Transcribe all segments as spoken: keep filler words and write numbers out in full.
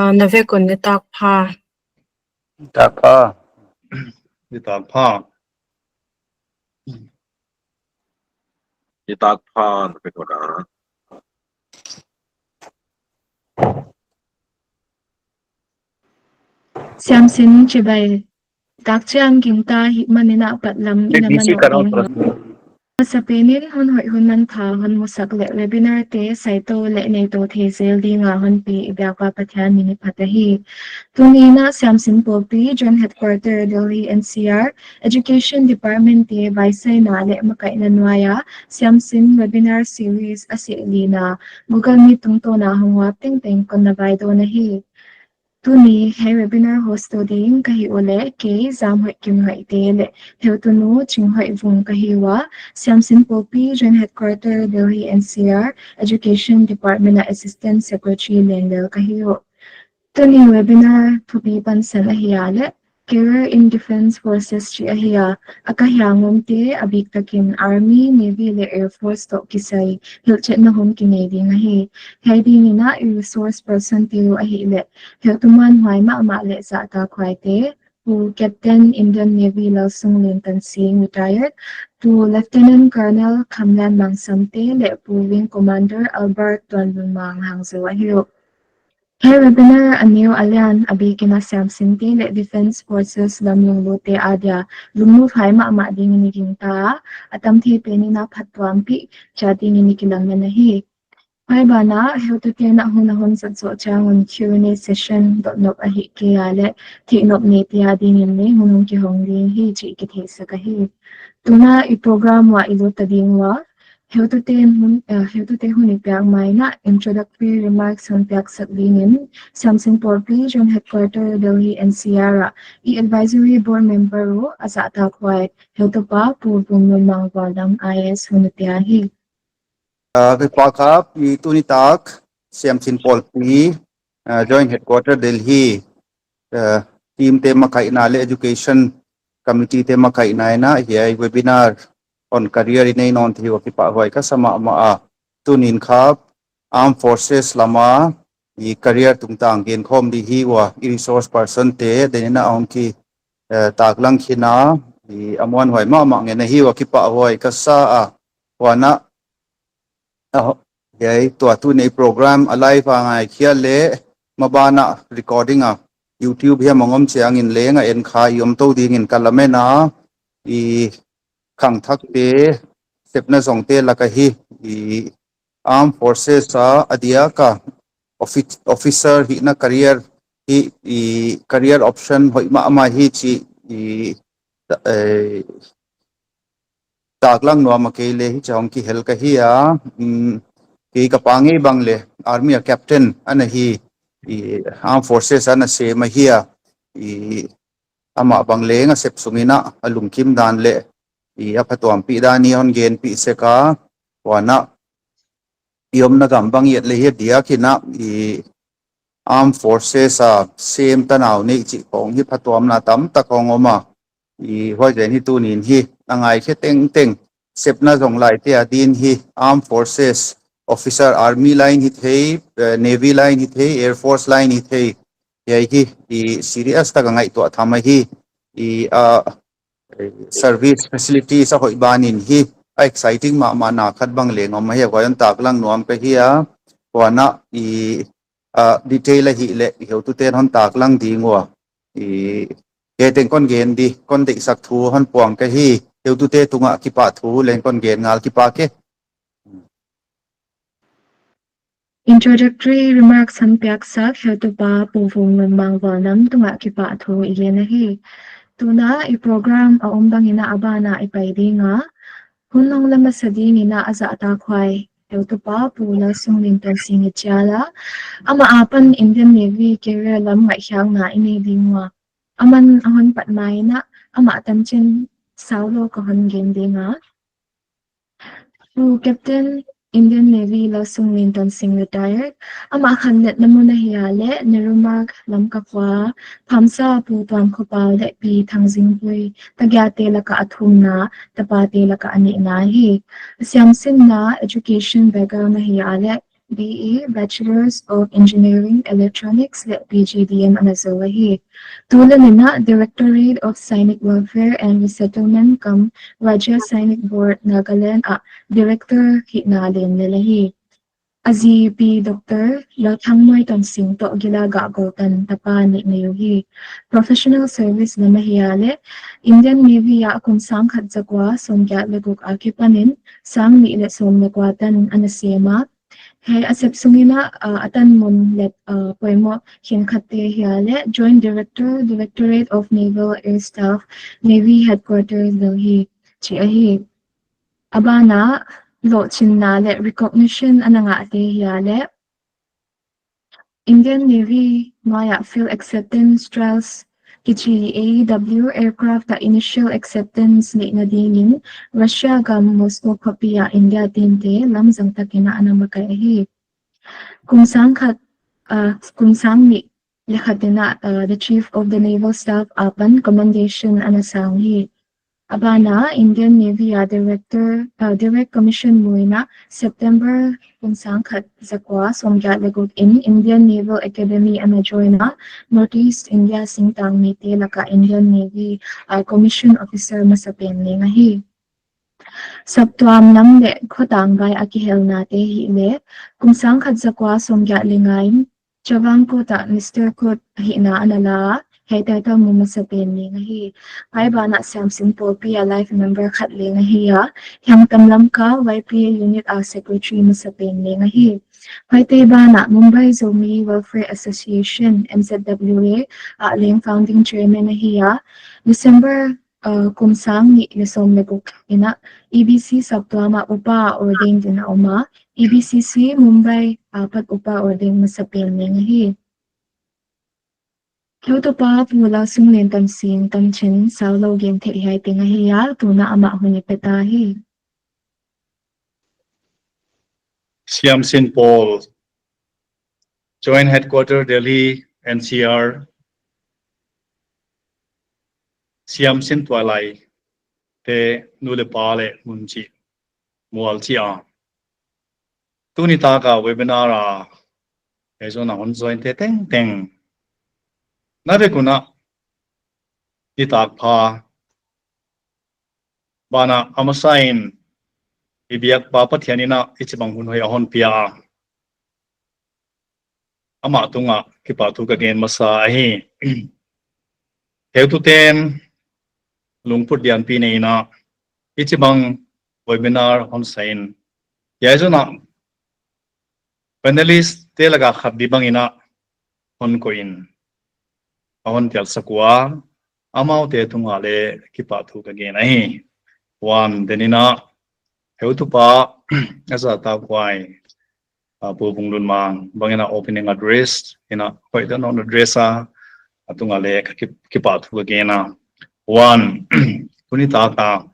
Ah, na vek un nitak pha. Nitak pha. Nitak pha. Nitak pha, na vek un a. Siamsin chibai. Takchiang gingta hih manin a patlam ina man ding. Masapen in hun hoih hun mangthang hon musak leh webinar te saito leh neito thei zel dinga hon pi i biak ua Pathian min i phat ahi. Tuni in a Siamsin Pawlpi, Joint Headquarter, Delhi N C R, Education Department te vaisaina leh makaihna nuaia Siamsin Webinar Series a seh lina Google Meet tungtawna hong uap tengteng kon na vaidawn ahi. Tuni hiai webinar host tu ding ka hih uleh kei Zamhoih Kimngaihte leh heutunu Chinghoih Vung ka hi ua, Siamsin Pawlpi, Joint Headquarter, Delhi N C R, Education Department a Assistant Secretary lenglel ka hi uh. Tuni webinar thupi pansan ahi a leh Career in Defence Forces chih ahi a, a ka hiang omte a biktakin Army, Navy leh Air Force toh kisai hilhchetna hun kinei ding ahi. Hiai dingin a i resource person te uh ahihleh heutu manhuai mahmah leh zahtakhuaite, Pu Captain Indian Navy Lalsung Lintansing, retired, Pu Lieutenant Colonel Khamlan Mangsamte leh Pu Wing Commander Albert Tuanlunmang, Hangzo ahi uh. Hiai webinar a neu a lian a bikin a siamsinte leh Defence Forces lam lunglute adia lungmuphai mahmah dingin i gingta a, a tamthei penin a phattuampih chiat dingin i kilamen ahi. Huai banah heutute'n a hun a hon zat zoh chiang un Q and A session dotnop ahihkeileh theihnop neite adingin leng hun hong kihong ding hi chih kitheisak ahi. Tuna i program uah i lut ta ding ua, heutute'n hun, eh, heutute hun i piak main a introductory remarks hon piaksak dingin Siamsin Pawlpi, Joint Headquarter, Delhi N C R a i Advisory Board Member uh a zahtakhuai heutupa Pu Vungnunmang Vualdam I A S hun i pia hi. Ah, kipak a, i tuni tak Siamsin Pawlpi, ah, Joint Headquarter Delhi, ah, team te makaihna leh Education Committee te makaihna in a hiai webinar on career i nei nawn thei ua kipahhuai ka sa mahmah a. Tuni'n kha Armed Forces lama i career tungtang genkhawm di hi ua, i resource person te denin a hong ki, eh, taklang khin a, i a muanhuai mahmah ngen ahi ua kipahhuai ka sa a. Huan a, ah, hiai tua tuni program a live a ngaikhiat leh maban a recording a YouTube hiam a om chiangin leng a en kha i om tou dingin ka lamen a, i khangthakte sepna zongte lak ahi, i Armed Forces a a diak a offi-, officer hihna career hi, i career option hoih mahmah hi chih i, eh, taklang nuam a kei leh hichia hong kihel ka hi a, mm, kei ka pa ngei bang leh Army a captain ana hi, i Armed Forces ana sem ahi a, i amah bang leng a sep sungin a a lungkim dan leh i a phattuampih dan i hon genpih sek a, huan a i omna gam bang i et leh hiai diakin a i Armed Forces a sem tanau neih chih khong hi phattuamna tamtak hong om a, i huaizen hi tuni'n hi a ngaikhe tengteng sepna zong laite adin hi Armed Forces officer, Army line hi thei, eh, Navy line hi thei, Air Force line hi thei, hiai hi i serious taka ngaihtuah tham ahi, i, ah, service facilities a hoih banin hi a exciting mahmahna khat bang leng om ahi a, huai hon taklang nuam ka hi a. Huan a i, ah, detail ahihleh i heutute'n hon taklang ding ua, i, hiai teng kon gen di, kon deihsak thu hon puang ka hi. Heutute tungah kipahthu leng kon gen ngal, kipak e. Introductory remarks hon piaksak heutupa Pu Vungnunmang Vualdam tungah kipahthu i gen ahi. Tuna i program a om bangin a a ban a i pai ding a, hun hong la masa dingin a a zahtakhuai heutupa Pu Lalsung Lintansing i chial a, amah apan Indian Navy career lam ngaihkhiakna i nei ding ua, aman a hon pat main a amah tanchin saulou ka hon gen ding a. Pu Captain Indian Navy Lalsung Lintansing, retired, amah khanletna mun ahihleh Nehru Marg, Lamka khua, Phamsa Pu Tuamkhopau leh Pi Thangzingpui, tagiahte laka a thumna, tapate laka a nihna hi. A siamsinna education background ahihleh B E, Bachelors of Engineering Electronics leh P G D M ana zou ahi. Tulel in a Directorate of Sainik Welfare and Resettlement cum Rajya Sainik Board Nagaland ah Director hihna len lel ahi. A zi Pi Doctor Lalthangmoi Tonsing toh gila gah gou tan tapa nih nei uhi. Professional service lam ahia leh Indian Navy ah kum sangkhat zakua sawmgiat leh guk akipanin sangnih leh sawm leh kua tan ana sem a. Hiai a sep sungin a, uh, a tan mun leh, uh, poimoh khenkhatte hia leh Joint Director, Directorate of Naval Air Staff, Navy Headquarters, Delhi, chih ahi. A ban ah lohchinna leh recognition ana ngahte hia leh Indian Navy nuai ah field acceptance trials kichi A E W aircraft ah initial acceptance neihna dingin Russia gam Moscow khopi ah India team te lamzang takin ana makaih ahi. Kum sangkhat, uh, kum sangnih leh khat in a, uh, the Chief of the Naval Staff apan commendation ana sang hi. A ban ah Indian Navy ah Director, uh, Direct Commission mu in a September kum sangkhat zakua sawmgiat leh guk in Indian Naval Academy ana join a, Northeast India singtang mite laka Indian Navy ah commission officer masapen leng ahi. Saptuam lam leh khotang vai a kihelnate hih leh kum sangkhat zakua sawmgiat leh nga in Chavang Kut ah Mister Kut hihna ana la a, hiai title mu masapen leng ahi. Hiai ban ah Siamsin Paulpi a life member khat leng ahi a, Hiangtam Lamka Y P A unit ah secretary masapen leng ahi. Hiaite ban ah Mumbai Zomi Welfare Association, M Z W A ah leng founding chairman ahi a, December uh, kum sangnih leh sawm leh guk in a E B C saptuam ah upa ordained in a om a, E B C C Mumbai ah pat upa ordained masapen leng ahi. Heutupa Pu Lalsunglen Tonsing Tongchin saulou gen theih hiai teng ahi a, tun a amah hun i pe ta hi. Siamsin Paul, Joint Headquarter Delhi, N C R, Siamsin Tuailai te nu leh pa leh mun chih mual chia. Tuni taka webinar a, ei zona hon join te tengteng. Na vek un a, nitak pha, ban ah a masa in i biak pa Pathian in a hichibang hun hoih a hon pia a. Amah tungah kipahthu ka gen masa ahi. Heutute'n lungput lianpi nei in a hichibang webinar hon sa in. Hiai zona panelist te laka khat di bangin a hon koih in a hon telsak ua, amaute tungah leh kipahthu ka gen ahi. Huan, den in a heutupa a zahtakhuai, uh, Pu Vunglunmang bangin a opening address in a hoih dan hon address a, a tungah leh ka ki-, kipahthu ka gen a. Huan, tuni taka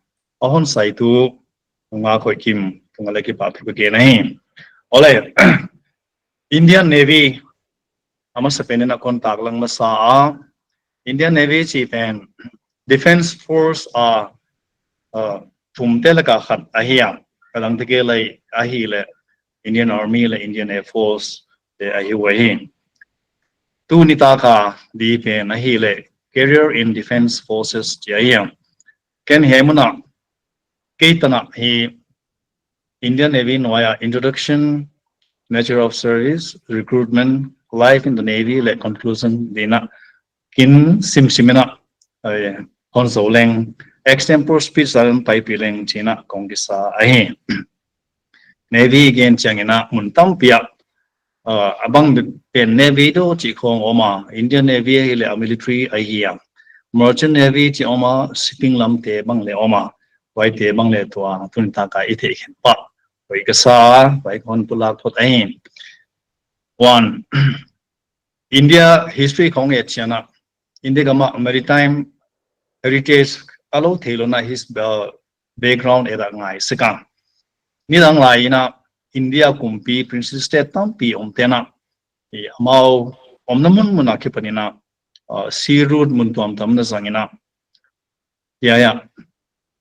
a hon saitu Nungak Hoihkim tungah leh kipahthu ka gen ahi. Ole, Indian Navy a masapen in a kon taklang masa a. Indian Navy chih pen Defence Force a, uh, thumte laka khat ahi a. A dangte kei leh ahihleh Indian Army leh Indian Air Force te ahi uhi. Tuni taka di pen ahihleh Career in Defence Forces chih ahi a. Ken hiai mun ah kei tan ah hi Indian Navy nuai ah introduction, nature of service, recruitment, life in the Navy leh conclusion din a kin simsim in a, eh, hon zou leng, extempore speech a hon paipih leng chi'n a kong kisa ahi. Navy gen chiangin a mun tampi ah, uh, a bang pen Navy diu chih khong om a, Indian Navy ahihleh a military ahi a. Merchant Navy chih om a, shipping lamte bang leh om a. Huaite bang leh tua tuni taka i theih khen pah hoih ka sa, huai ka hon pulak phot ahi. Huan, India history khong et chiang a, India gam ah maritime heritage a lou theihlouhna his, uh, background et a ngai sek a. Nidang lai in a India kumpi princely state tampi omte'n a, i amau omna munmun akipan in a, uh, sea route mun tuamtuam ana zang in a. Ya, ya.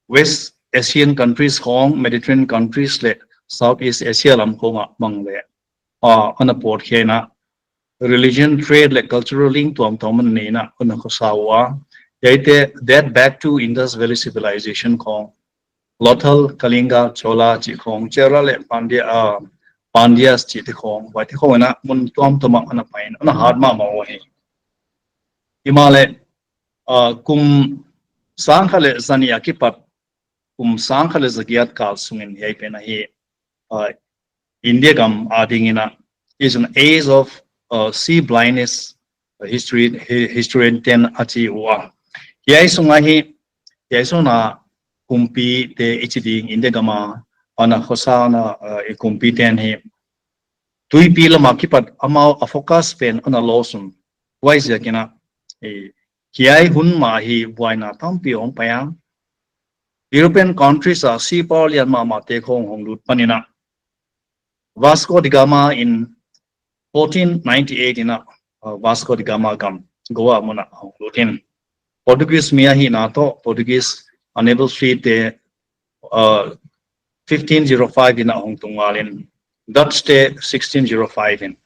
West Asian countries khong, Mediterranean countries leh Southeast Asia lam khong ah bang leh uh, ana pawt khia in a, religion, trade leh cultural link tuamtuam ana nei in a, ana khosa ua. Hiaite date back to Indus Valley Civilization khong, Lothal, Kalinga, Chola chih khong, Chera leh Pandya, uh, Pandyas chihte khong, huaite khong in a mun tuamtuam ah ana pai in, ana hat mahmah uhi. Himahleh, uh, kum sangkhat leh zanih akipat kum sangkhat leh zagiat kal sungin hiai pen ahi, uh, India gam adingin a is an age of, uh, sea blindness, uh, history, hi-, historian ten a chi ua. Hiai sung ahi, hiai sung a kumpite i chi ding India gam a ana khosa na, uh, i kumpiten hi tuipi lam akipat amau a focus pen ana loss un. Huaiziakin a, eh, hiai hun mah hi buaina tampi hong pai a. European countries a sea power lian mahmahte khong hong lut panin a, Vasco da Gama in fourteen ninety-eight in a, uh, Vasco da Gama gam Goa mun a hong lut in. Portuguese mi ahihna toh Portuguese naval fleet te, uh, fifteen zero five in a hong tung ngal in, Dutch te sixteen zero five in,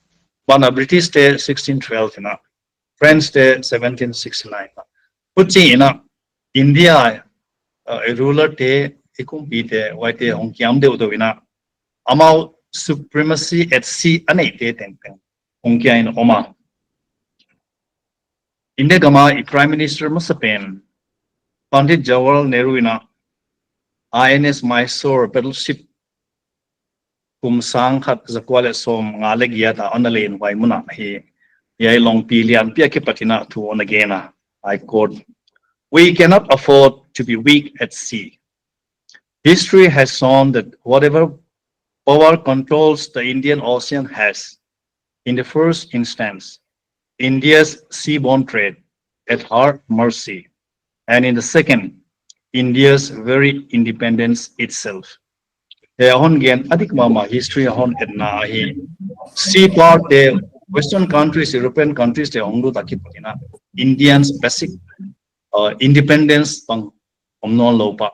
banah British te sixteen twelve in a, French te seventeen sixty-nine in a. Huchiin a India, uh, ruler te, i kumpite, huaite hong kiam deuhdeuh in a, amau supremacy at sea a neihte tengteng hong kia in om a. India gam a i Prime Minister masapen Pandit Jawaharlal Nehru in a I N S Mysore battleship kum sangkhat zakua leh sawmnga leh giat a ana len huai mun a hi, hiai lawngpi lianpi akipat in a thu ana gen a, I quote, "We cannot afford to be weak at sea. History has shown that whatever power controls the Indian Ocean has, in the first instance, India's seaborne trade at her mercy, and in the second, India's very independence itself." Hiai a hon gen a dik mahmah, history a hon etna ahi. Sea power te, Western countries, European countries te hong lut akipat in a, Indians basic, uh, independence bang om nawn lou pah,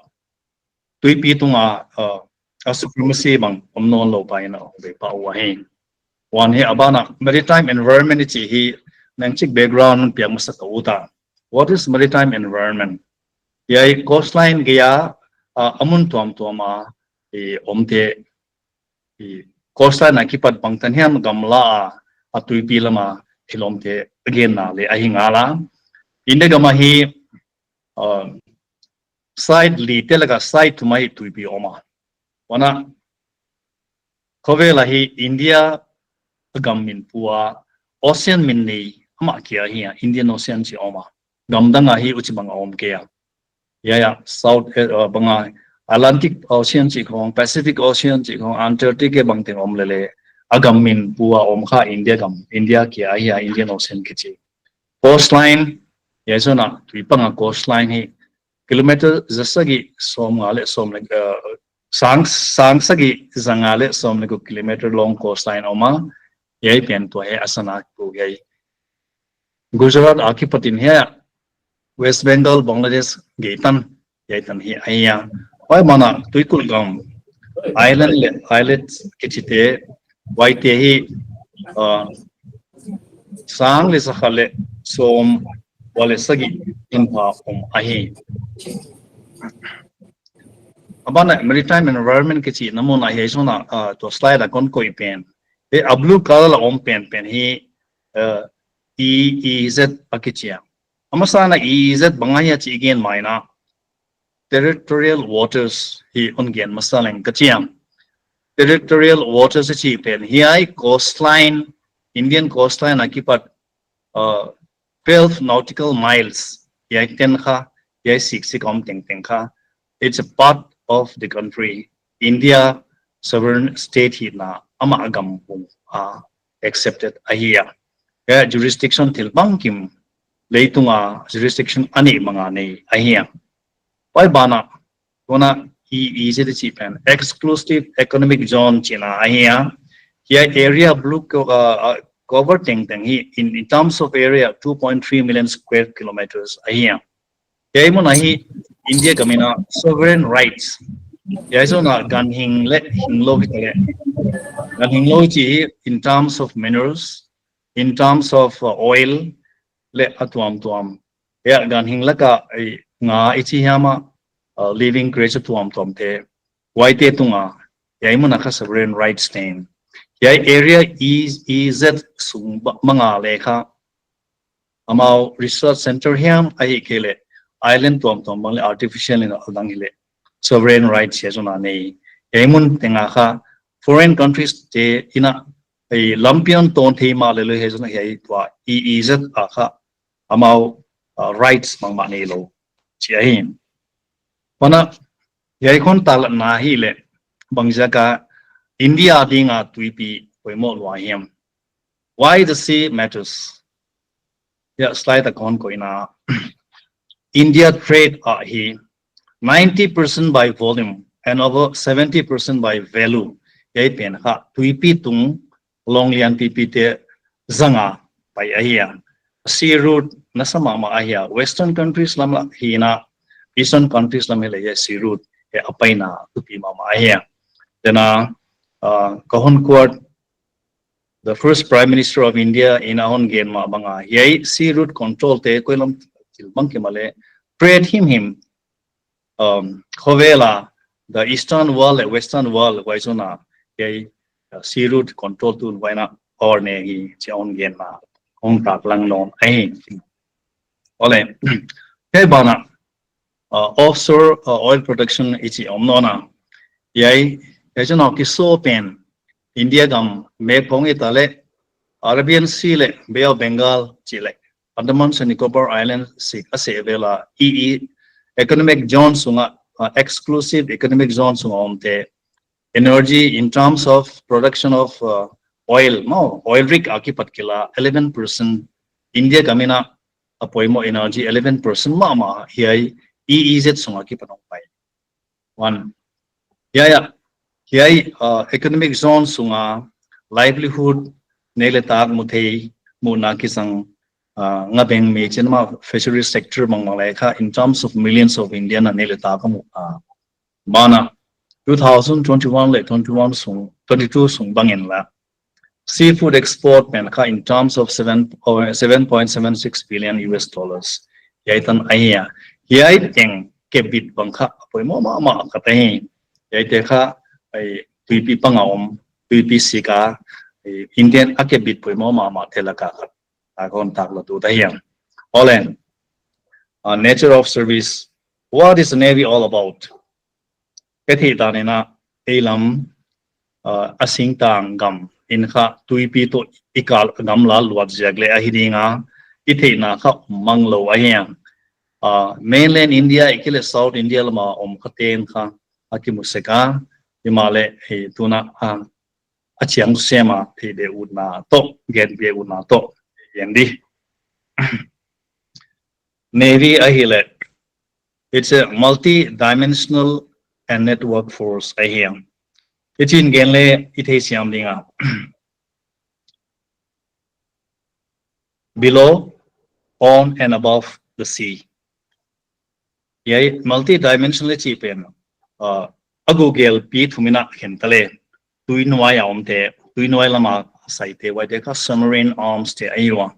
tuipi tunga, uh, a supremacy bang om nawn lou pah in a hong bei pah ua hi. Huan hi a banah maritime environment i chih hi nang chik background piak masa ka ut a. What is maritime environment? Hiai coastline gei a, uh, a mun tuamtuam a i omte, i coastline akipat bangtan hiam gamla a, a tuipi lam a thil omte genna leh ahi ngal a. India gam a hi, uh, side li te laka side thum a hi tuipi om a. Huan a khovel a hi India gam min pua, ocean min nei amah kia hi a, Indian Ocean chih om a. Gam dang a hi huchibang a om kei a. Hiai a South, eh, uh, bang a Atlantic Ocean chih khong, Pacific Ocean chih khong, Antarctic e bang teng om lele, a gam min pua om kha India gam, India kia hi a, Indian Ocean kichi. Coastline, hiai sung a tui pang a coastline hi kilometer za sagih sawmnga leh sawm leh, uh, sang, sang sagih zanga leh sawm leh guk kilometer long coastline om a. Hiai pen tua hi a sana pu hiai Gujarat akipat in hiai a West Bengal, Bangladesh gei tan, hiai tan hi ahi a. Huai banah tuikulh gam, island leh islet kichite, huaite hi, uh, sang leh zakhat leh sawmkua leh sagih in pha om ahi. A banah maritime environment kichihna mun a hiai sung a, uh, tua slide a kon koih pen, hiai a blue color a om penpen hi, uh, E E Z a kichi a. A masa in a E E Z bang ahia chih i gen mai in a, territorial waters hi hon gen masa leng ka chi a. Territorial waters i chih pen hiai coastline, Indian coastline akipat, uh, twelve nautical miles, hiai teng kha, hiai siksik om tengteng kha, it's a part of the country. India sovereign state hihna amah a gam pung a accepted ahi a. Hiai jurisdiction thil bangkim, leitung a jurisdiction a nih mah a nei ahi a. Huai banah, tuna E E Z i chih pen exclusive economic zone chihna ahi a. Hiai area blue co-, uh, uh, cover tengteng hi in, in terms of area two point three million square kilometers ahi a. Hiai mun a hi India gam in a sovereign rights Hiai zona ganhing leh hinglou hi leh. Ganhing lou chi hi in terms of minerals, in terms of uh, oil, leh a tuamtuam. Hiai ganhing laka ei nga i chi hiam a uh, living creature tuamtuam te. Huaite tunga, hiai muna kha sovereign rights nei. Hiai area E E Z sung ba- manga leh kha, amau research center hiam ahihkeileh island tuamtuam bang leh artificial in a dang hileh sovereign rights hiai zona nei. Hiai mun tenga kha foreign countries te in a ei lampian ton thei mah leh lou hiai zona hiai tua E E Z a kha amau uh, rights bangmah neilou chi ahi. Huan a hiai khon taklatna hileh bangziaka India dinga tuipi poimoh lua hiam. Why the sea matters? Hiai slide a kon koihna. India trade ah hi ninety percent by volume and over seventy percent by value. Hiai pen kha tuipi tung long lian pipi te zanga pai ahi a. Sea route nasa mahmah ahi a. Western countries lam lah hi in a, Eastern countries lam hileh hiai sea route hiai a paina tuipi mahmah ahi a. Tena uh, ka hon quote the first Prime Minister of India in a hon gen mah banga hiai sea route control te koi lam thil bang ki mah leh trade himhim um, khovela the Eastern world leh Western world huai zona hiai uh, sea route control tun huai in a or ne hi chi a hon genna hong taklang nawn ahi. Ole, hiai bana uh, offshore uh, oil production i chi om nawn a. Hiai, hiai zona kiso pen India gam map hong i ta leh Arabian Sea leh Bay of Bengal chi leh Andaman and Nicobar Island sik a seh vela E E economic zone sunga uh, exclusive economic zone sunga om te energy in terms of production of uh, oil, no, oil rig a kipat kila eleven percent India gam in a a poimoh energy eleven percent mahmah hiai E E Z sunga kipat hong pai. One. Hiai a, hiai uh, economic zone sunga livelihood nei leh tak mu thei muhna kisang uh, nga beng mi chin ma fishery sector bang bang leh kha in terms of millions of Indian a nei leh tak mu uh, bana two thousand twenty-one leh twenty-one sung twenty-two sung bangin la seafood export pen kha in terms of seven or seven point seven six billion U S dollars. Hiai tan ahi a. Hiai teng kebit bang kha poimoh mahmah khat ahi. Hiai te kha ei tuipi panga om, tuipi sika ei Indian a kebit poimoh mahmah te laka khat. A kon taklat ut ahi a. Olen, uh, nature of service. What is the navy all about? Ka theih dan in a ei lam uh, a singtang gam in kha tuipi toh i kal gam la luat ziak leh ahi dinga i theihna kha mang lou ahi a. Uh, mainland India i kileh South India lama om kha ten kha a kimu sek a, himahleh hei tuna uh, a chiang sema thei be utna toh, gen be utna toh, gen di. Navy ahileh, it's a multi-dimensional and network force ahi a. Hichi'n gen leh i theisiam ding a. Below, on and above the sea. Hiai multi-dimensional chih pen uh, a Google pi thum in a khen ta leh tui nuai a om te, tui nuai lama sai te, huaite kha submarine arms te ahi ua.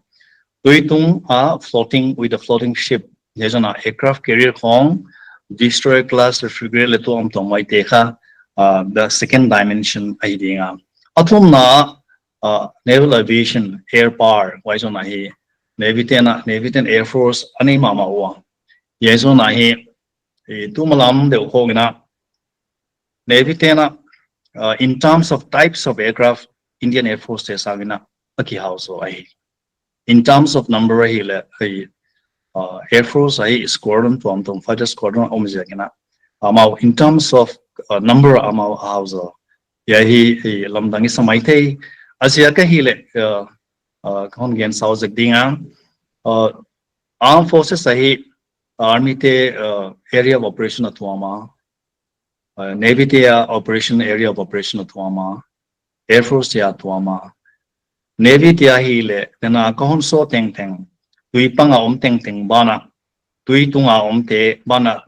Tui tung a floating with a floating ship. Hiai zona aircraft carrier khong, destroyer class, frigate leh tuamtuam huaite kha uh, the second dimension ahi ding a. A thumna uh, naval aviation, air power, huai zona hi Navy te'n a, Navy te'n Air Force a nei mahmah ua. Hiai zona hi, eh, tu malam deuh khong in a, Navy te'n a, uh, in terms of types of aircraft, Indian Air Force te sangin a, a kihau zaw ahi. In terms of number ahileh, eh, uh, Air Force ahi squadron tuamtuam, fighter squadron om ziak in a. Amau in terms of uh, number amau a hau zaw. Hiai hi, hi lamdang i sa maithei. A ziak ahileh, uh, uh, kon gen sau zek ding a. Uh, Armed Forces ahi, Army te uh, area of operation a tuam a. Uh, Navy te a operation, area of operation a tuam a. Air Force te a tuam a. Navy te ahileh, tena ka hon sou tengteng. Tui panga om tengteng bana. Tui tunga om te bana.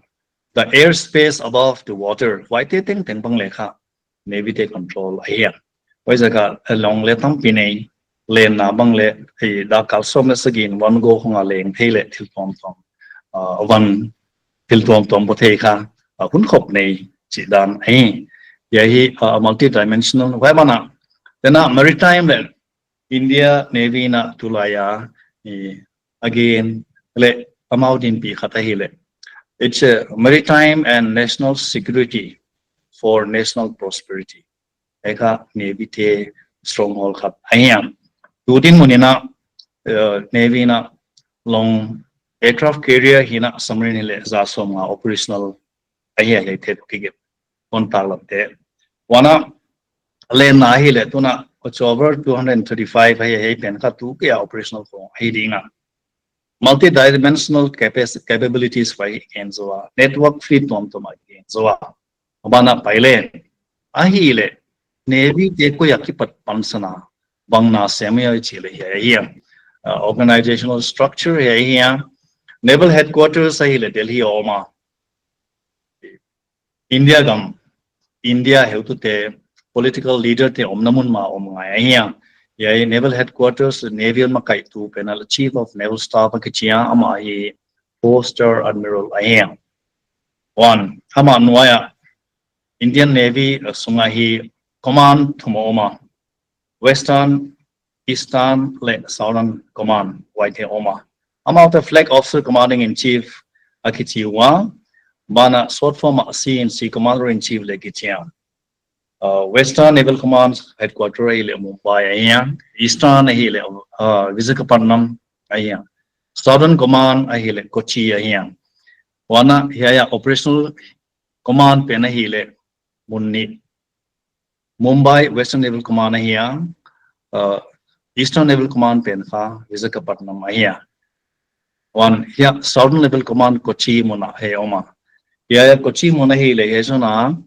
the airspace above the water, huaite tengteng bang leh kha Navy te control ahi a. Huaiziak a long leh tampi nei, lenna bang leh, eh, dak kal sawm leh sagih in van go khong a leng thei leh thil tuamtuam, ah, van thil tuamtuam bawl thei kha, ah, hun khop nei chih dan ahi. Hiai hi, ah, multi-dimensional, huai ban ah, then ah maritime leh India Navy in a tulai a, eh, again, leh amau dinpi khat ahihleh, it's a maritime and national security for national prosperity. Hiai kha Navy te stronghold khat ahi a. Tu dinmun in a, eh, Navy in a long aircraft carrier hi'n a submarine hileh za sawmnga operational ahi a, hiaite toh kigen. Kon taklam te. Huan a lenna ahihleh tun a October two hundred thirty-five ahi a, hiai pen kha tu kia operational khong ahi ding a. Multi-dimensional capac-, capabilities huai gen zaw a. Network fleet tuamtuam a gen zaw a. Huan a pai leh. Ahihleh Navy te koi a kipat pansan a bang na sem ia chih leh hiai ahi a. Uh, organizational structure hiai ahi a. Naval headquarters ahihleh Delhi a om a. India gam, India heutute political leader te omna mun mah om ngai ahi a. Hiai naval headquarters, naval makaitu pen a leh chief of naval staff a kichi a, amah hi four star admiral ahi a. Huan, amah nuai a Indian Navy, uh, sung a hi command thum a om a. Western, Eastern leh Southern Command huaite om a. Amau te Flag Officer Commanding in Chief a kichi ua, ban ah short form ah C in C, Commander in Chief leh kichi a. Uh, Western Naval Command Headquarter ahihleh Mumbai ahi a, Eastern ahihleh, uh, Visakhapatnam ahi a, Southern Command ahihleh Kochi ahi a. Huan a hiai a operational command pen ahihleh mun nih. Mumbai Western Naval Command ahi a, uh, Eastern Naval Command pen kha Visakhapatnam ahi a. Huan hiai Southern Naval Command Kochi mun ah hi om a. Hiai Kochi mun ahihleh hiai zon a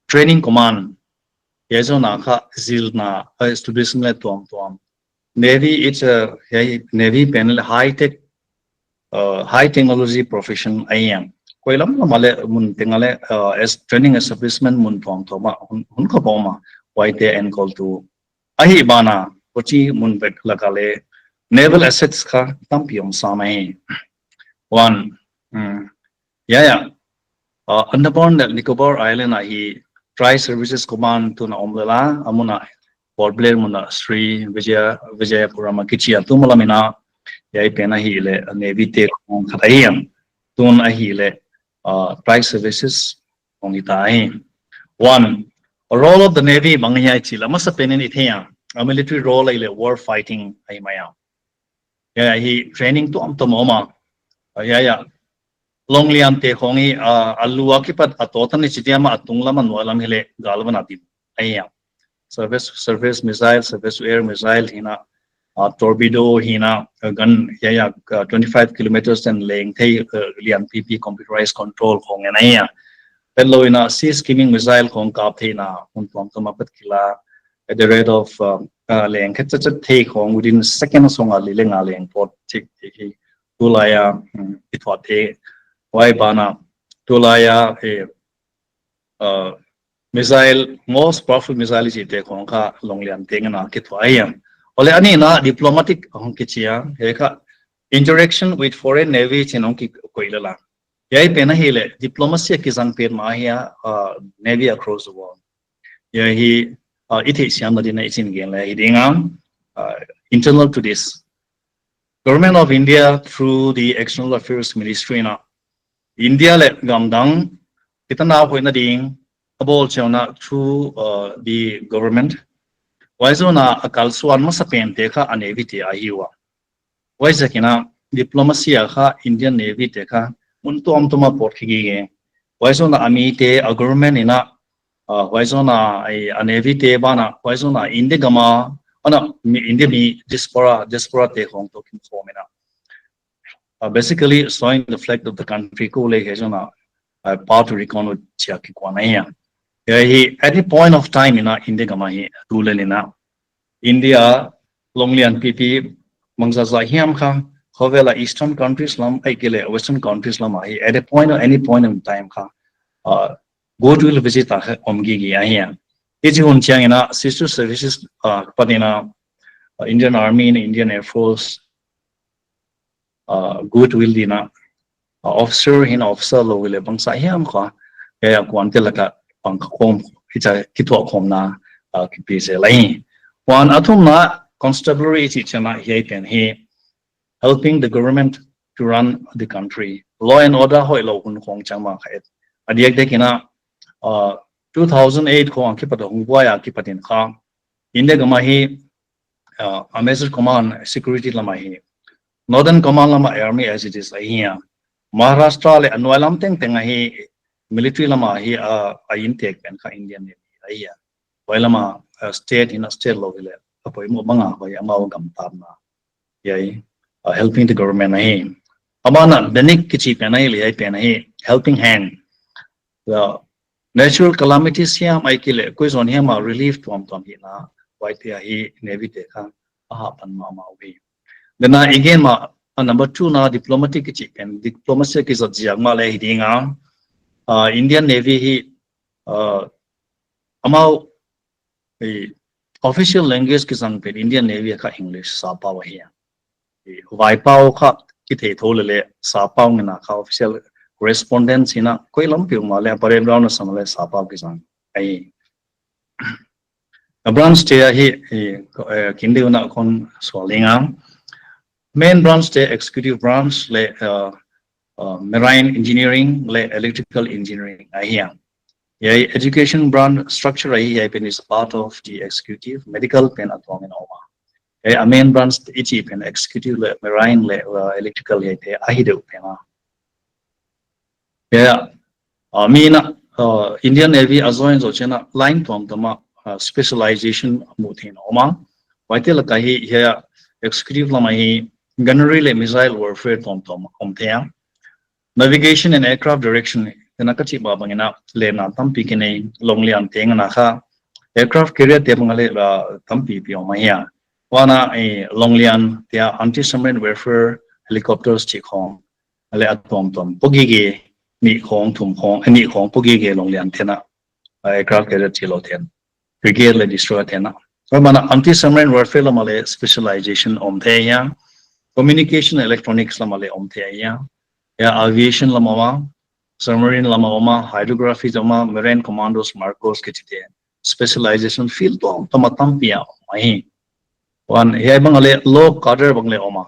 training command, hiai zon a kha zilna, uh, establishment leh tuamtuam. Navy, it's a, hiai Navy pen leh high tech, uh, high technology profession ahi a. Koi lamlam a leh mun teng a leh, uh, as training establishment mun tuamtuam ah hun, hun khop om a, huaite enkoltu ahi ban a, Kochi mun bek lak a leh naval assets kha tampi om sam ahi. Huan, mm, hiai a, uh, Andaman leh Nicobar Island ah hi Tri-Services Command tun a om lel a, a mun a Port Blair mun a Sri Vijaya, Vijayapuram a kichi a, tu malam in a, hiai pen ahihleh Navy te khong khat ahi a. Tun ahihleh, uh, Tri-Services khong hita hi. Huan, role of the Navy bang ahi chih leh, a masapen in i thei a, a military role ahihleh war fighting ahi mai a. Hiai a hi training tuamtuam om a. Hiai a long lian te khong hi, uh, a lu a kipat a tawtan i chi diam a, a tunglam a nuailam hileh galvan a dim ahi a. Surface, surface missile, surface to air missile hi'n a, uh, torpedo hi'n a, uh, gun hiai a, uh, twenty-five kilometers ten leng thei, uh, lian pipi computerized control khong ngen ahi a. Petlou in a sea skimming missile khong kap theihna mun tuamtuam a pat kila at the rate of, uh, uh, leng khet chetchet thei khong within second sawmnga li leh nga leng pawt thei hi. Tulai a, um, i thuak thei. Huai ban ah tulai a, eh, uh, missile, most powerful missile i chihte khong kha long lian teng in a kithuah ahi a. Huan leh a nihna diplomatic hong kichi a, hiai kha interaction with foreign navy chi'n hong kikoih lel a. Hiai pen ahihleh diplomacy a kizang petmah ahi a, uh, navy across the world. Hiai hi, uh, i theihsiamna ding in i chin gen leh hi ding a, uh, internal to this. Government of India through the External Affairs Ministry in a India leh gamdang kitanau hoihna ding a bawl chiangin through, uh, the government. Huai zon a a kalsuan masapen te kha a navy te ahi ua. Huaiziakin a diplomacy a kha Indian Navy te kha mun tuamtuam a pawt khe gige. Huai zon a a mite, a government in a, uh, huai zon a, a, a navy te ban ah, huai zon a India gam a, ana mi, India mi diaspora, diaspora te khong toh kimkhawm in a. Uh, basically showing the flag of the country, kou leh hiai zon a, uh, power to reckon with chia kikuan ahi a. Hiai hi, at any point of time in a India gam a hi, tu leh ni in a India long lian pipi bangzah zah hiam kha, khovel a Eastern countries lam, ahihkeileh Western countries lam ah hi, at a point or any point in time kha, uh, goodwill visit a om gige ahi a. Hichi hun chiang in a sister services, uh, apan in a, uh, Indian Army, Indian Air Force, uh, goodwill di'n a, uh, officer hi'n officer lou leh bangsa hiam kha, hiai a kuante laka pang khawm, hichia kithuah khawmna, uh, kipi zel ahi. Huan a thumna constabulary i chih chiang a hiai pen hi helping the government to run the country. Law and order hoihlou hun khong chiang mah kha et. A diakdiak in a, uh, two thousand eight khong a kipat a hong buai a kipat in kha India gam a hi, uh, a major command security lam a hi Northern Command lam a army as it is ahi a. Maharashtra leh a nuai lam tengteng a hi military lam a hi, uh, a intek pen kha Indian Navy ahi a. Huai lam a, uh, state hi'n a state lou leh a poimoh bang a huai amau gam tapna. Hiai, uh, helping the government ahi. A bana DENIC kichi pen ahi leh hiai pen hi helping hand. The natural calamities hiam ahihkeileh koi zon hiam a relief tuamtuam hihna, huaite a hi Navy te kha a hahpan mahmah uhi. Then a again ma, a number two na diplomatic kichi pen, diplomacy kizat ziak mah leh hi ding a, uh, Indian Navy hi, uh, amau, eh, official language kizang pen Indian Navy kha English sapau ahi a. Eh, vaipau kha kithei thou leh leh sapau ngen a kha official correspondence hi'n a koi lampi um leh parade ground a sam leh sapau kizang ahi. A branch te a hi, eh, ko-, eh, kin deuh na kon sual ding a. Main branch te executive branch leh, uh, uh, marine engineering leh electrical engineering ahi a. Hiai education branch structure ahi, hiai pen is part of the executive, medical pen a tuam in a om a. Hiai a main branch i chih pen executive leh marine leh, uh, electrical hiaite ahi deuh pen a. Hiai, uh, mi in a, uh, Indian Navy a join zoh chiang a line tuamtuam a, uh, specialization mu theih in a om a. Huaite laka hi, hiai executive lam a hi gunnery leh missile warfare tuamtuam om thei a. Navigation and aircraft direction, hiai a ka chih bang bang in a, lemna tampi kinei, long lian te ngen a kha aircraft carrier te bang a leh, uh, tampipi om ahi a. Huan a, eh, long lian te a anti-submarine warfare helicopters chih khong leh a tuamtuam pua gige, nih khong, thum khong, eh, nih khong pua gige long lian te'n a, uh, aircraft carrier chih lou te'n, frigate leh destroyer te'n a. Huai bana anti-submarine warfare lam a leh specialization om thei ahi a. Communication electronics lam a leh om thei ahi a. Hiai aviation lam a om a, submarine lam a om a, hydrography lam a, marine commandos, MARCOS kichite. Specialization field tuamtuam a tampi a om ahi. Huan hiai bang a leh law cadre bang leh om a.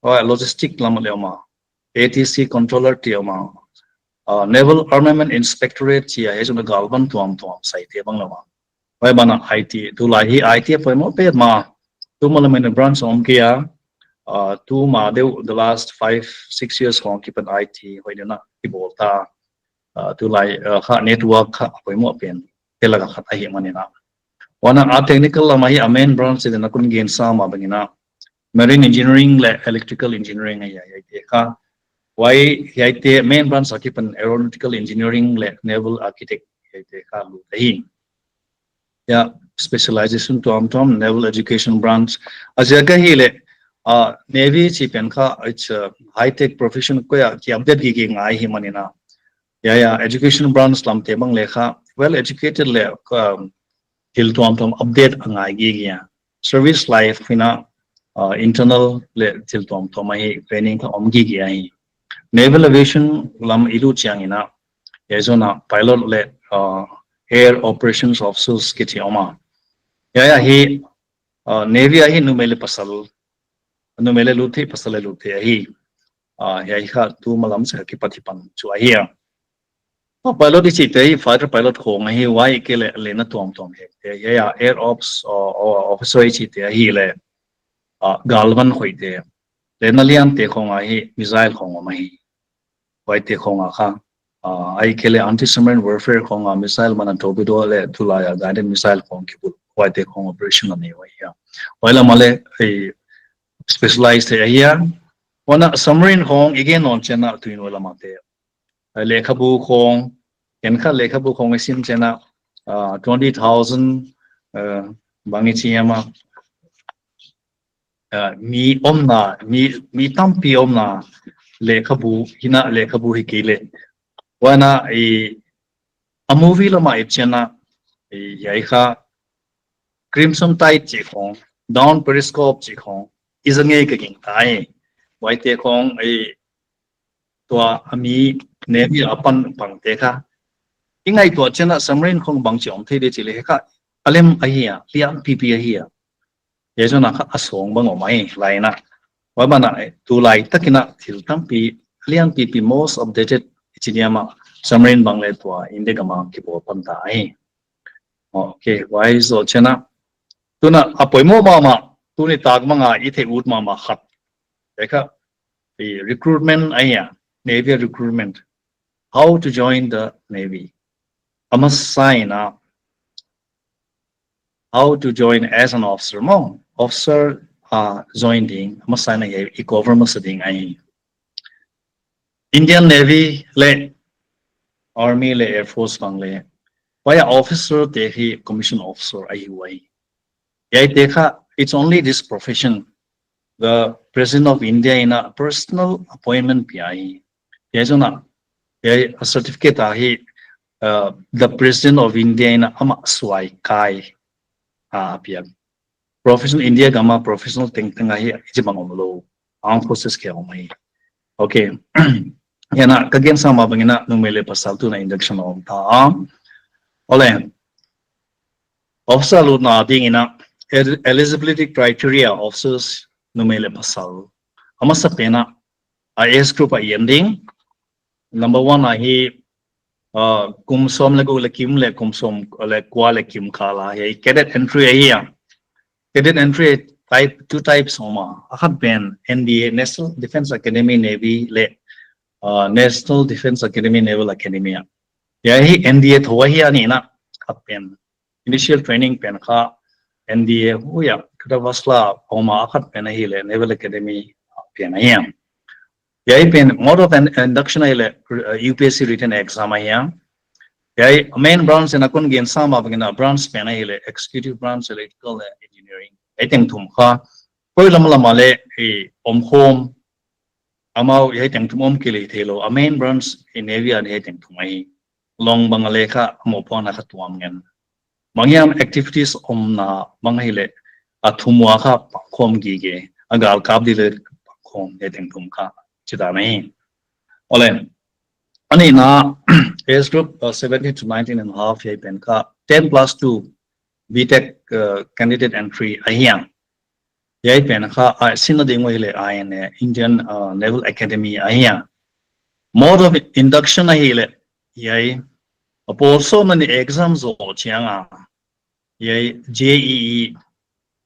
Huai logistic lam a leh om a. A T C controller te om a. Uh, Naval Armament Inspectorate chih a, hiai zong a galvan tuamtuam saite bang leh om a. Huai bana I T, tulai hi I T a poimoh petmah. Tuma lam in a branch om kei a, uh, tuma deuh the last five, six years khong kipan I T hoih deuh in a kibawl ta. Uh, tulai, uh, kha network kha poimoh pen te laka khat ahihman in a. Huan a technical lam a hi a main branch te na kon gen sa mah bang in a marine engineering leh electrical engineering ahi a, hiaite kha. Huai hiaite main branch a kipan aeronautical engineering leh naval architect hiaite kha lut ahi. Hiai specialization tuamtuam naval education branch. A ziak ahihleh, uh, Navy chih pen kha, it's a high-tech profession, koi a ki update gige ngai hi man in a. Hiai, hiai education branch lam te bang leh kha well educated leh, um, thil tuamtuam update a ngai gige a. Service life in a, uh, internal leh thil tuamtuam a hi training kha om gige ahi. Naval aviation lam i lut chiang in a, hiai zong a pilot leh, uh, air operations officers kichi om a. Hiai, hiai hi, uh, Navy a hi numei leh pasal, numei leh lut theih, pasal leh lut theih ahi. Uh, hiai kha tuma lam sek a kipat hi pan chu ahi a. Oh, pilot i chihte hi fighter pilot khong ahi, huai kei leh, leh na tuamtuam hi. Hiai, hiai a air ops, uh, uh, officer i chihte ahihleh, uh, galvan khoihte. Leh na liante khong a hi missile khong om ahi. Huaite khong a kha, uh, ahihkeileh anti-submarine warfare khong a missile man a torpedo leh tulai a guided missile khong kibulh. Huaite khong operation a nei uh ahi a. Huai lam a leh, eh, specialize theih ahi a. Huan a submarine khong i gen nawn chiang a tuin huai lam a te. Uh, lekhabu khong, ken kha lekhabu khong i sim chiang a, uh, twenty thousand, uh, bang i chi hiam a, uh, mi omna, mi, mi tampi omna lekhabu, hi'n a lekhabu hi kei leh. Huan a i A movie lam ah i et chiang a, eh, hiai kha Crimson Tide chih khong, Dawn Periscope chih khong i za ngei ka gingta hi. Huaite khong, eh, tua a mi Navy a pan pangte kha i ngaihtuah chiang a submarine khong bangchi om thei di chih leh kha a lem ahi a, lian pipi ahi a. Hiai zong a kha a sawng bang om ahi lai in a. Huai ban ah, eh, tulai tak in a thil tampi, lian pipi, most updated i chi diam a, submarine bang leh tua India gam a kibawl pan ta ahi. Okay, huai zoh chiang a, tuna a poimoh mahmah, tuni tak bang a i theih ut mahmah khat, hiai kha, eh, recruitment ahi a, Navy recruitment. How to join the Navy. A masa in a, how to join as an officer maw. Officer, ah, join ding a masa in a, hiai i cover masa ding ahi. Indian Navy leh Army leh Air Force bang leh, huai a officer te hi commission officer ahi uh ahi. Hiaite kha, it's only this profession the President of India in a personal appointment pia hi. Hiai zong a, hiai a certificate a hi, uh, the President of India in a amah suai kai a pia. Professional, India gam a professional tengteng a hi, hichibang omlou. Armed Forces kia om hi. Okay. Hiai in a ka gen sa mah bang in a numei leh pasal tuna induction om ta. Ole. Officer lutna ding in a el-, eligibility criteria officers numei leh pasal. A masa pen a, a age group a i en ding. Number one a hi, uh, kum sawm leh guk leh kim leh kum sawm leh kua leh kim kal a, hiai cadet entry ahi a. Cadet entry type, two types om a. A khat pen N D A, National Defence Academy Navy leh, uh, National Defence Academy Naval Academy a. Hiai hi N D A tho ahi a, ni in a khat pen initial training pen kha N D A hui a, kata vasla om a, a khat pen ahihleh Naval Academy pen ahi a. Hiai pen mode of in-, induction ahihleh, uh, U P S C written exam ahi a. Hiai main branch in a kon gen sa mah bang in a branch pen ahihleh executive branch, electrical leh engineering. Hiai teng thum kha, koi lam lam a leh, eh, om khawm, amau hiai teng thum om kei leh theilou. A main branch in Navy a hiai teng thum ahi. Long bang a leh kha, a mohpuakna kha tuam ngen. Bang hiam activities omna bang ahihleh, a thum ua kha pangkhawm gige, a galkap di leh pangkhawm, hiai teng thum kha chihdan ahi. Ole, a nihna, age group, uh, seventeen to nineteen and a half, hiai pen kha ten plus two B Tech, uh, candidate entry ahi a. Hiai pen kha a sinna ding uh ahihleh I N A, Indian, uh, Naval Academy ahi a. Mode of induction ahihleh, hiai, a pawl sawmnih exam zoh chiang a, hiai J E E,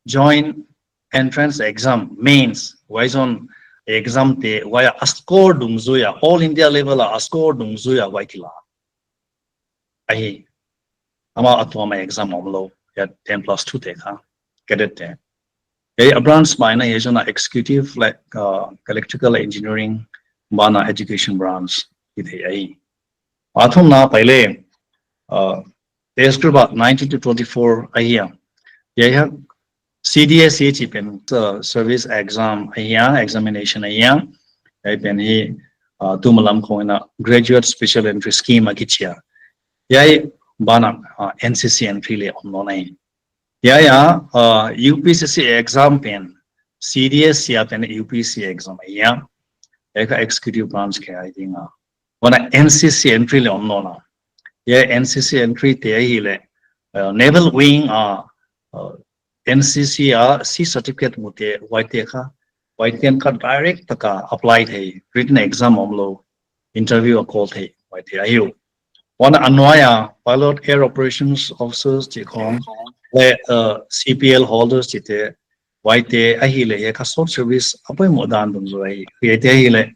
Joint Entrance Exam, mains, huai zong exam te, huai a score dungzui a, all India level a score dungzui a huai kila ahi. Amau a tuam a exam omlou, hiai ten plus two te kha, cadet te. Hiai a branch mai in a hiai zong a executive, like, uh, electrical engineering, ban a education branch, hi thei ahi. A thumna pai leh, uh, age group a nineteen to twenty-four ahi a. Hiai hi C D S E chih pen, uh, service exam ahi a, examination ahi a. Hiai pen hi, uh, tuma lam khong in a graduate special entry scheme a kichi a. Hiai ban a, uh, N C C entry leh om nawn ahi. Hiai a, uh, U P S C exam pen, C D S E a pen U P S C exam ahi a. Hiai kha executive branch kia ahi ding a. Huan a N C C entry leh om nawn a. Hiai N C C entry te ahihleh, uh, Naval Wing a, uh, N C C a C certificate mute huaite kha, huaite'n kha direct taka apply thei, written exam omlou, interview a call thei, huaite ahi uh. Huan a nuai a pilot, air operations officers chih khong, leh, uh, C P L holders chihte, huaite ahihleh hiai kha short service a poimoh dan dungzui ahi. Huaite ahihleh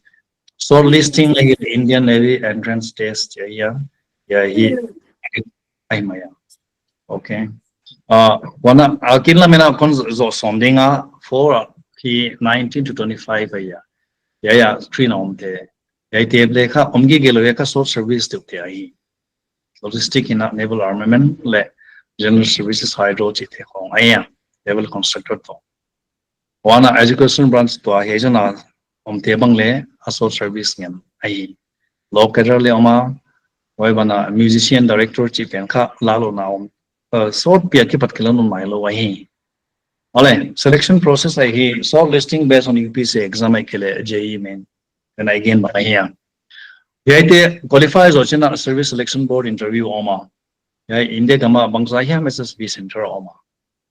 short listing ahihleh Indian Navy entrance test chih ahi a. Hiai hi ahi mai a. Okay. Uh, huan a, uh, kin lam in a kon zoh sawm ding a, four a, hi nineteen to twenty-five ahi a. Hiai a, screen a omte. Hiaite leh kha om gige lou, hiai kha short service deuhte ahi. Logistic in a naval armament leh general services hydro chihte khong ahi a, naval constructor toh. Huan a education branch toh hiai zong a omte bang leh a short service ngen ahi. Law cadre leh om a, Huai ban ah musician director chih pen kha lalouhna om, uh, sawtpi a kipat kila nawnlou ahi. Ole, selection process ahi, short listing based on U P S C exam ahihkeileh J E E main, then again bang ahi a. Hiaite qualify zoh chiang a service selection board interview om a. Hiai India gam a bangzah hiam S S B center om a.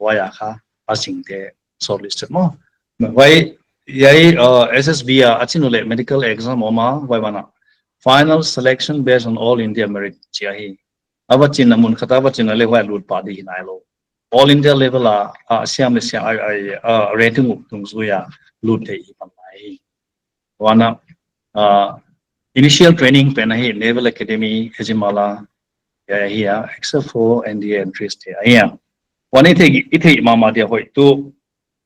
Huai a kha a singte shortlisted maw. Huai hiai, uh, S S B a a chin uleh medical exam om a, huai ban ah final selection based on all India merit chih ahi. A va chin a mun khat a va chin a leh huai lut pah di hi nailou. All India level a, a siam leh siam a, a, a rating uh dungzui a lut thei hi pan lai hi. Huan ah, uh, initial training pen ahi Naval Academy, Ejimala, hiai ahi a, except for N D A entries te ahi a. Huan i theih, i theih mahmah dia hoih tu,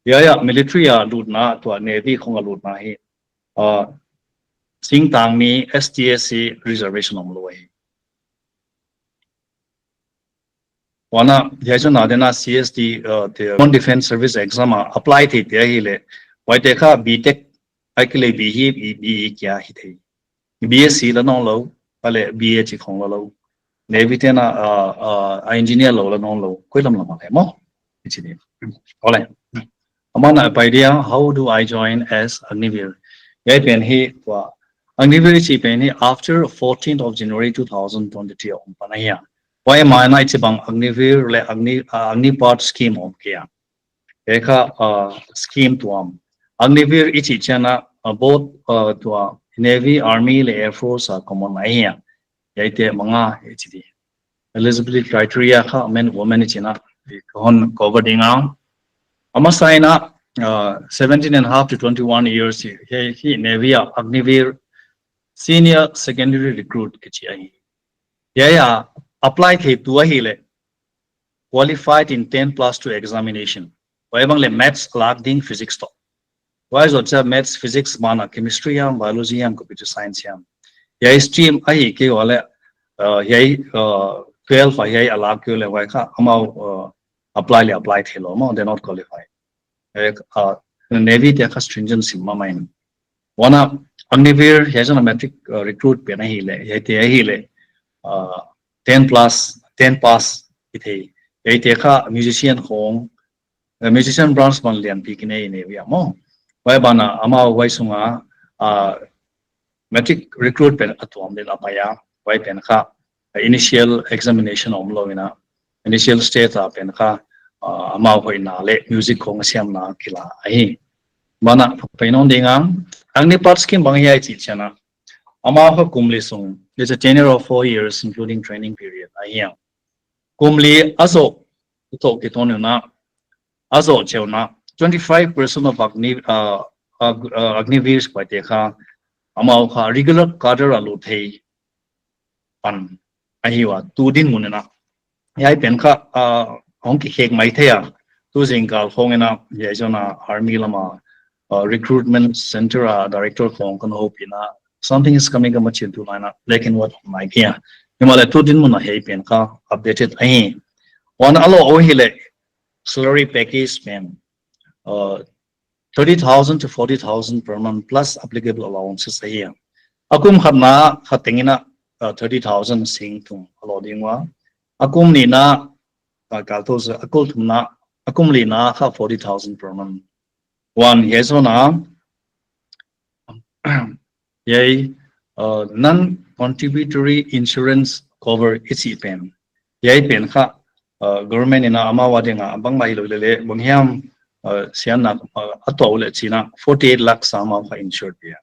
hiai a military a lutna, tua Navy khong a lutna hi, uh, singtang mi S T S C reservation omlou ahi. Huan ah, hiai chu na dena C S D, uh, te Common Defence Service Exam a apply theite ahihleh, huaite kha B Tech ahihkeileh B E, B E kia hi thei. B S C la nawnlou, ahihkeileh B A chih khong la lou. Navy te'n a, uh, uh, a engineer lou la nawnlou, koi lam lam a leh maw. Hichi di. Ole. Aman a pai dia, how do I join as Agniveer? Hiai pen hi tua, Agniveer chih pen hi after fourteenth of January two thousand twenty-three om pan ahi a. Huai mai na hichibang Agniveer leh Agni, uh, Agnipath scheme om kei a. Hiai kha, uh, scheme tuam. Agniveer i chih chiang a, uh, both, uh, tua Navy, Army leh Air Force a common ahi a. Hiaite manga hichi di. Eligibility criteria kha men women i chihna, i hon cover ding a. A masa in a, uh, seventeen and a half to twenty-one years hi, hi, hi Navy a Agniveer senior secondary recruit kichi ahi. Hiai a apply theitu ahihleh qualified in ten plus two examination. Huai bang leh maths lak ding, physics toh. Huai zoh chiang maths, physics ban ah chemistry hiam, biology hiam, computer science hiam. Hiai stream ahi kei uleh, uh, hiai, uh, twelve a hiai a lak kei uleh huai kha amau, uh, apply leh apply theilou maw, they not qualify. Eh, uh, Navy te kha stringent sim mahmah in. Huan ah Agniveer hiai zong a matric, uh, recruit pen ahihleh, hiaite ahihleh, uh, ten plus, ten pass i thei. Hiaite kha musician khong, uh, musician branch bang lianpi kinei Navy a maw. Huai ban ah amau huai sung a, uh, matric recruit pen a tuam den a pai a, huai pen kha initial examination omlou in a, initial stage a pen kha, uh, amau hoihna leh music khong siamna kila ahi. Ban ah pai nawn ding a, Agnipath scheme bang hiai chih chiang a, amau kha kum li sung, it's a tenure of four years including training period ahi a. Kum li a zoh toh kiton in a, a zoh cheuh in a, twenty-five percent of Agni, uh, Ag-, uh, Agniveers huaite kha, amau kha regular cadre a lut thei pan ahi ua, tu dinmun in a. Hiai pen kha, uh, hong kikhek maithei a, tu zingkal khong in a, hiai zong a Army lam a, uh, recruitment center a director khong kon houpi in a, something is coming ka machin tu lai in a, black and white hong mai kia. Himahleh tu dinmun a hiai pen kha updated ahi. Huan a lou ahihleh salary package pen, uh, thirty thousand to forty thousand per month plus applicable allowances ahi a. A kum khatna kha teng in a, uh, thirty thousand sing thum a lou ding ua. A kum nihna, uh, kal tou se, a kum thumna, a kum lina kha forty thousand per month. Huan hiai zong a, hiai, uh, non-contributory insurance cover i chih pen. Hiai pen kha, uh, government in a amau a ding a, bangmah hilou leh leh, bang hiam, uh, sianna, uh, a tuah uleh chih in a, forty-eight lakhs a amau kha insured dia.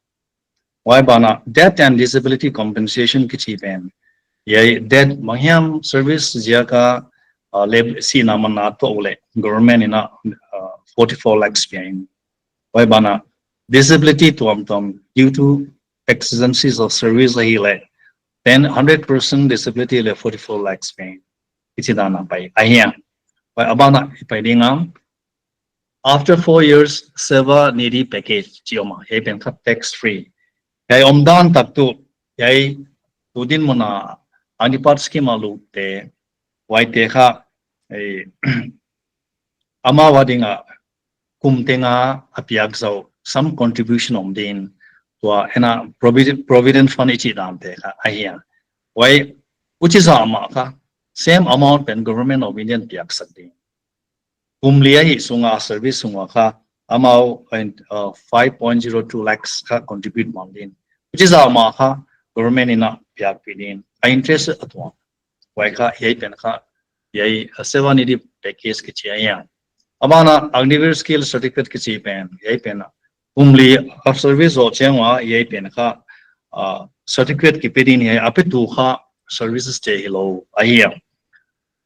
Huai ban ah death and disability compensation kichi pen. Hiai death bang hiam service ziak a, uh, leh sihna manna tuah uleh government in a, uh, forty-four lakhs pia in. Huai ban ah disability tuamtuam due to exigencies of service ahihleh, then hundred percent disability leh forty-four lakhs pia in. Hichi dan a pai ahi a. Huai a ban ah i pai ding a. After four years, Seva Nidhi package chi om a, hiai pen kha tax free. Hiai omdan tak tu, hiai tu dinmun a Agnipath scheme a lutte, huaite kha, eh, amau a ding a kum teng a a piak zaw, some contribution om din, tua en a provident, provident fund i chih dante kha ahi a. Huai Huchi zah mah kha same amount pen Government of India in piaksak ding. Kum li ahih sunga service sunga kha amau, uh, five point zero two lakhs kha contribute mang ding. Huchi zah mah kha government in a piakpih ding. A interest a tuang. Huai kha hiai pen kha hiai, uh, Sevanithi package kichi ahi. A ban ah Agniveer skill certificate kichi pen, hiai pen ah kum li a service zoh chiang ua hiai pen kha, uh, certificate kipe ding hiai, a petu kha services chih hilou ahi.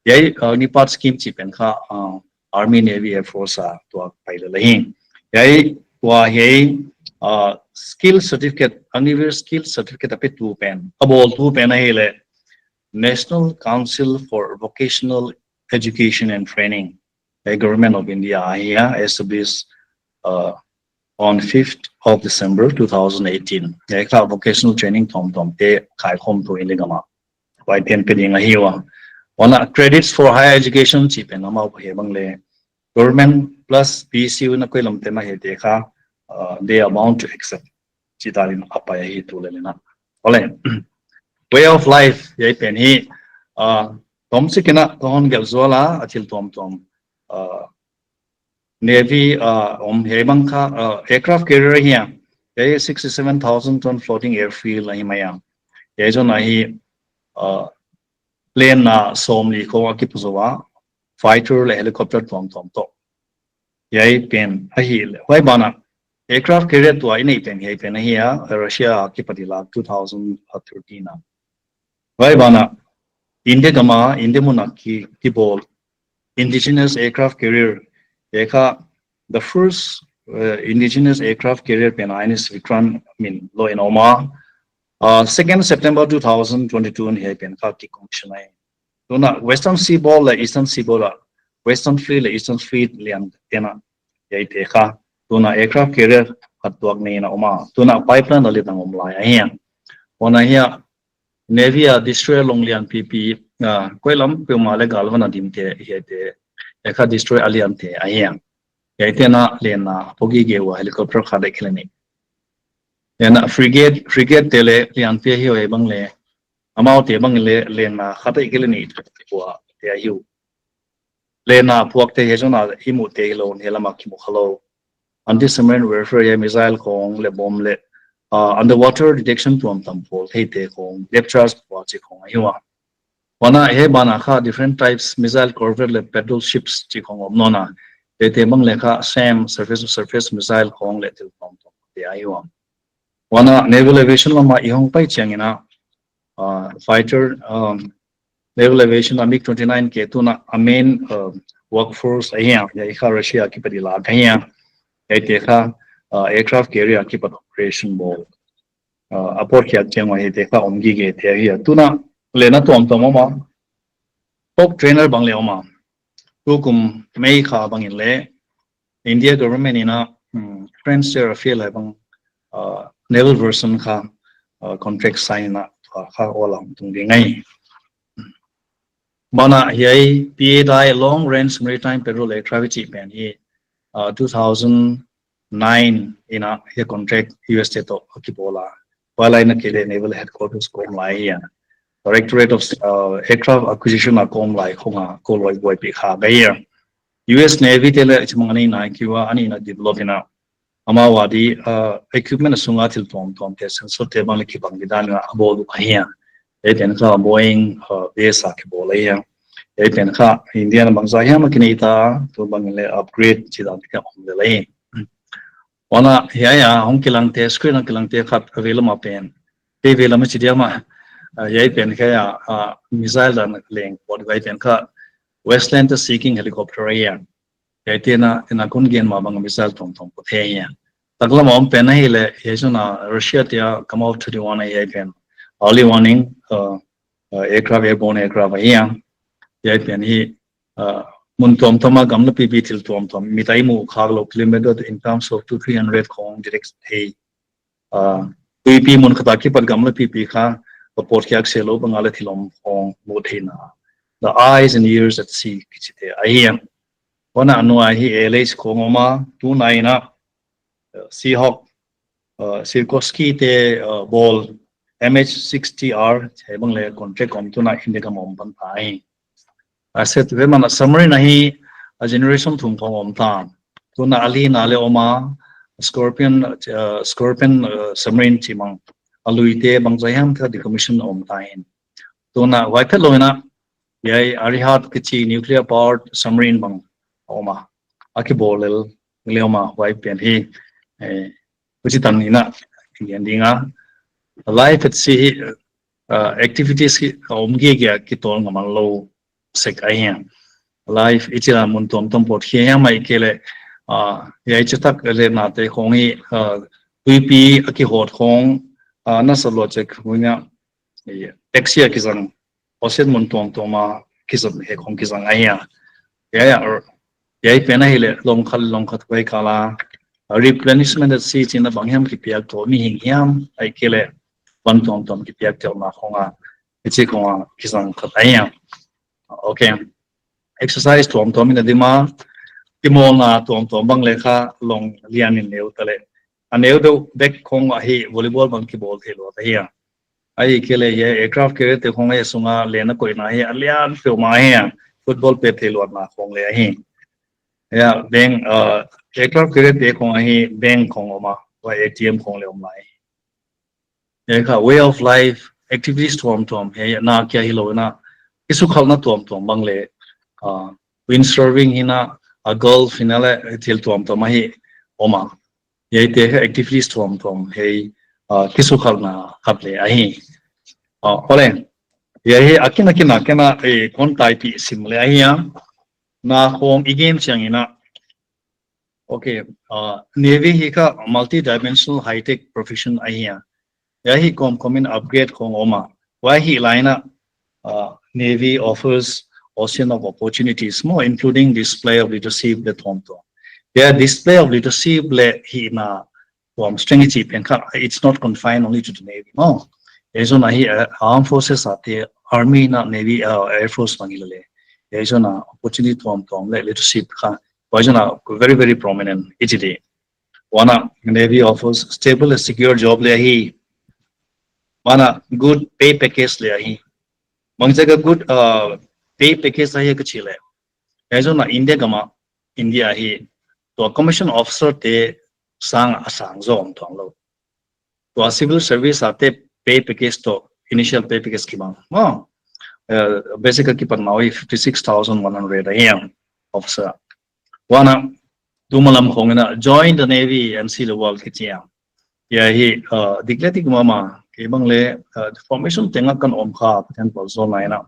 Hiai, uh, Agnipath scheme chih pen kha, uh, Army, Navy, Air Force a tuak pai lel ahi. Hiai, tua hiai, uh, skill certificate, Agniveer skill certificate a petu pen, a bawltu pen ahihleh National Council for Vocational Education and Training, hiai Government of India ahi a, established, uh, on fifth of December two thousand eighteen. Hiai kha vocational training tuamtuam te kaikhawmtu India gam ah huai pen pe ding ahi ua. Huan ah credits for higher education chih pen amau hih bang leh government plus P S U na koi lam te mah hite kha, uh, they are bound to accept. Chih dan in a pai ahi tu lel in a. Ole. Way of life, hiai pen hi, uh, tomchik in a ka hon gelh zual a, a thil tuamtuam, uh, Navy, uh, om hiai bang kha, uh, aircraft carrier ahi a. Hiai sixty-seven thousand ton floating airfield ahi mai a. Hiai zong ahi, uh, plane na sawmli khong a kipu zou a, fighter leh helicopter tuamtuam toh. Hiai pen ahihleh. Huai ban ah aircraft carrier tua i neih pen hiai pen ahi a, Russia a kipat i lak two thousand thirteen a. Huai ban ah India gam ah, India mun ah ki, kibawl indigenous aircraft carrier, hiai kha the first, uh, indigenous aircraft carrier pen I N S Vikrant min lou in om a. Uh, second September two thousand twenty-two in hiai pen kha kicommission ahi. Tuna Western Seaboard leh Eastern Seaboard ah, Western Fleet leh Eastern Fleet lian te'n a, hiaite kha tuna aircraft carrier khat tuak nei in a om a. Tuna pipeline a lit a om lai ahi. Huan ah hiai Navy a destroyer long lian pipi, ah, koi lam peuhmah leh galvan a dim te hiaite, hiai kha destroyer a lian te ahi. Hiaite'n a lenna a pua gige ua helicopter khat leh khe leh nih. Huan ah frigate, frigate te leh lianpi ahi uh bang leh, amaute bang leh lenna khat leh khe leh nih ua te ahi uh. Lenna puakte hiai zong a i muhte hilou, hiai lam a kimu khalou. Anti-submarine warfare hiai missile khong leh bomb leh, ah, underwater detection tuamtuam pawl theite khong, depth charge pawl chih khong ahi ua. Huan ah hiai ban ah kha different types missile corvette leh patrol ships chih khong om nawn a. Hiaite bang leh kha same surface, surface missile khong leh thil tuamtuam te ahi ua. Huan ah naval aviation lam ah i hong pai chiang in a, uh, fighter, um, naval aviation a MiG twenty-nine kha tuna a main, uh, workforce ahi a, hiai kha Russia a kipat i lak ahi a. Hiaite kha, uh, aircraft carrier a kipat operation bawl. Uh, a pawtkhiak chiang ua hiaite kha om gige te ahi a. Tuna lenna tuamtuam om a. Top trainer bang leh om a. Tukum May kha bang in leh India government in a, um, French Terre à Feu hiai bang, uh, naval version kha, uh, contract sign in a, uh, kha awl a tung ding ahi. Ban ah hiai P A D I long range maritime patrol aircraft chih pen hi, uh, two thousand nine in a hiai contract U S te toh a kibawl a. Huai lai in a kei leh Naval Headquarters kawm lai ahi a. Directorate of, uh, Aircraft Acquisition a kawm lai khong a, ko loi buaipih kha ahi a. U S Navy te leh chimang a neihna kiua, a neihna develop in a. Amau a di, uh, equipment a sunga thil tuamtuam te, sensor te bang leh kibang di dan in a bawl uh ahi a. Hiai pen kha Boeing, uh, base a kibawl ahi a. Hiai pen kha India na bangzah hiam a kinei ta, tu bang leh upgrade chih dan te kha om lel ahi. Huan ah hiai a hong kilang te, screen a kilang te khat a veilam a pen. Te veilam a chi diam a, ah, hiai pen kha a, ah, missile dan leng pawt hiai pen kha Westland Seeking helicopter ahi a. Hiaite'n a, ina kon gen mah bang missile tuamtuam pawt ahi a. Taklam a om pen ahihleh, hiai zong a Russia te a Kamov thirty-one ahi hiai pen. Early warning, uh, uh, aircraft, airborne aircraft ahi a. Hiai pen hi, uh, mun tuamtuam a gamla pipi thil tuamtuam, mit a i muh khak lou kilometer in terms of two, three hundred khong direct thei. Uh, tuipi mun khat a kipat gamla pipi kha, va pawtkhiak se lou bang a leh thil om khong mu theihna. The eyes and ears at sea, kichi te ahi a. Huan ah a nuai ah hi L H khong om a, tuna in a, uh, Seahawk, uh, Sikorsky te, uh, bawl M H sixty R, hiai bang leh contract om tuna India gam om pan ta hi. A set ve man a submarine ahi, a generation thum khong om ta. Tuna a lina leh om a, Scorpion, uh, Scorpion, uh, submarine chi mang. A luite bangzah hiam kha decommission om ta hi. Tuna huai phet lou in a, hiai Arihant kichi nuclear powered submarine bang om a. A kibawl lel leh om a, huai pen hi, eh, huchi tan in a, gen ding a. Life at sea hi, uh, activities hi a om gige a, kitawl ngam lou sek ahi a. Life i chih a mun tuamtuam pawt hi hiam ahihkeileh, uh, hiai chih tak leh nate khong hi, uh, tuipi a kihawt khong, uh, nasa lua chek huina, eh, taxi a kizang, ocean mun tuamtuam a kizang, hiai khong kizang ahi a. Hiai, hiai pen ahihleh lawm khat lawm khat huai kal a, uh, replenishment at sea chihna bang hiam kipiak tuah mihing hiam ahihkeileh van tuamtuam kipiak telna khong a, hichi khong a kizang khat ahi a. Okay. Exercise tuamtuam in a dim a, kimawlna tuamtuam bang leh kha lawm lian in neu ta leh. A neu deuh bek khong ahi volleyball bang kibawl theilou ta hi a. Ahihkeileh hiai aircraft carrier te khong a sunga lenna koihna hi a lian peuhmah hi a, football pet theilou na khong leh ahi. Hiai bank, uh, aircraft carrier te khong ahi bank khong om a, huai A T M khong leh om lai. Hiai kha way of life, activities tuamtuam, hiai na kia hilou in a, kisukhalhna tuamtuam bang leh, uh, windsurfing hi in a, a golf hi in a leh, thil tuamtuam ahi om a. Hiaite kha activities tuamtuam hiai, uh, kisukhalhna khat leh ahi. Uh, ole, hiai hi a kin a kin a kin a, eh, kon taipih sim leh ahi a. Na khong i gen chiang in a, okay, uh, Navy hi kha multi-dimensional high-tech profession ahi a. Hiai hi kawmkawm in upgrade khong om a. Huai hi lai in a, uh, Navy offers ocean of opportunities, maw, including display of leadership leh tuamtuam. Hiai display of leadership leh hihna tuam strength i chih pen kha, it's not confined only to the Navy, maw. Hiai zong ahi, uh, armed forces a te, army na, navy, uh, air force bang hi leh. Hiai zong a opportunity tuamtuam leh leadership kha, huai zong a very, very prominent i chih di. Huan a Navy offers stable and secure job leh ahi. Huan a good pay package leh ahi. Bangzah a good, uh, pay package ahi ka chih leh, hiai zong a India gam a, India hi, tua commission officer te sang a sang zaw om tuanglou. Tua civil service a te pay package toh initial pay package kibang, maw, uh, basic a kipan mah uh hi fifty six thousand one hundred ahi a, officer. Huan a, tuma lam khong in a, join the Navy and see the world kichi a. Hiai hi, uh, dik leh dik mahmah, kei bang leh, uh, formation teng a ka om kha, Pathian pawlzawlna in a,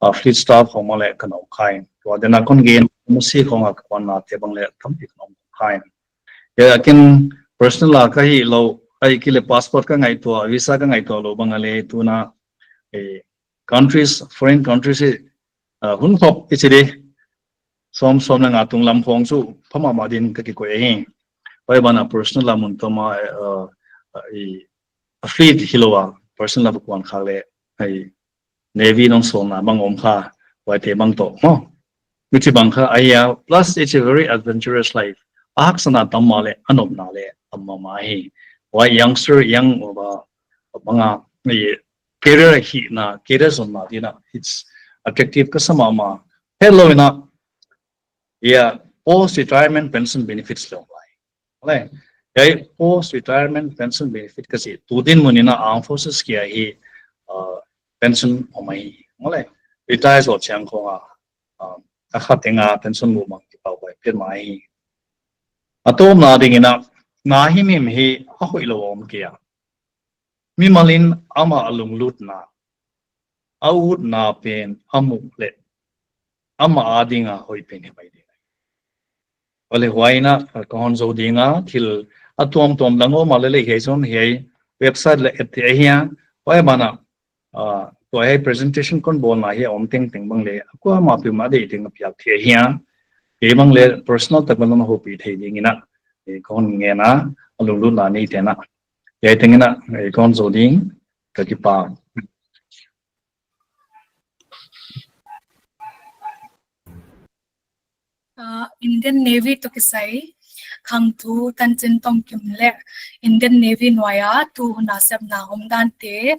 uh, fleet staff khong mah leh ka om kha in. Tua dan a kon gen, masi khong a ka puanna te bang leh tampi ka om kha in. Hiai a kin personal a ka hilou, ahihkeileh passport ka ngaihtuah, visa ka ngaihtuah lou bang a leh tuna, eh, countries, foreign countries hi, uh, hun khop i chih di, sawm, sawm leh nga tunglam khong chu pha mahmah din ka kikoih hi. Huai ban a personal a mun tuam a, uh, uh, i, a fleet hilou a, personal a va kuan khak leh, i, Navy nong sawlna bang om kha, huaite bang toh, maw. Huchibang kha ahi a, plus it's a very adventurous life. A haksatna tam mah leh, a nopna leh, tam mahmah hi. Huai youngster, young, uh, bang a, i, career hihna, career zonna di'n a, it's attractive ka sa mahmah. Hello in a, yeah, post retirement pension benefits leh om lai. Ole, hiai post retirement pension benefit ka chih, tu dinmun in a armed forces kia hi, uh, pension om ahi. Ole, retire zaw chiang khong a, uh, a kha teng a pension lum a kipahhuai petmah hi. A tawpna ding in a, na himhim hi a hoihlou om kei a. Mimal in amah a lunglutna, a utna pen a muh leh, amah a ding a hoih pen hi mai ding. Ole, huai in a, ka hon zou ding a, thil a tuamtuam dang om a leh leh hiai zong hiai website leh et te ahi a, huai ban a, uh, tua hiai presentation kon bawlna hi a om tengteng bang leh, kuamah peuhmah deih teng a piak thei ahi a, kei bang leh personal tak bang hon houpi thei ding in a, eh, kon ngen a, a lunglutna neite in a. Hiai teng in a, eh, kon zou ding, ka kipak. Uh, Indian Navy toh kisai, khangthu Tanchin Tongkim leh Indian Navy nuaia tu hun a sepna omdante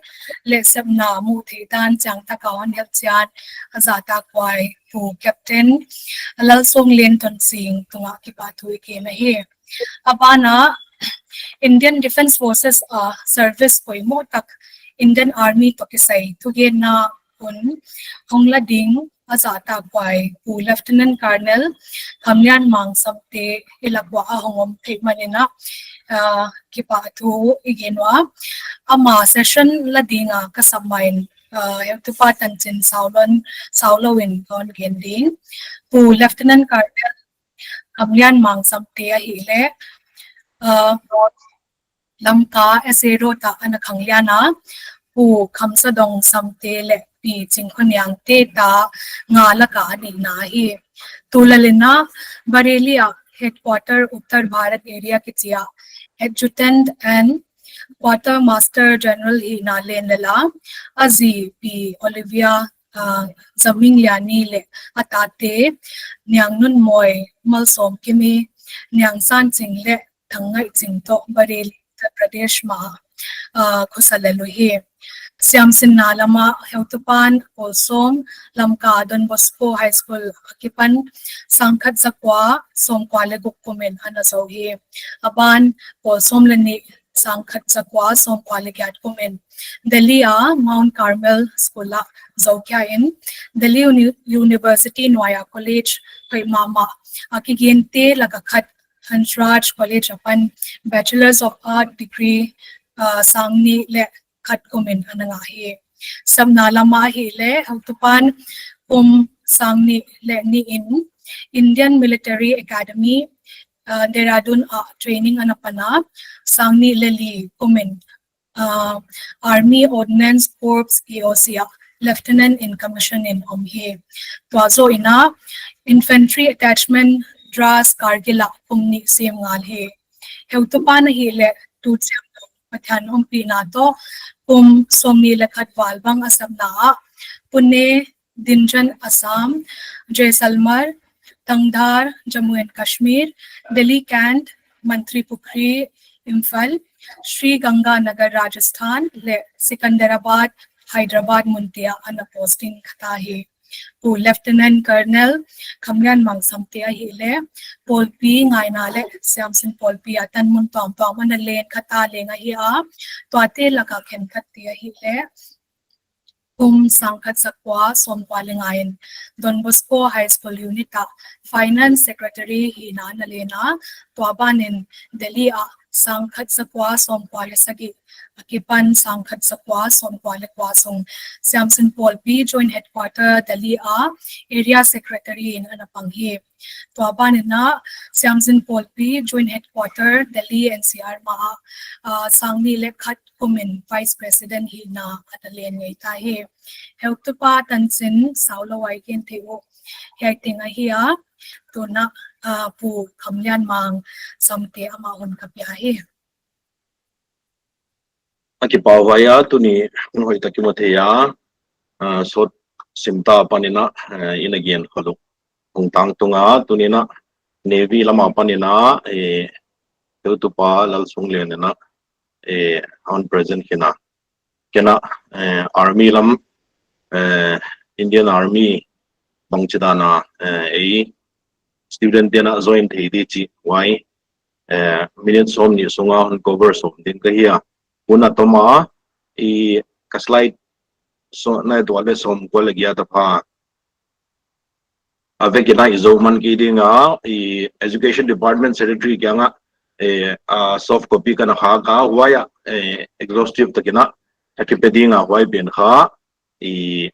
leh sepna muhtheih dan chiangtak a hon hilhchian a zahtakhuai Pu Captain Lalsuanglian Tonsing tungah kipahthu i gen ahi. A ban ah Indian Defence Forces a service poimoh tak Indian Army toh kisai thugenna hun hong la ding a zahtakhuai Pu Lieutenant Colonel Khamlianmang Samte i lak uah a hong om theih manin ah, ah, kipahthu i gen ua. Ama session la ding a ka sam main, ah, heutupa Tanchin Saulon, Saulou in kon gen ding. Pu Lieutenant Colonel Khamlianmang Samte ahihleh, ah, Lamka S A Road ah ana khanglian a, Pu Khamsadong Samte leh Pi Chingkhoniangte ta nga laka a nihna ahi. Tulel in ah Bareilly ah headquarter Uttar Bharat Area kichi ah Adjutant and Quartermaster General hihna len lel a, a zi Pi Olivia, ah, Zamingliani leh a tate Niangnunmawi, Malsawmkimi, Niangsanching leh Thangngaihching toh Bareilly, Uttar Pradesh mah ah, ah, khosa lel uhi. Siamsinna lam ah heutupan pawl sawm Lamka Don Bosco High School akipan sangkhat zakua sawmkua leh guk kumin ana zou hi. A ban pawl sawm leh nih sangkhat zakua sawmkua leh giat kumin Delhi a Mount Carmel School ah zou khia in Delhi Uni-, University nuaia college hoih mahmah a kigente laka khat Hansraj College apan Bachelors of Art degree, ah, sangnih leh khat kumin ana ngah hi. Sepna lam ah ahihleh heutupan kum sangnih leh nih in Indian Military Academy, ah, Dehradun ah training ana pan a, sangnih leh li kumin, ah, Army Ordnance Corps E O C ah Lieutenant in Commission in om hi. Tua zoh in ah Infantry Attachment Dras Kargil ah kum nih sim ngal hi. Heutupan ahihleh tu chiang Pathian ompihna toh kum sawmnih leh khat val bang a sapna ah Pune, Dinjan, Assam, Jaisalmer, Tangdhar, Jammu and Kashmir, Delhi Cantt, Mantripukhri, Imphal, Sri Ganganagar, Rajasthan, leh Secunderabad, Hyderabad munte ah ana posting kha ta hi. Pu Lieutenant Colonel Khamlianmang Samte ahihleh pawlpi ngaina leh siamsin pawlpi a tan mun tuamtuam ana len kha ta leng ahi a, tuate laka khenkhatte ahihleh kum sangkhat zakua sawmkua leh nga in Don Bosco High School Unit ah Finance Secretary hihna ana len a, tua ban in Delhi ah sangkhat zakua sawmkua leh sagih akipan sangkhat zakua sawmkua leh kua sung Siamsin Pawlpi Joint Headquarter Delhi ah Area Secretary in ana pang hi. Tua ban in ah Siamsin Pawlpi Joint Headquarter Delhi N C R mah ah, ah, sangnih leh khat kumin Vice President hihna ana len ngei ta hi. Heutupa Tanchin Saulou a i gen theih uh hiai teng ahi a, tun ah, ah, Pu Khamlianmang Samte amah hun ka pia hi. A kipahhuai a, tuni hun hoihtak i mu thei a, ah, sawt simta apan in ah, eh, i na gen kha lou. Hong tang tung a, tuni in ah Navy lam apan in ah, eh, heutupa Lalsuanglian in ah, eh, a hon present khin a. Ken ah, eh, Army lam, eh, Indian Army bangchidan a, eh, ei student te'n a join thei di chih huai, eh, minute sawmnih sunga hon cover sawm ding ka hi a. Hun a tom a, i ka slide sawm, nai tua leh sawmkua leh giat a pha. A vek in ah i zou man kei ding a, i Education Department Secretary kiang ah, eh, a soft copy ka na khak a, huai ah, eh, exhaustive tak in ah, a kipe ding a huai pen kha, i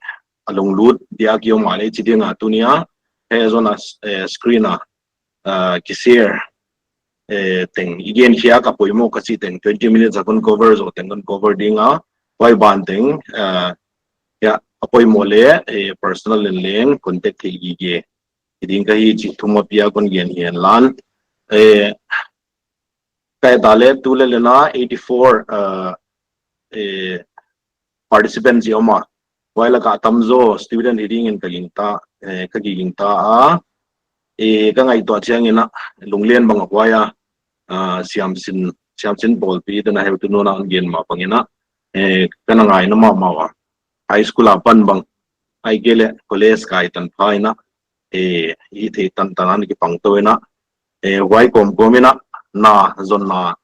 a lunglut dia ki om a leh chi ding a tuni a, he zon a, eh, screen a, ah, ki share, eh, teng, i gen khia ka poimoh ka chih teng, twenty minutes a kon cover zou teng kon cover ding a, huai ban teng, ah, ya, a poimoh leh, eh, personal in leng contact thei gige. Hi ding ka hi chih thum a pia kon gen hi hen lan. Eh, ka et a leh tulel in ah eighty-four, ah, eh, participants i om a. Huai laka tamzaw student hi ding in ka gingta, eh, ka gingta a. Eh, ka ngaihtuah chiang in ah, lunglen bang a huai a, ah, siamsin, siamsin pawlpi te na heutu nuna hon gen ma bang in a, eh, ka na ngaina mahmah ua. High school apan bang, ahihkeileh college kai tanpha in a, eh, i theih tantan a na kipang tou in a, eh, huai kawmkawm in a, na zonna,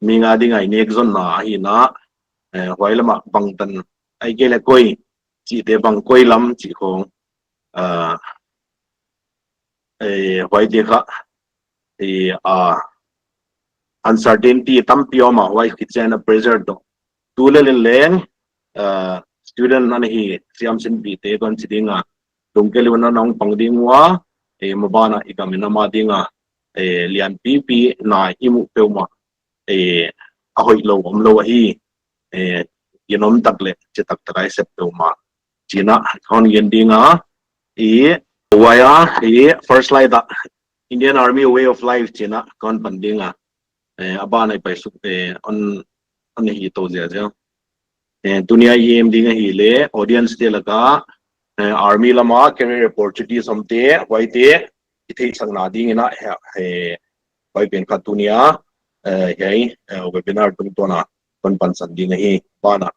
mi nga ding a i nek zonna ahi in a, eh, huai lam a bangtan, ahihkeileh koi, chihte bang koi lam chih khong, ah, eh, huaite kha, eh, ah, uncertainty tampi om a, huai khit chiang in a pressure toh. Tu lel in leng, ah, student ana hi siamsinpihte kon chi ding a, tung kei lou in a na hong pang ding ua, eh, maban a i gam in a ma ding a, eh, lianpipi na i muh peuhmah, eh, a hoihlou omlou ahi, eh, ginom tak leh chi taktak a i sep peuhmah. Chi in a, kon gen ding a, i, huai a, i, first slide a, Indian Army Way of Life chi in a, kon pan ding a. Eh, a ban a i paisuk, eh, hon, hon hi tou ziahziah. Eh, tuni a i aim ding ahihleh, audience te lak a, eh, army lam a career opportunities omte, huaite, i theihsakna ding in a, he, he, huai pen kha tuni a, eh, hiai, eh, webinar tungtawn a, kon pansan ding ahi, ban a.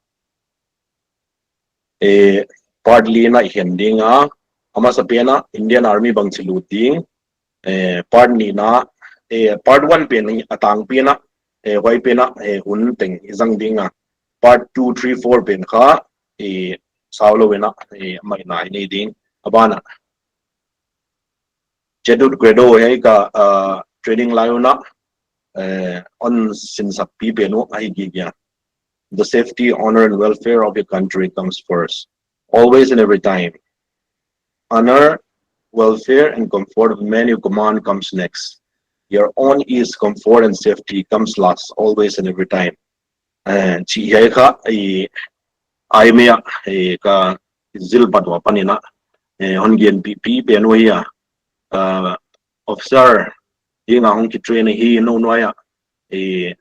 Eh, part li in a i hen ding a, a masapen a Indian Army bangchi lut ding, eh, part nihna, eh, part one pen a tangpi in a, eh, huai pen a, eh, hun teng i zang ding a, part two, three, four pen kha, eh, saulou in a, eh, maina i nei ding, a ban a. Chedut Credo hiai ka, ah, training lai un a, eh, hon sinsakpipen uh ahi gige a. The safety, honor and welfare of your country comes first, always and every time. Honor, welfare and comfort of the man you command comes next. Your own ease, comfort and safety comes last, always and every time. Eh, chih hiai kha, eh, I M A a, eh, ka zil pat ua pan in a, eh, hon genpihpipen uh ahi a, ah, officer ding a hong kitrain ahi nou nuai a, eh,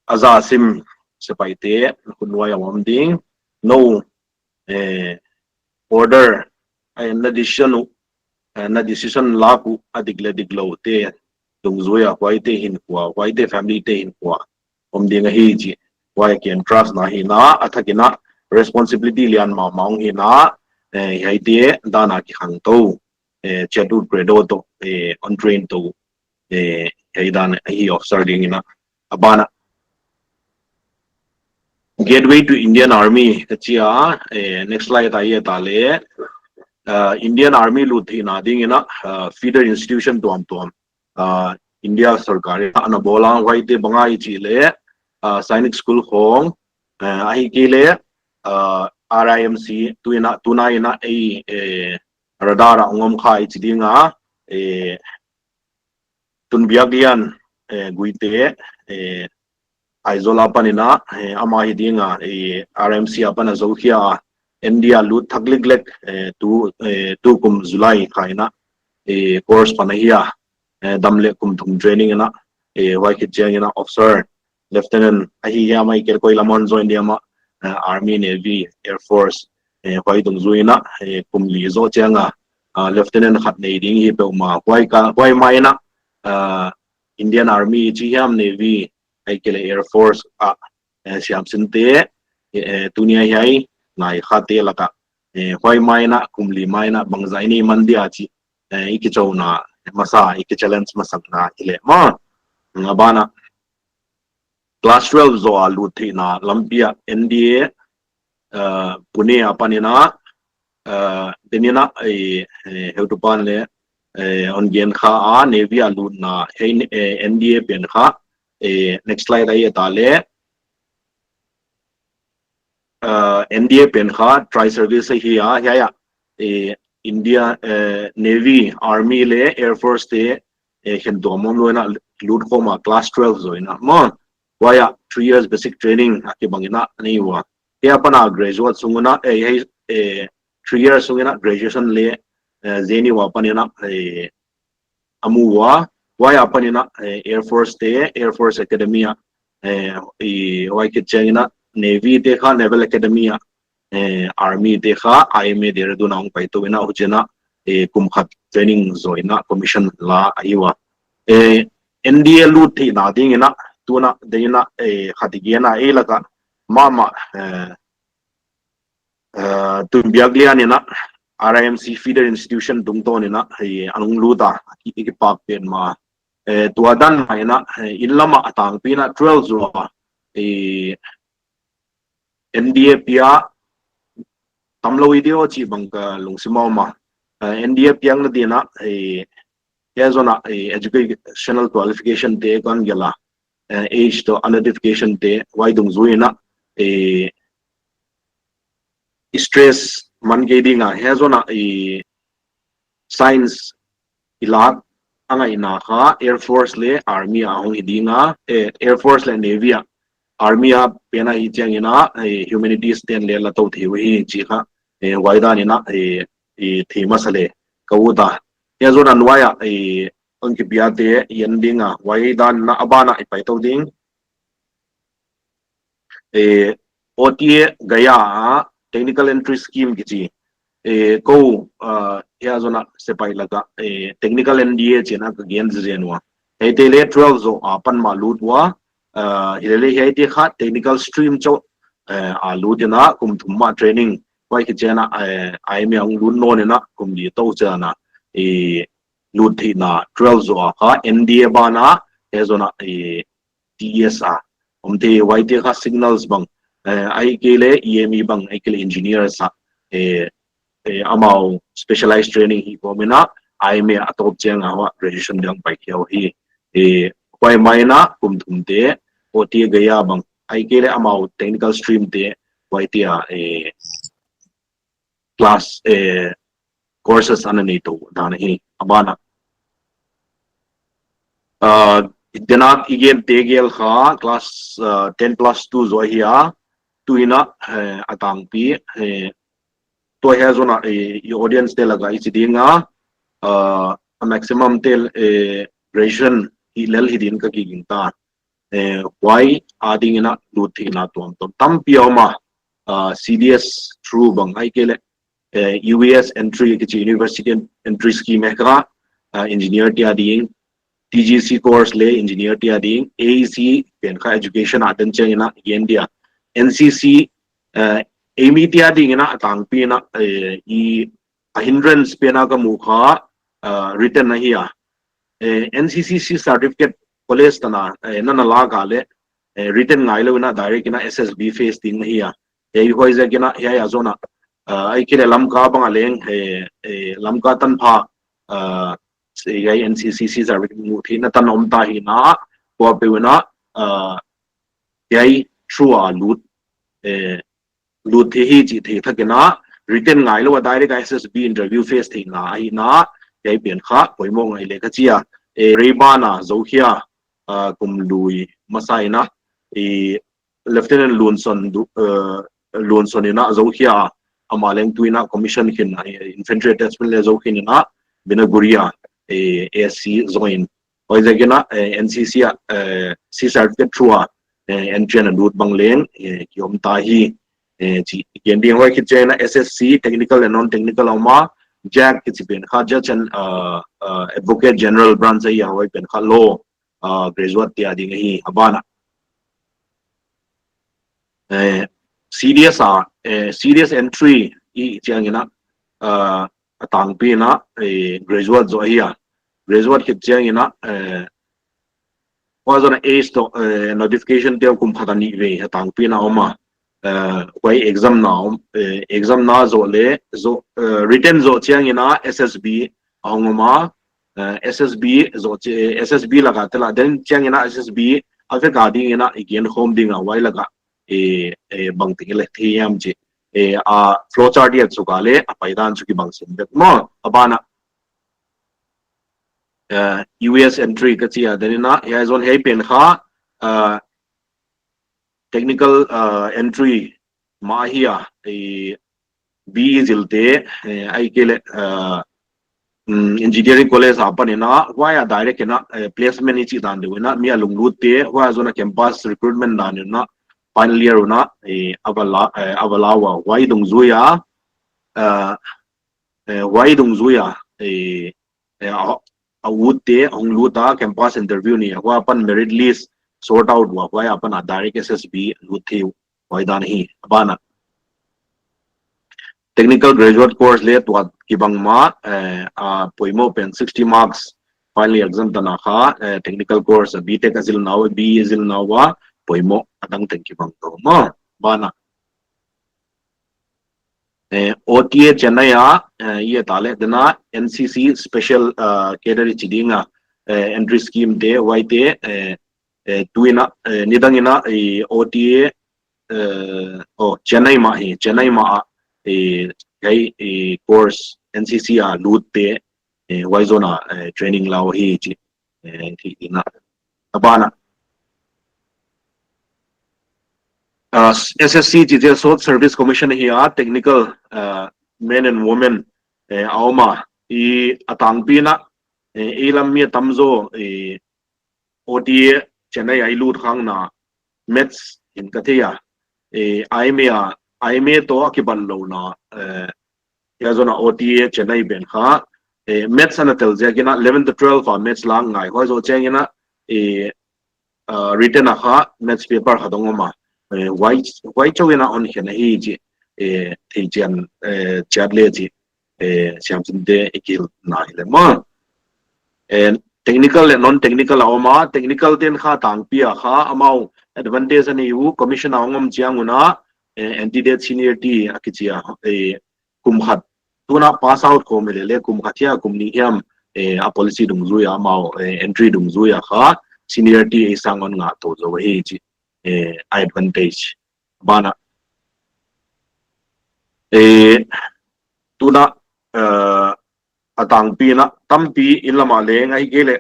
a za sim sepaihte, hun nuai a om ding, nou, eh, order, eh, na decision uh, eh, na decision lak uh a dik leh diklou te dungzui a, huaite hinkhua, huaite family te hinkhua om ding ahi chih, huai a ki entrust na hi in a, a thak in a responsibility lian mahmah hong hi in a, eh, hiaite dan a kikhang tou, eh, Chedut Credo toh, eh, hon train tou, eh, hiai dan ahi officer ding in a, a ban a. Gateway to Indian Army ka chi a, eh, next slide a i et leh, ah, Indian Army lut theihna ding in a, ah, feeder institution tuamtuam, ah, India sorkar in a ana bawl a, huaite bang ahia i chih leh, ah, Sainik School khong, eh, ahihkeileh, ah, R I M C, tu in a, tuni in a, eh, eh, radar a hong om kha i chi ding a, eh, Tunbiaklian, eh, Guite, eh, Aizawl apan in a, eh, amah hi ding a, eh, R M C apan a zou khia a, N D A lut thak liklek, eh, tu, eh, tu kum July kha in a, eh, course pan ahi a, eh, dam leh kum thum training in a, eh, huai khit chiang in a officer, Lieutenant ahi hiam ahihkeileh koi lam a hon join diam a, eh, Army, Navy, Air Force, eh, huai dungzui in a, eh, kum li zoh chiang a, ah, Lieutenant khat nei ding hi peuhmah. Huai ka, huai mai in a, ah, Indian Army chi hiam, Navy, ahihkeileh Air Force a, eh, siamsinte, eh, tuni a hiai ngai khate lak a, eh, huai mai in a, kum li mai in a, bangzah i nei man dia chih, eh, i kichouna masa, i kichallenge masakna i leh maw. A ban a, class twelve zoh a lut theihna lampi a N D A, eh, Pune apan in a, eh, tuni in a, eh, eh, heutupa'n leng, eh, hon gen kha a, Navy a lutna, hiai, eh, N D A pen kha, eh, next slide a i et leh, eh, N D A pen kha, tri-service ahi a, hiai a, eh, India, eh, Navy, Army leh Air Force te, eh, khentuam omlou in a lut khawm a class twelve zoh in a maw. Huai a three years basic training a kibang in a nei ua. Hiai apan a graduate sung un a, eh, hiai, eh, three years sung in a graduation leh, eh, J N U apan in a, eh, a mu ua. Huai apan in a, eh, Air Force te, Air Force Academy a, eh, i huai khit chiang in a Navy te kha Naval Academy a, eh, Army te kha I M A Dehradun a hong pai tou in a, huchi in a, eh, kum khat training zoh in a commission la ahi ua. Eh, N D A lut theihna ding in a, tuna ding in a, eh, khat i gen a, ei laka, mahmah, eh, eh, Tunbiaklian in a, R I M C feeder institution tungtawn in a, eh, a hong lut a, i, i kipak pen mah. Eh, tua dan mah in a, eh, inn lam ah a tangpi in a twelve zoh a, eh, N D A pia tamlou i diam chih bang ka lungsim a om a. Eh, N D A piakna ding in a, eh, hiai zong a, eh, educational qualification te kon gelh a, eh, age toh identification te, huai dungzui in a, eh, stress man kei ding a, hiai zong a, eh, science i lak a ngaihna kha Air Force leh Army a hong hi ding a, eh, Air Force leh Navy a, Army a pen a hi chiang in a, eh, humanities ten leh la tou thei uh hi chih kha, eh, huai dan in a, eh, i thei masa leh ka ut a. Hiai zong a nuai a, eh, hong kipia te i en ding a, huai dan in a a ban a i pai tou ding. Eh, O T A Gaya a technical entry scheme kichi. Eh, kou, ah, hiai zong a sepaih laka, eh, technical N D A chih in a ka gen zen ua. Hiaite leh twelve zoh a pan mah lut ua, ah, hilele hiaite kha technical stream chauh, eh, a lut in a kum thum mah training. Huai khit chiang in a, eh, I M A a hong lut nawn in a kum li tou chiang in a, eh, lut theihna twelve zoh a kha N D A ban a, hiai zong a, eh, T E S a om thei, huaite kha signals bang, eh, ahihkeileh E M E bang, ahihkeileh engineers a, eh, eh, amau specialized training hi kawm in a, I M A a tawp chiang a huai graduation ding pai khia uh hi. Eh, huai mah in a kum thum te, O T A Gaya bang, ahihkeileh amau technical stream te, huaite a, eh, class, eh, courses ana nei tou dan hi a ban a. Ah, i gen a, i gen te gel kha class, ah, ten plus two zoh hi a, tu in a, eh, a tangpi, eh, tua hiai zong a, eh, i audience te laka i chi ding a, ah, a maximum te, eh, graduation hi lel hi ding ka kiging ta. Eh, huai a ding in a lut theihna tuamtuam tampi a om a, ah, C D S through bang ahihkeileh, eh, U S entry kichi, University en-, Entry Scheme e kha, ah, engineer te a ding, T G C course leh engineer te a ding, A E C pen kha education a den chiang in a gen dia, N C C, eh, eimi te a ding in a a tangpi in a, eh, i a hindrance pen a ka mu kha, ah, written ahi a. Eh, N C C C certificate college tan a, eh, na na lak a leh, eh, written ngailou in a direct in a S S B face ding ahi a. Eh, huaiziak in a, hiai a zong a, ah, ahihkeileh Lamka bang a leng, eh, eh, Lamka tanpha, ah, hiai N C C C certificate mu theihna tan om ta hi in a, tua peuh in a, ah, hiai through a lut, eh, lut thei hi chih thei thak in a, written ngailou a direct a S S B interview face theihna ahi in a, hiai pen kha poimoh ngai leh ka chi a. Eh, Rayburn a zoh khia, ah, kum lui masa in a, eh, Lieutenant Lunson du-, eh, Lunson in a zoh khia, amah leng tu in a commission khin a, eh, infantry attachment leh zoh khin in a, Binaguri a, eh, A S C join. Huaiziak in a, eh, N C C a, eh, C certificate through a, eh, entry ana lut bang leng, eh, ki om ta hi, eh, chih i gen ding. Huai khit chiang in a S S C, technical and non-technical a om a, JAG kichi pen kha, Judge and, uh, uh, Advocate General Branch ahi a, huai pen kha law, uh, graduate te a ding ahi a ban a. Eh, C D S a, eh, C D S entry i chiang in a, uh, a tangpi in a, eh, graduate zoh ahi a. Graduate khit chiang in a, eh, huai zong a age toh, eh, notification te kum khat a nih vei a tangpi in a om a. Eh, huai exam na om, eh, exam na zoh leh, zoh, eh, written zoh chiang in a S S B a hong om a. Eh, S S B zoh chi-, S S B laka te la den chiang in a S S B a vek a ding in a i gen khawm ding a huai laka, eh, eh, bangteng i leh thei hiam chih. Eh, a flowchart i et suk a leh a paidan chu kibang sim bek maw, a ban a. Eh, U S entry ka chi a, den in a, hiai zong hiai pen kha, eh, technical, eh, entry mah ahi a, eh, B E zil te, eh, ahihkeileh, eh, mm, engineering college a pan in a, huai a direct in a, eh, placement i chih dan deuh in a, mi a lunglut te, huai zong a campus recruitment dan in a, final year un a, eh, a va la, eh, a va la ua, huai dungzui a, eh, eh, huai dungzui a, eh, eh, a, a ut te hong lut a, campus interview ni a, huai apan merit list sort out ua, huai apan a direct S S B lut thei uh, huai dan hi. A ban ah technical graduate course leh tuat kibang mah, eh, a poimoh pen sixty marks final exam tan a kha, eh, technical course, B Tech a zil na ua, B E a zil na ua, poimoh a dang teng kibang tou mah. Ban ah, eh, O T A Chennai a, eh, i et leh, den a N C C special, eh, category chi ding a, eh, entry scheme te, huai te, eh, eh, tu in a, eh, nidang in a, eh, O T A, eh, oh, Chennai mah hi, Chennai mah a, eh, hiai, eh, course N C C a lut te, eh, huai zon a, eh, training la uh hi chi, eh, thei ding a. A ban ah, ah, S S C chi, Social Service Commission hi a, technical, ah, men and women, eh, a om a, i a tangpi in a, eh, ei lam mi a tamzaw, eh, O T A Chennai a i lut khak na, maths hi'n ka thei a, eh, I M A a, I M A toh a kiban lou na, eh, hiai zon a O T A Chennai pen kha, eh, maths ana tel ziak in a, eleven to twelve a maths la ngai, huai zoh chiang in a, eh, ah, written a kha maths paper khat hong om a, eh, huai, huai chauh in a hon khen ahi chi, eh, thei chian, eh, chiat leh chi, eh, siamsin te i kihilh na hi leh mah. Eh, technical leh non-technical a om a, technical te'n kha tangpi a kha, amau advantage a nei uh, commission a hong om chiang un a, eh, anti-date seniority a kichi a, eh, kum khat, tu in a pass out khawm leh leh kum khat hiam, kum nih hiam, eh, a policy dungzui a, amau, eh, entry dungzui a kha, seniority ei sang hon ngah tou zaw hi chi, eh, a advantage. Ban ah, eh, tu in a, eh, a tangpi in a, tampi inn lam a leng ahihkeileh,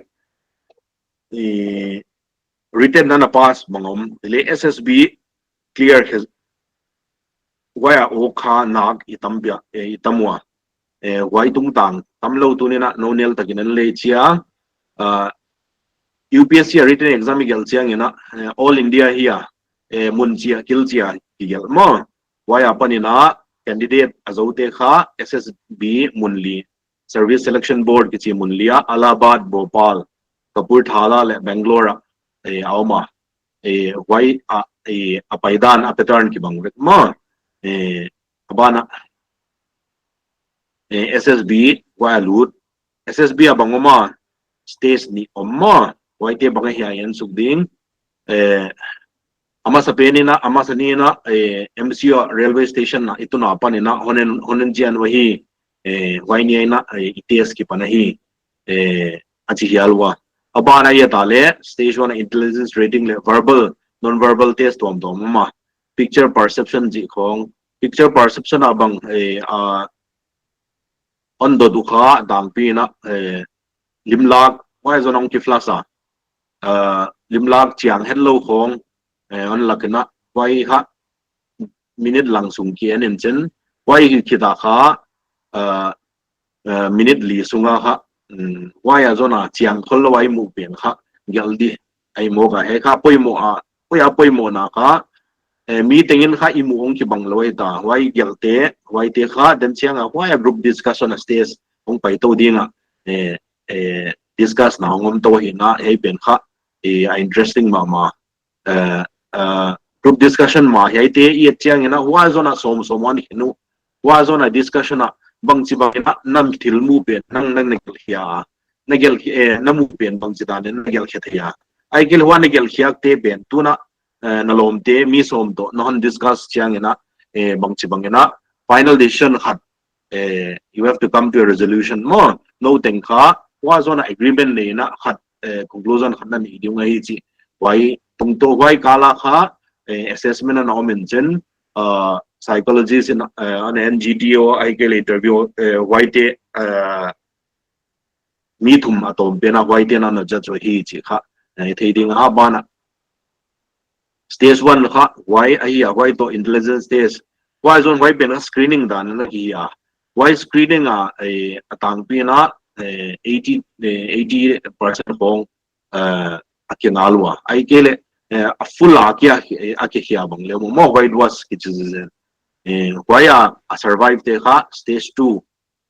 eh, written ana pass bang om, leh S S B clear khe, huai a awk kha nak i tam pia, eh, i tam ua. Eh, huai tungtang tamlou tu in a, no nel tak in an lei chia, ah, U P S C a written exam i gelh chiang in a, eh, All India hi a, eh, mun chia, kil chia kigelh mah. Huai apan in a candidate a zoute kha S S B mun li, Service Selection Board kichi mun li a, Allahabad, Bhopal, Kapurthala leh Bangalore a, eh, a om a, eh, huai a, eh, a paidan a pattern kibang vek mah, eh, a ban ah, eh, S S B huai a lut, S S B a bang om a, stage nih om mah, huaite bang ahia en suk ding, eh, a masapen in a, a masa ni in a, eh, M C O railway station a i tun apan in a, hon en, hon en chian uh ahi, eh, huai ni in a, eh, i test kipan ahi, eh, a chi hial ua. A ban ah i et leh, stage one intelligence rating leh verbal, non-verbal test tuamtuam om a. Picture perception chih khong, picture perception a bang, eh, a, hon dot uh kha tangpi in a, eh, limlak, huai zon hong ki-flash a. Eh, limlak chiang hetlou khong, eh, hon lak in a, huai kha minute lang sung ki en in chin, huai hi khit a kha, eh, eh, minute li sung a kha, mm, huai a zon a chiang khollou a i muh pen kha gelh di, a i muh kha, hiai kha poimoh a, huai a poimohna kha, eh, mi teng in kha i muh hong kibang lou ahi ta, huai gelhte, huaite kha, den chiang a, huai a group discussion a stage hong pai tou ding a, eh, eh, discuss na hong om tou hi in a, hiai pen kha, eh, a interesting mahmah. Eh, eh, group discussion mah hiaite i et chiang in a, huai zon a sawm sawm hon khen uh, huai zon a discussion a bangchibang in a na thil muh pen, nang, nang na gelh khia, na gelh, eh, na muh pen bangchidan in na gelh khe thei a. Ahihkeileh huai na gelh khiakte pen, tu in a, eh, na lawmte, mi sawm toh, na hon discuss chiang in a, eh, bangchibang in a, final decision khat, eh, you have to come to a resolution mah, nou teng kha, huai zon a agreement nei in a khat, eh, conclusion khat na nei ding uh ahi chi. Huai, tungtawn huai kal a kha, eh, assessment ana om in chin, ah, psychologist in, eh, ana en, G T O, ahihkeileh interview, eh, huaite, eh, mi thum a tawm pen a huaite in ana judge uh ahi chi kha, eh, thei ding a. A ban ah, stage one kha huai ahi a, huai toh intelligence test. Huai zon huai pen kha screening dan in a hi a. Huai screening a, eh, a tangpi in a, eh, eighty, eh, eighty percent khong, eh, a kia ngal ua. Ahihkeileh, eh, a full a kia, a kia khia bang leh mah, mah whitewash kichi zen. Eh, huai a, a survive te kha stage two,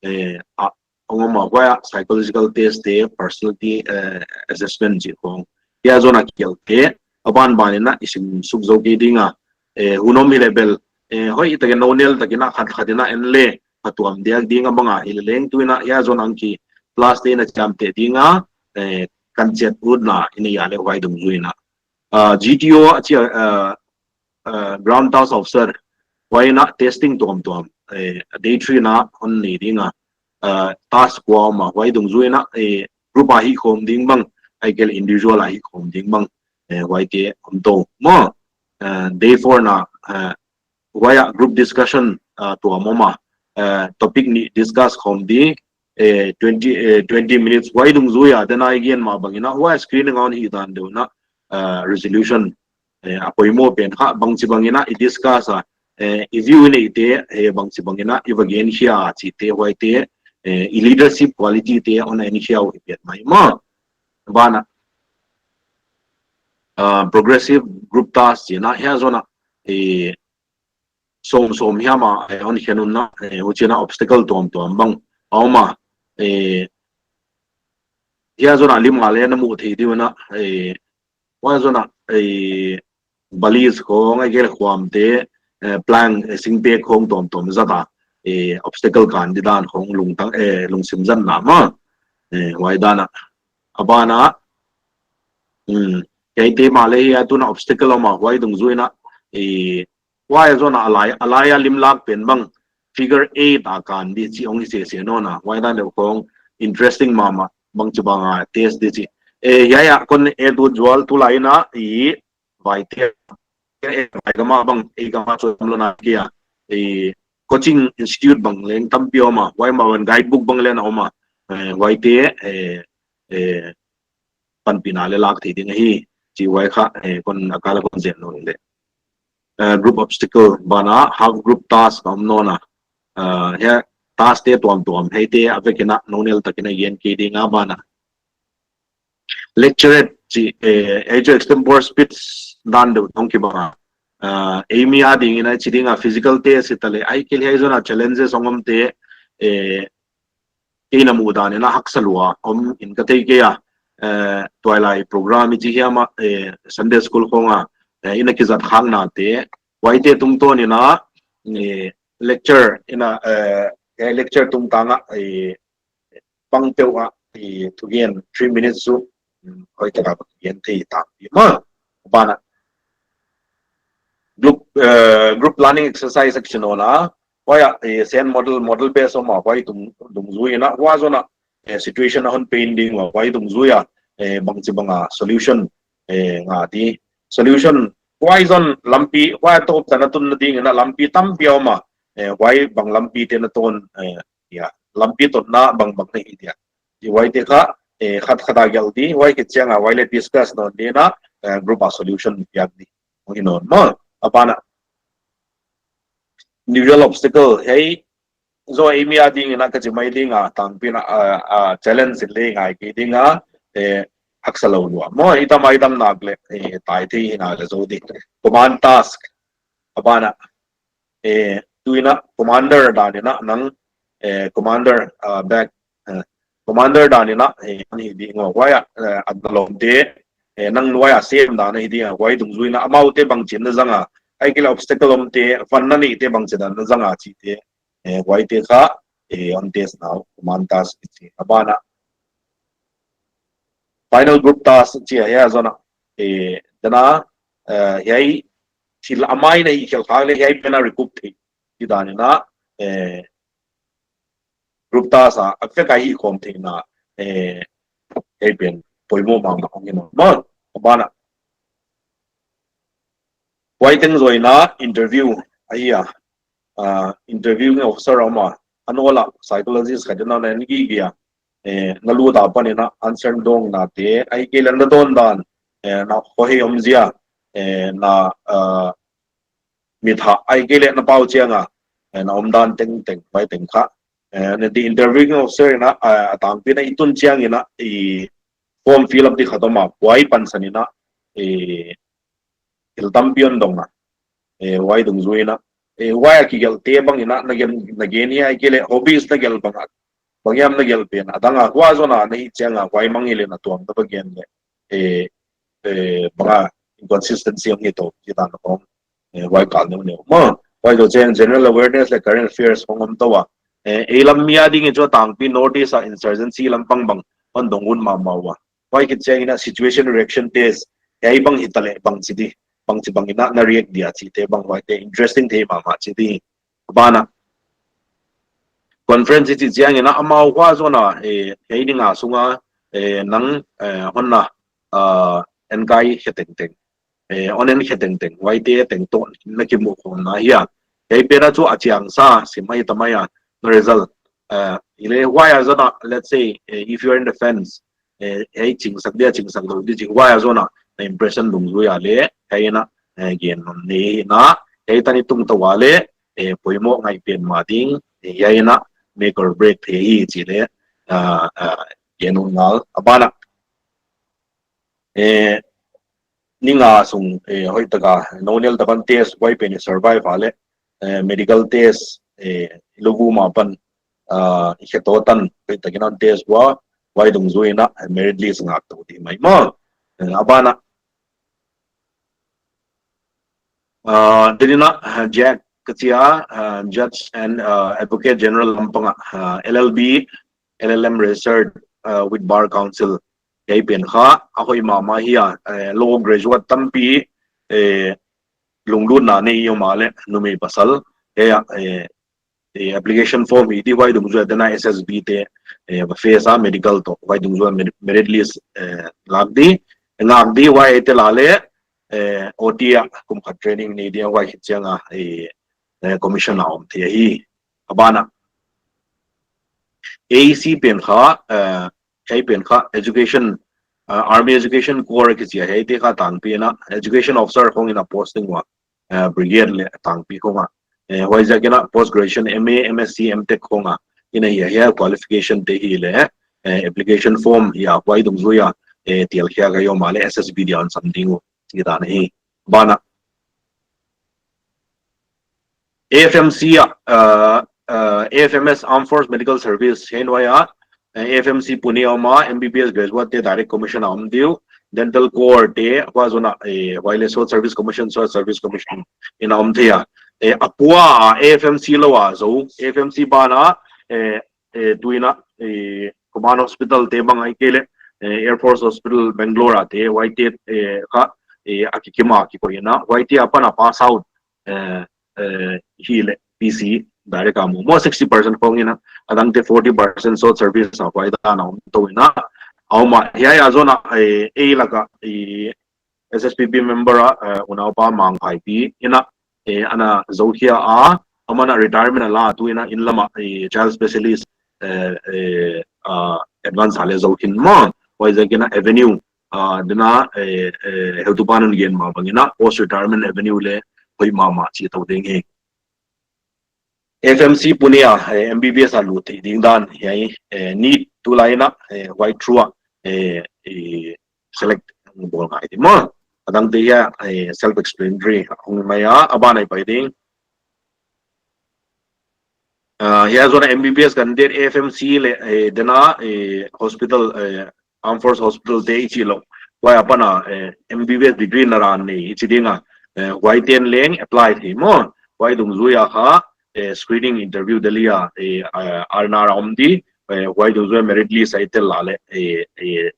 eh, a, hong om a, huai a psychological test te, personality, eh, assessment chih khong. Hiai zong a kigelh te, a banban in a i sim suk zou kei ding a, eh, hun om hi leh bel, eh, hoihtak in, nawnel tak in a, khat khat in a en leh, phatuam diak ding a bang a, hi leh leng tu in a, hiai zong a hong ki class te in a chiamteh ding a, eh, kan chiat utna in a hia leh huai dungzui in a. Ah, G T O a chia, ah, ah, Ground Task Officer, huai in a testing tuamtuam, eh, day three in a hon nei ding a, ah, task kua om a, huai dungzui in a, eh, group a hihkhawm ding bang, ahihkeileh individual a hihkhawm ding bang, eh, huaite om tou. Maw, eh, day four in a, eh, huai a group discussion, ah, tuam om a, eh, topic nih discuss khawm di, eh, twenty, eh, twenty minutes, huai dungzui a, tena i gen mah bang in a, huai screen a hon hih dan deuh in a, ah, resolution, eh, a poimoh pen kha bangchi bang in a i discuss a, eh, i view i neih te, eh, bangchi bang in a i va gen hia chih te, huaite, eh, i leadership quality te hon en hia uh hi pian mai maw. Banah, ah, progressive group task chih in a, hiai zong a, eh, sawm sawm hiam a, eh, hon khen un a, eh, huchi in a obstacle tuamtuam bang a om a, eh, hiai zong a lim a leh na muh theih ding un a, eh, huai zong a, eh, balis khong, ahihkeileh khuam te, eh, plank, eh, singpek khong tuamtuam zat a, eh, obstacle kan di dan khong lungtang, eh, lungsim zat na maw. Eh, huai dan a. A banah, hmm, hiaite mah leh hiai tu in a obstacle om a, huai dungzui in a, eh, huai zong a lai, a lai a lim lak pen bang, figure eight a kan di chih hong hi sese nawn a, huai dan deuh khong interesting mahmah, bangchi bang a test di chih. Eh, hiai a kon et ut zual tulai in a, i vai te, eh, vai gam a bang, ei gam a chu om lou na kia, eh, coaching institute bang leng tampi om a, huai mah bang guidebook bang leng om a, eh, huaite, eh, eh, panpihna leh lak thei ding ahi, chih huai kha, eh, kon a kal a kon zen nawn leh. Eh, group obstacle banah, half group task om nawn a. Eh, hiai task te tuamtuam, hiaite a vek in a, nawnel tak in a gen kei ding a banah. Lecturate chih, eh, ei chu extempore speech dan deuh hong kibang a. Eh, ei mi a ding in a chi ding a physical test hi ta leh, ahihkeileh hiai zong a challenges hong om te, eh, kei na muh dan in a haksa lua om in ka thei kei a, eh, tuailai program i chi hiam a, eh, Sunday school khong a, eh, in a kizat khakna te, huaite tungtawn in a, eh, lecture in a, eh, eh, lecture tungtang a, eh, pang peuh a, eh, thugen three minutes chu, mm, hoihtak a gen thei tampi maw. Banah, group, eh, group planning exercise section on a, huai a, eh, SEN model, model base om a, huai tung, dungzui in a, huai zong a, eh, situation a hon paint ding ua, huai dungzui a, eh, bangchi bang a solution, eh, nga di. Solution, huai zong lampi, huai a tawp tan a tunna ding in a lampi tampi om a, eh, huai bang lampi te na ton, eh, ya, lampi totna bang bang na hi dia. Di huaite kha, eh, khat khat a gelh di, huai khit chiang a, huai leh discuss nawn di in a, eh, group a solution piak di. Hong hi nawn maw, a banah. Individual obstacle, hiai zong ei mi a ding in a ka chi mai ding a, tangpi in a, a, a, challenge in leh ngai kei ding a, eh, haksa lou lua. Maw, i tam a i tam nak leh, eh, tai thei hi nak leh zou di. Command task, a banah. Eh, tu in a commander dan in a nang, eh, commander, ah, back, eh, commander dan in a, eh, hon hi ding ua, huai a, eh, a dalawm te, eh, nang nuai a sem dan a hi ding a, huai dungzui in a amaute bangchin na zang a, ahihkeileh obstacle om te, van na neih te bangchi dan na zang a chih te, eh, huaite kha, eh, hon test na uh, command task i chi. A banah, final group task chi a, hiai zong a, eh, tena, eh, hiai thil a mai na hihkhelh khak leh hiai pen a recoup thei. Chih dan in a, eh, group task a, a vek a hihkhawm theihna, eh, hiai pen poimoh mahmah hong hi nawn maw. A banah, huai teng zoh in a interview ahi a, ah, interviewing officer om a, a nawl a psychologist khat in a na en gige a, eh, na lut a pan in a answer dawngna te, ahihkeileh na dawn dan, eh, na khohei omzia, eh, na, ah, mitha, ahihkeileh na pau chiang a, eh, na omdan tengteng, huai teng kha. Eh, na di interviewing officer in a, ah, a tangpi in a i tun chiang in a, i form fill up di khat om a, huai pansan in a, i thil tampi hon dong a. Eh, huai dungzui in a. Eh, huai a kigelh te bang in a, na gen, na gen hia ahihkeileh hobbies na gelh bang a. Bang hiam na gelh pen, a dang a, huai zon a na hih chiang a, huai mang hi leh na tuang ta bang gen leh, eh, eh, bang a, inconsistency om hi tou, chi dan om, eh, huai kal neu neu. Maw, huai zoh chiang general awareness leh current affairs hong om tou a. Eh, ei lam mi a ding in chu a tangpi North East a insurgency lam pang bang, hon dong hun mahmah ua. Huai khit chiang in a situation reaction test, hiai bang hita leh bangchi di, bangchi bang in a na react dia chihte bang huaite interesting thei mahmah chi di. A ban a conference i chih chiang in a amau huai zon a, eh, hiai ding a sung a, eh, nang, eh, hon na, ah, enkai khe tengteng. Eh, hon en khe tengteng. Huaite teng toh na kimuh khawm na hi a. Hiai pen a chu a chiang sa, sim mai ta mai a, na result. Eh, i leh huai a zon a, let's say, eh, if you are in the fence, eh, hiai chingsak dia, chingsak lou di chih huai a zon a, na impression dungzui a leh, hiai in a, eh, gen nawn nei in a, hiai tan i tung tou a leh, eh, poimoh ngai pen mah ding, eh, hiai in a, make or break thei hi chi leh, ah, ah, gen nawn ngal, a ban a. Eh, ni nga sung, eh, hoihtak a, nou nel ta ban test, huai pen i survive a leh, eh, medical test, eh, i lou vum apan, ah, i khe tou tan, hoihtak in a test ua, huai dungzui in a, eh, merit list ngak tou di mai maw. Eh, a ban a, ah, din in a, ah, JAG ka chi a, ah, Judge and, ah, Advocate General lam pang a, ah, L L B, L L M registered, ah, with Bar Council. Hiai pen kha, a hoih mahmah hi a, eh, law graduate tampi, eh, lunglutna nei om a leh, numei pasal, eh, eh, eh, application form i di huai dungzui a dena S S B te, eh, va face a medical toh, huai dungzui a mer-, merit list, eh, lak di, ngak di huaite leh, eh, O T a kum khat training nei di huai khit chiang a, eh, eh, commission a om thei hi. A ban a. A E C pen kha, eh, hiai pen kha education, ah, Army Education Corps kichi a hiaite kha tangpi in a, education officer khong in a posting ua, ah, brigade leh tangpi khong a. Eh, huaiziak in a post graduation M A, M S C, M Tech khong a. In a hiai, hiai qualification te hi leh, eh, application form hi a, huai dungzui a, eh, tel khia ka om a leh S S B dia hon sam ding uh. Chi dan hi. Ban a. A F M C a, uh, uh, A F M S Armed Force Medical Service, hiai nuai a, uh, A F M C Pune a om a, M B B S graduate te direct commission a om di uh, Dental Corps te, huai zon a, eh, huai leh Short Service Commission, Short Service Commission in a om thei a. Eh, a pua a, A F M C lou a zou, A F M C ban a, eh, eh, tu in a, eh, Command Hospital te bang ahihkeileh, eh, Air Force Hospital Bangalore a te, huaite, eh, kha, eh, a kikim a kikoih in a, huaite apan a pass out, eh, eh, hi leh P C direct a mu. Maw sixty percent khong in a, a dangte forty percent short service a huai dan a om tou in a. A om a, hiai a zon a, eh, ei lak a, eh, S S P P member a, eh, unaupa Mangphaipi in a, eh, ana zou khia a, aman a retirement a la tu in a inn lam a, eh, child specialist, eh, eh, ah, advance a leh zou khin maw, huaiziak in a avenue, ah, dena, eh, eh, heutupa'n hon gen mah bang in a, post retirement avenue leh hoih mahmah chi tou ding hi. F M C Pune a, eh, M B B S a lut theih ding dan hiai, eh, NEET tulai in a, eh, huai through a, eh, eh, select bawl ngai di maw. A dangte hiai, eh, self explanatory hong mai a, a ban ah i pai ding. Ah, hiai zon a M B B S candidate F M C leh, eh, dena, eh, hospital, eh, Armed Force Hospital te i chih lou. Huai apan a, eh, M B B S degree na ran nei i chi ding a, eh, huaite'n leng apply thei maw. Huai dungzui a kha, eh, screening interview Delhi a, eh, ah, R N R a om di, eh, huai dungzui a merit list a i tel leh, eh, eh,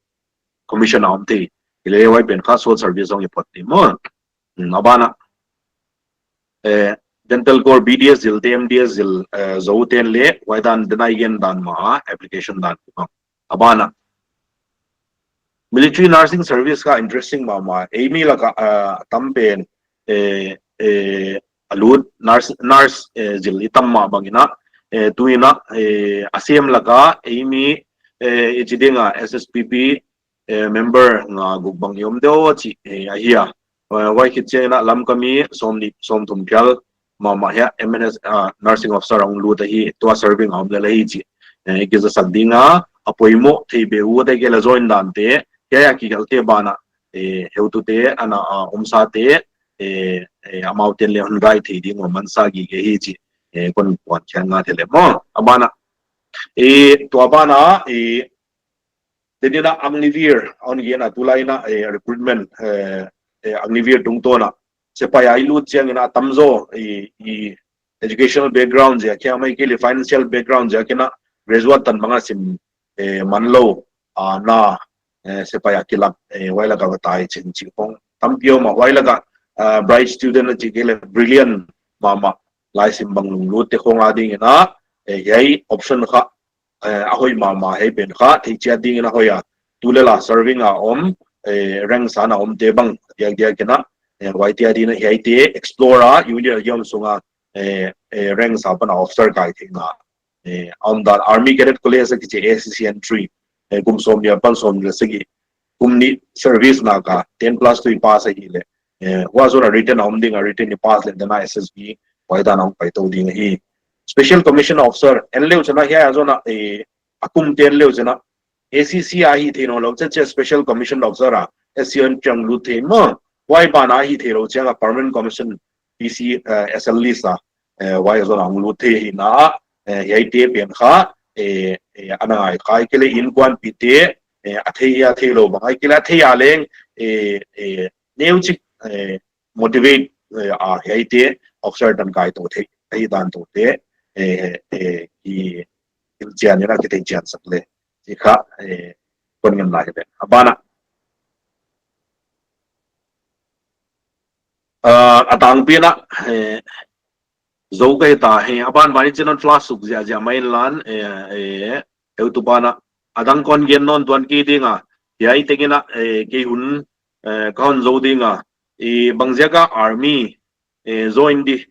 commission a om thei. Hileh huai pen kha short service hong i phot di maw. Hmm, a ban ah, eh, Dental Corps B D S zil te, M D S zil, eh, zoute'n leh, huai dan dena i gen dan mah, application dan. A ban ah, military nursing service kha interesting mahmah. Eimi lak a, eh, tam pen, eh, eh, a lut nurse, nurse, eh, zil i tam mah bang in a, eh, tu in a, eh, a sem lak a, eimi, eh, i chi ding a S S P P, eh, member nga guk bang i om di uh chih, eh, ahi a. Eh, huai khit chiang in a Lamka mi sawmnih, sawmthum phial mahmah hiai M N S, ah, nursing officer a hong lut ahi, tua serving a om lel ahi chih, eh, i kizasak ding a, a poimoh thei beh uh te kei leh join dan te, hiai a kigelh te ban ah, eh, heutute ana, ah, omsa te, eh, eh, amau te'n leh hon guide thei ding uh mansa gige hi chih, eh, kon puan khian nga thei leh maw. A ban ah, I tua ban ah i, tuni in a Agniveer a hon gen a, tulai in a, eh, recruitment, eh, eh, Agniveer tungtawn a sepaih a i lut chiang in a tamzaw i, i educational background ziak hiam ahihkeileh financial background ziak in a graduate tan bang a sim, eh, man lou, ah, na, eh, sepaih a kilak, eh, huai lak a va tai chin chih khong tampi om a, huai lak a, ah, bright student ahihkeileh brilliant mahmah, laisim bang lunglut te khong a ding in a, eh, hiai option kha, eh, a hoih mahmah, hiai pen kha thei chiat ding in a hoih a, tulel a serving a om, eh, rank sang a om te bang diakdiak in a, eh, huaite a ding in a hiaite explore a, unit a hiam sung a, eh, eh, rank sang apan a officer kai theihna, eh, a om dan. Army Cadet College a kichi A C C entry, eh, kum sawmnih apan sawmnih leh sagih, kum nih service nak a ten plus two i pass ahihleh, eh, huai zon a written a om ding a, written i pass leh dan a S S B, huai dan a hong pai tou ding ahi. Special Commission Officer en le uchin a, hiai zon a, eh, a kum te en le uchin a, A C C a hih theih nawnlou chiang chiang Special Commission Officer a, S C O in chiang lut thei maw. Huai ban a hih theih lou chiang a Permanent Commission, P C, eh, S L list a, eh, huai zon a hong lut thei hi na, eh, hiaite pen kha, eh, eh, ana ngai kha, ahihkeileh innkuanpihte, eh, a thei a theilou bang, ahihkeileh a thei a leng, eh, eh, neuchik, eh, motivate, eh, a hiaite officer tan kai tou thei, ahi dan tou te, eh, eh, i, i chian in a kithei chian sak le. Chih kha, eh, kon ngen lai ve. A ban ah, ah, a tangpi in a, eh, zou ka hita hi, a ban ban in chin hon flash suk ziahziah mai inla, eh, eh, heutupa in a, a dang kon gen nawn tuan kei ding a, hiai tengin a, eh, kei hun, eh, ka hon zou ding a, eh, bangziak a army, eh, join di,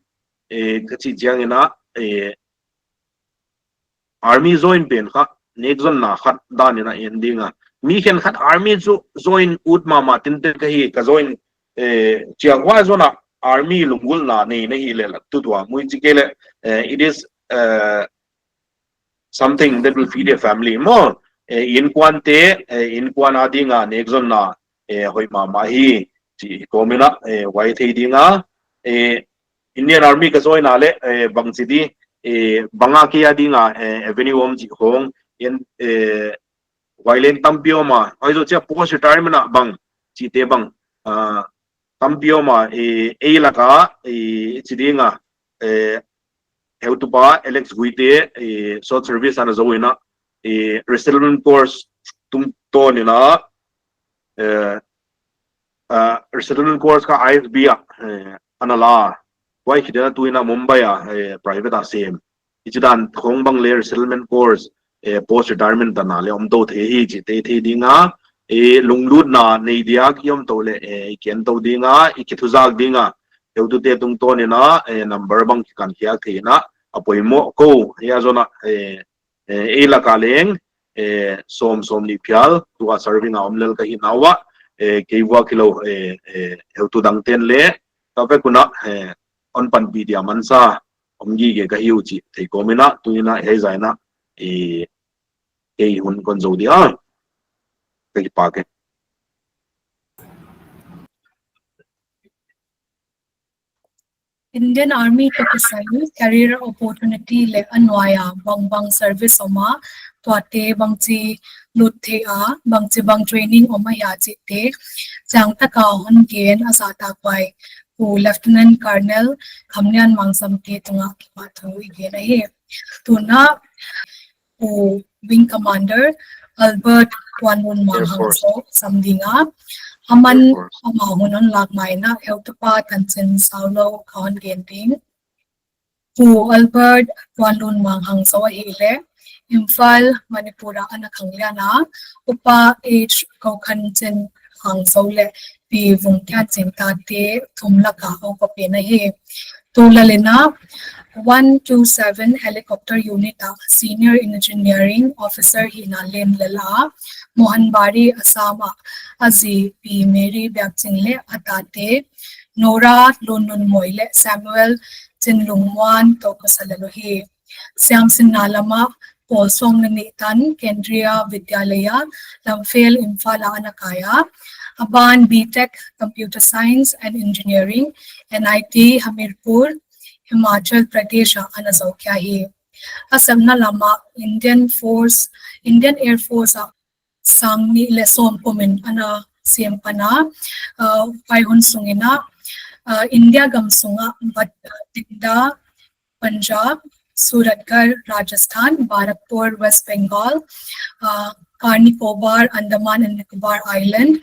eh, ka chih chiang in a, eh, army join pen kha nekzonna khat dan in a en ding a. Mi khenkhat army chu join ut mahmah tinte ka hi, ka join, eh, chiang huai zon a army lunggulhna nei na hi leh la tutua mui chih kei leh, eh, it is, eh, something that will feed a family maw. Eh, innkuante, eh, innkuan a ding a nekzonna, eh, hoih mahmah hi, chih kawm in a, eh, huai thei ding a, eh, Indian Army ka join a leh, eh, bangchi di, eh, bang a kei a ding a, eh, avenue om chih khong, en, eh, huai leng tampi om a, huai zoh chiang post retirement a bang, chihte bang, ah, tampi om a, eh, ei lak a, eh, chi ding a, eh, heutupa Alex Guite, eh, short service ana zou in a, eh, resettlement course tungtawn in a, eh, ah, resettlement course kha I F B a, eh, ana la. Huai khit in a tu in a Mumbai a, eh, private a sem. Hichi dan khong bang leh resettlement course, eh, post retirement tan a leh om tou thei hi chih te thei ding a, eh, lunglutna nei diak i om tou leh, eh, i ken tou ding a, i kithuzak ding a, heutute tungtawn in a, eh, number bang kikan khiak thei in a, a poimoh kou, hiai zon a, eh, eh, ei lak a leng, eh, sawm, sawmnih phial, tua serving a om lel ka hi na ua, eh, kei vuak hilou, eh, eh, heutu dang ten leh, ka vek un a, eh, hon panpih dia mansa om gige ka hi uh chih thei kawm in a, tu in a, hiai zah in a, eh, kei hun kon zou dia. Ka kipak e. Indian Army toh kisai career opportunity leh a nuai a bangbang service om a, tuate bangchi lut theih a, bangchibang training om ahia chihte chiangtak a hon gen a zahtakhuai Pu Lieutenant Colonel Khamlian Mangsamte tungah kipahthu i gen ahi. Tun a Pu Wing Commander Albert Tuanlun Manghangzo sam ding a, aman amah hun hon lak mai in a, heutupa Tanchin Saulou ka hon gen ding. Pu Albert Tuanlun Manghangzo ahihleh Imphal, Manipur a ana khanglian a, Upa H Kokhanchin Hangzo leh Pi Vungkianchin tate thum lak a a upa pen ahi. Tulel in a one two seven Helicopter Unit a Senior Engineering Officer hihna len lel a, Mohanbari, Assam a a zi Pi Mary Biakching leh a tate Nora Lunlunmoi leh Samuel Chinlungmuan toh ka sa lel uhi. Siamsinna lam a pawl sawm leh nih tan Kendriya Vidyalaya, Lamphel, Imphal a ana kai a, a ban B Tech Computer Science and Engineering, N I T Hamirpur, Himachal Pradesh a ana zou khia hi. A sepna lam ah Indian Force, Indian Air Force ah sang nih leh sawm kum in ana siam pan a, uh, huai hun sung in a, uh, India gam sung ah Bat-, uh, Bathinda, Punjab, Suratgarh, Rajasthan, Barrackpore, West Bengal, uh, Car Nicobar, Andaman and Nicobar Island,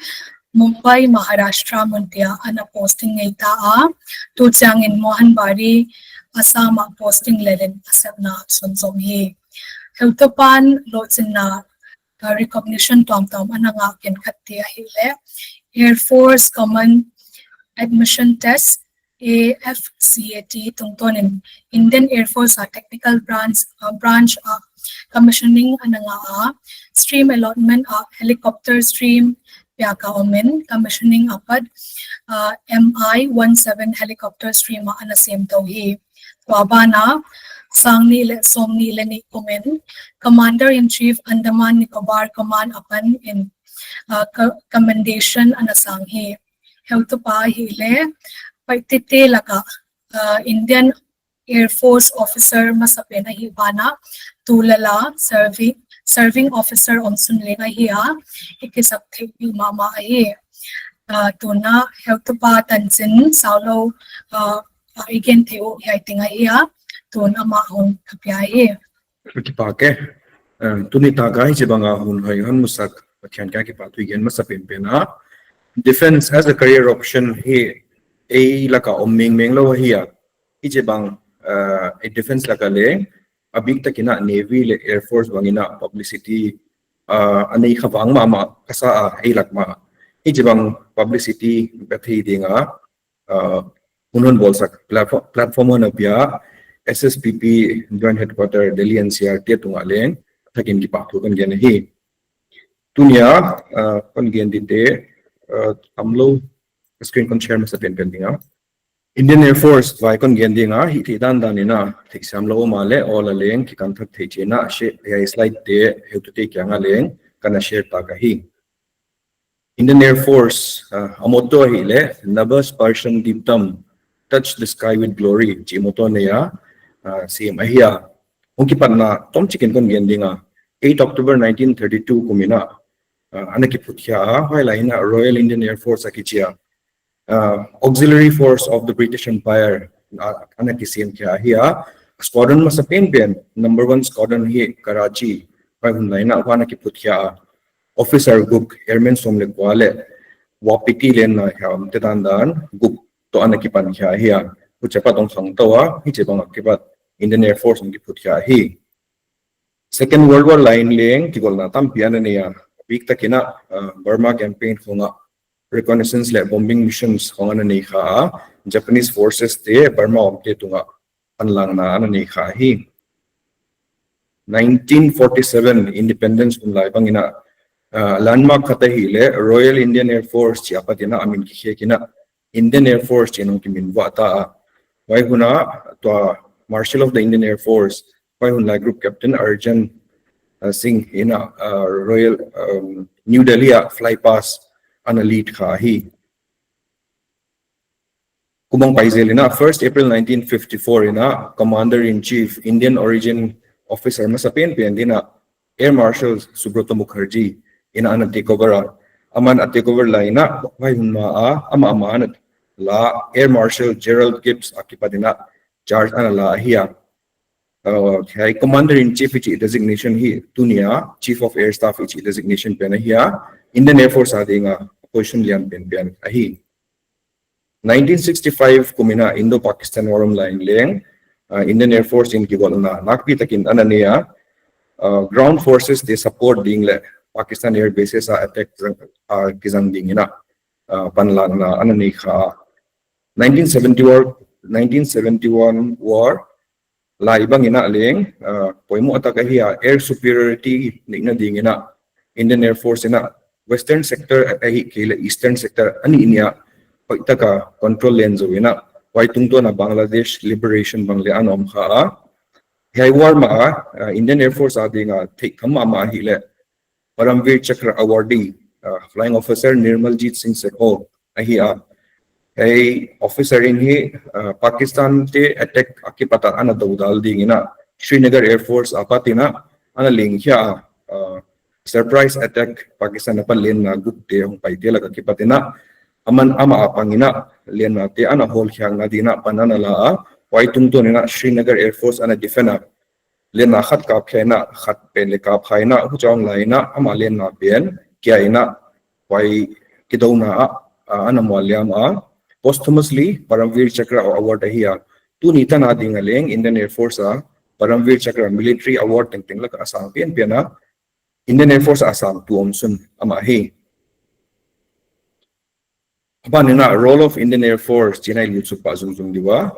Mumbai, Maharashtra mun pia ah ana posting nei ta a, tu chiang in Mohanbari, Assam ah posting lel in a sepna sunzom hi. Heutupa'n lohchinna, uh, recognition tuamtuam ana ngah khenkhat te ahihleh Air Force Common Admission Test, A F C A T tungtawn in Indian Air Force ah technical branch, uh, branch ah commissioning ana ngah a, stream allotment ah helicopter stream piak a om in commissioning apat, uh, M I one seven helicopter stream ah ana siam tou hi. Tua ban ah sang nih leh sawm nih leh nih kum in Commander in Chief Andaman Nicobar Command apan in, uh, co-, commendation ana sang hi. Heutupa ahihleh, paite te lak ah, uh, Indian Air Force officer masapen ahih ban ah, tulel a serving, serving officer omsun leng ahi a, i kisap theihpih mahmah ahi. Uh, tun a heutupa Tanchin Saulou, uh, uh, i gen theih uh hiai teng ahi a, tun amah hon thapia hi. Kipak e. Uh, tuni tak a hichibang a hun hon musak Pathian kiang kipahthu i gen masa penpen a. Defense as a career option hi ei lak ah om mengmeng lou ahi a. Hichibang, uh, ei defense lak ah leng, a biktak in a Navy leh Air Force bang in a publicity, uh, a nei kha vang mahmah ka sa a, ei lak mah. Hichibang publicity pe thei ding a, uh, hun hon bawlsak platform, platform hon pia S S P P Joint Headquarter Delhi N C R te tung ah leng, thak in kipahthu kon gen hi. Tuni a, uh, kon gen ding te, uh, tam lou screen kon share masa penpen ding a. Indian Air Force vai kon gen ding a, hih theih dandan in a, theihsiam lou om a leh, awl a leng, kikan thak theih chiang a, she-, hiai slide te, heutute kiang a leng, kana share ta ka hi. Indian Air Force, uh, a motto ahihleh, Nava Sparsham Deeptam, Touch the Sky with Glory, chih motto nei a, uh, siam ahi a. Hong kipatna tomchik in kon gen ding a, eight October nineteen thirty-two kum in a, uh, ana kiphutkhia a, huai lai in a Royal Indian Air Force a kichi a. Uh, Auxiliary Force of the British Empire, uh, ana kisiam khia ahi a. Squadron masa penpen, number one squadron hi Karachi, huai hun lai in a, huai ana kiphutkhia a. Officer guk, airmen sawm leh kua leh, wapiti lenna hiam te dandan, guk toh ana kipan khia ahi a. Huchi apat hong khang tou a, hichibang a kipat Indian Air Force hong kiphutkhia hi. Second World War lai in leng, kigolna tampi ana nei a. Biktak in a, uh, Burma Campaign khong a, reconnaissance leh bombing missions khong ana nei kha a, Japanese forces te Burma omte tung ah panlakna ana nei kha hi. Nineteen forty-seven independence hun lai bang in a, uh, landmark khat ahihleh Royal Indian Air Force chih apat in a a min kikhek in a Indian Air Force chih in hong kiminvuah ta a. Huai hun a tua Marshal of the Indian Air Force, huai hun lai Group Captain Arjan, uh, Singh in a, uh, Royal, um, New Delhi a fly past ana lead kha hi. Kum hong pai zel in a, first April nineteen fifty-four in a, Commander in Chief, Indian origin officer masa penpen in a, Air Marshal Subrata Mukherjee in a ana take over a. Aman a take over lai in a, huai hun ma a, amah, amah ana la, Air Marshal Gerald Gibbs a kipat in a charge ana la ahi a. Uh, hiai Commander in Chief i chih designation hi tuni a Chief of Air Staff i chih designation pen ahi a, Indian Air Force a ding a position lian penpen ahi. Nineteen sixty-five kum in a Indo-Pakistan War om lai in leng, uh, Indian Air Force in kigolna nakpi takin ana nei a, uh, ground forces te support ding leh Pakistan air bases a attack zang, uh, kizang ding in a, uh, panlakna ana nei kha. Nineteen seventy war, nineteen seventy-one war lai bang in a leng, uh, poimoh tak ahi a, air superiority neihna ding in a Indian Air Force in a Western sector ahihkeileh Eastern sector a nih nih a hoihtak a control len zou in a, huai tungtawn a Bangladesh liberation bang leng ana om kha a. Hiai war ma a, uh, Indian Air Force a ding a theihtham mahmah ahihleh Paramvir Chakra awardee, uh, Flying Officer Nirmaljit Singh Sekho ahi a. Hiai officer in hi, uh, Pakistan te attack a kipat a ana dodal ding in a Srinagar Air Force apat in a ana leng khia a, uh, surprise attack Pakistan apan lenna guk te hong paite lak akipat in a, aman ama apang in a lenna te ana hawlkhiakna ding in a pan ana la a, huai tungtawn in a Srinagar Air Force ana defend a, lenna khat kap khia in a, khat pen leh kap kha in a, huchang lai in a, ama lenna pen kia in a, huai kidouna ah, ah, ana mualliam a. Posthumously Paramvir Chakra award ahi a. Tuni tan a ding a leng Indian Air Force a Paramvir Chakra military award tengteng lak a sang penpen a, Indian Air Force a sang tu omsun amah hi. Aban in a role of Indian Air Force chih i lut suk pah zungzung di ua.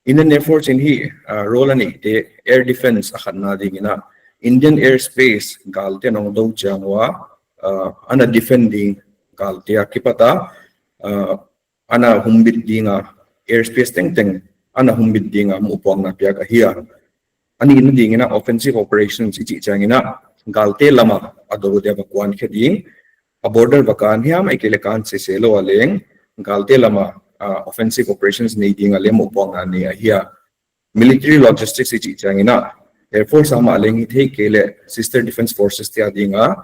Indian Air Force in hi, uh, role a neite air defense a khatna ding in a, Indian airspace galte hong dou chiang ua, uh, ana defend ding galte akipat a, uh, ana humbit ding a, airspace tengteng ana humbit ding a mohpuakna piak ahi a. A nihna ding in a offensive operations i chih chiang in a galte lam a a dou dia va kuan khe ding, a border va kan hiam ahihkeileh kan sese lou a leng, galte lam a, ah, offensive operations nei ding a leng mohpuakna nei ahi a. Military logistics i chih chiang in a, Air Force amah leng hithei kei leh sister defense forces te a ding a,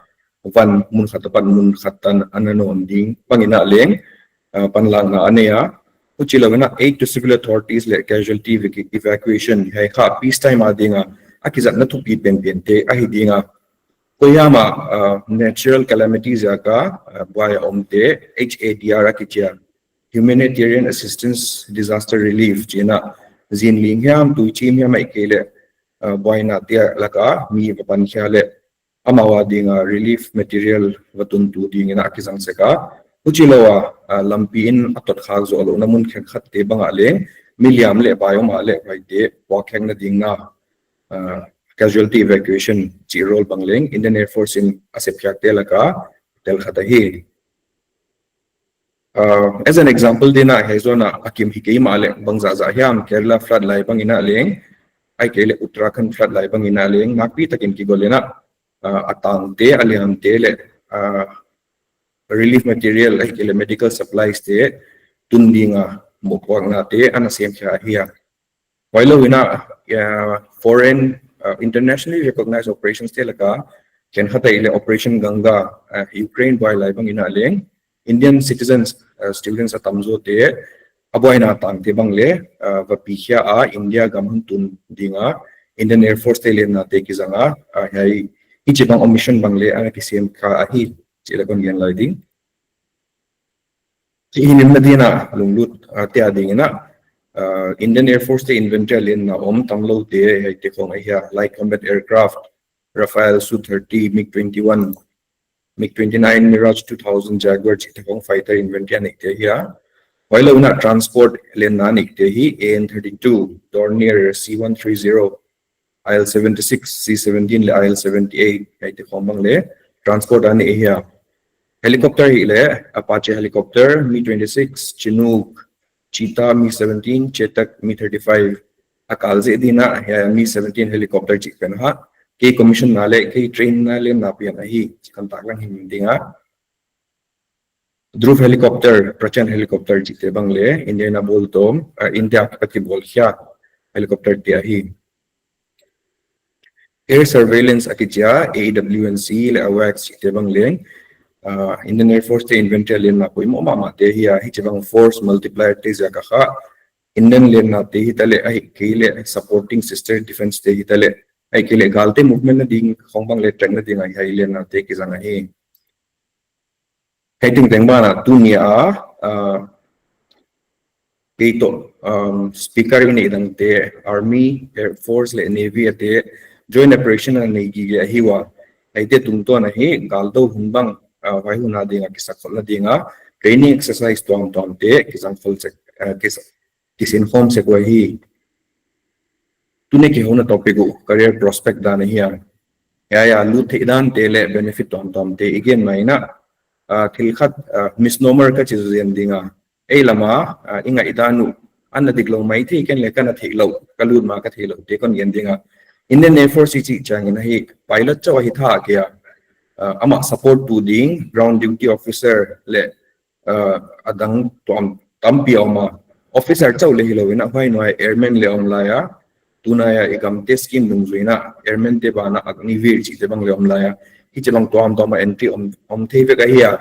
van mun khat apat mun khat tan ana nawn ding bang in a leng, ah, panlakna a nei a. Huchi lou in a aid to civil authorities leh casualty evacu-, evacuation hiai kha peace time a ding a, a kizatna thupi penpen te ahi ding a. Koihiam a, ah, natural calamities ziak a, ah, buai a omte, H A D R a kichi a, humanitarian assistance, disaster relief chih in a, zin ling hiam, tui chim hiam ahihkeileh, ah, buaina te lak a mi va pan khia leh, amau a ding a relief material va tuntu ding in a kizang sek a. Huchi lou a, ah, lampi in a tot khak zoh louhna mun khenkhat te bang a leng, mi liam leh bai om a leh huaite puakkhekna ding in a, ah, casualty evacuation chih role bang leng Indian Air Force in a sep khiakte lak a tel khat ahi. Uh, as an example ding in a, hiai zon a a kim hi kei mah leh bangzahzah hiam, Kerala flood lai bang in a leng, ahihkeileh Uttarakhand flood lai bang in a leng, nakpi takin kigol in a, uh, a tangte, a liamte leh, uh, relief material, ahihkeileh medical supplies te tun ding a mohpuakna te ana sem khia ahi a. Huai lou in a, uh, foreign, uh, internationally recognized operations te lak a, khenkhat ahih leh Operation Ganga, uh, Ukraine buai lai bang in a leng, Indian citizens, uh, students a tamzaw te, a buaina tangte bang leng, uh, va pi khia a, India gam hong tun ding a, Indian Air Force te lenna te kizang a, uh, hiai, hichibang mission bang leng, ana kisem kha ahi, chih leng kon gen lai ding. Hi himhim na ding in a lunglut, ah, te a ding in a, ah, Indian Air Force te inventory a lenna om tamlou te, hiaite khong ahi a, light combat aircraft, Rafale, Su thirty, MiG twenty-one, MiG twenty-nine, Mirage two thousand, Jaguar chihte khong fighter inventory a neite ahi a. Huai lou in a transport lenna neite hi, A N thirty-two, Dornier, C one three zero, I L seventy-six, C seventeen leh I L seventy-eight, hiaite khong bang leng transport a nei ahi a. Helicopter hi leh Apache helicopter, Mi twenty-six, Chinook, Cheetah, Mi seventeen, Chetak, Mi thirty-five. A kal zek ding in a, hiai Mi seventeen helicopter chih pen kha, kei commission na leh, kei train na leh na pian ahi, chih kon taklang himhim ding a. Dhruv helicopter, Prachand helicopter chihte bang leng, India in a bawl tawm, ah, India a kibawl khia helicopter te ahi. Air surveillance a kichi a, A W N C leh AWACS chihte bang leng, ah, Indian Air Force te inventory a lenna poimoh mahmah te ahi a, hichibang force multiplier te ziak a kha, Indian lenna te hitaleh, ahihkeileh supporting sister defense te hitaleh, ahihkeileh galte movement na ding khong bang leng track na ding a hiai lenna te kizang ahi. Hiai tengteng ban ah tuni a, ah, kei toh, um, speaker i neih dangte, Army, Air Force leh Navy a te joint operation a nei gige ahi ua. Hiaite tungtawn a hi, gal dou hun bang, ah, huai hun a ding a kisakkholhna ding a, training exercise tuamtuam te kizang khol sek, ah, kisa-, kisin khawm sek uhi. Tuni kihouna topic uh career prospect dan ahi a. Hiai a lut theih dan te leh benefit tuamtuam te i gen mai in a, ah, thil khat, ah, misnomer ka chi zen ding a. Ei lam a, ah, i ngaihdan uh, ana diklou maithei ken leng ka na theihlouh, ka lut ma ka theihlouh te kon gen ding a. Indian Air Force i chih chiang in a hi pilot chauh ahi thei kei a. Ah, amah support tu ding, ground duty officer leh, uh, adang tuam tampi a om a. Officer chauh leng hilou in a, huai nuai airman leng om lai a, tunai a i gamte scheme dungzui in a, airman te banah Agniveer chihte bang leng om lai a. Hichibang tuamtuam a entry om, om thei vek ahi a.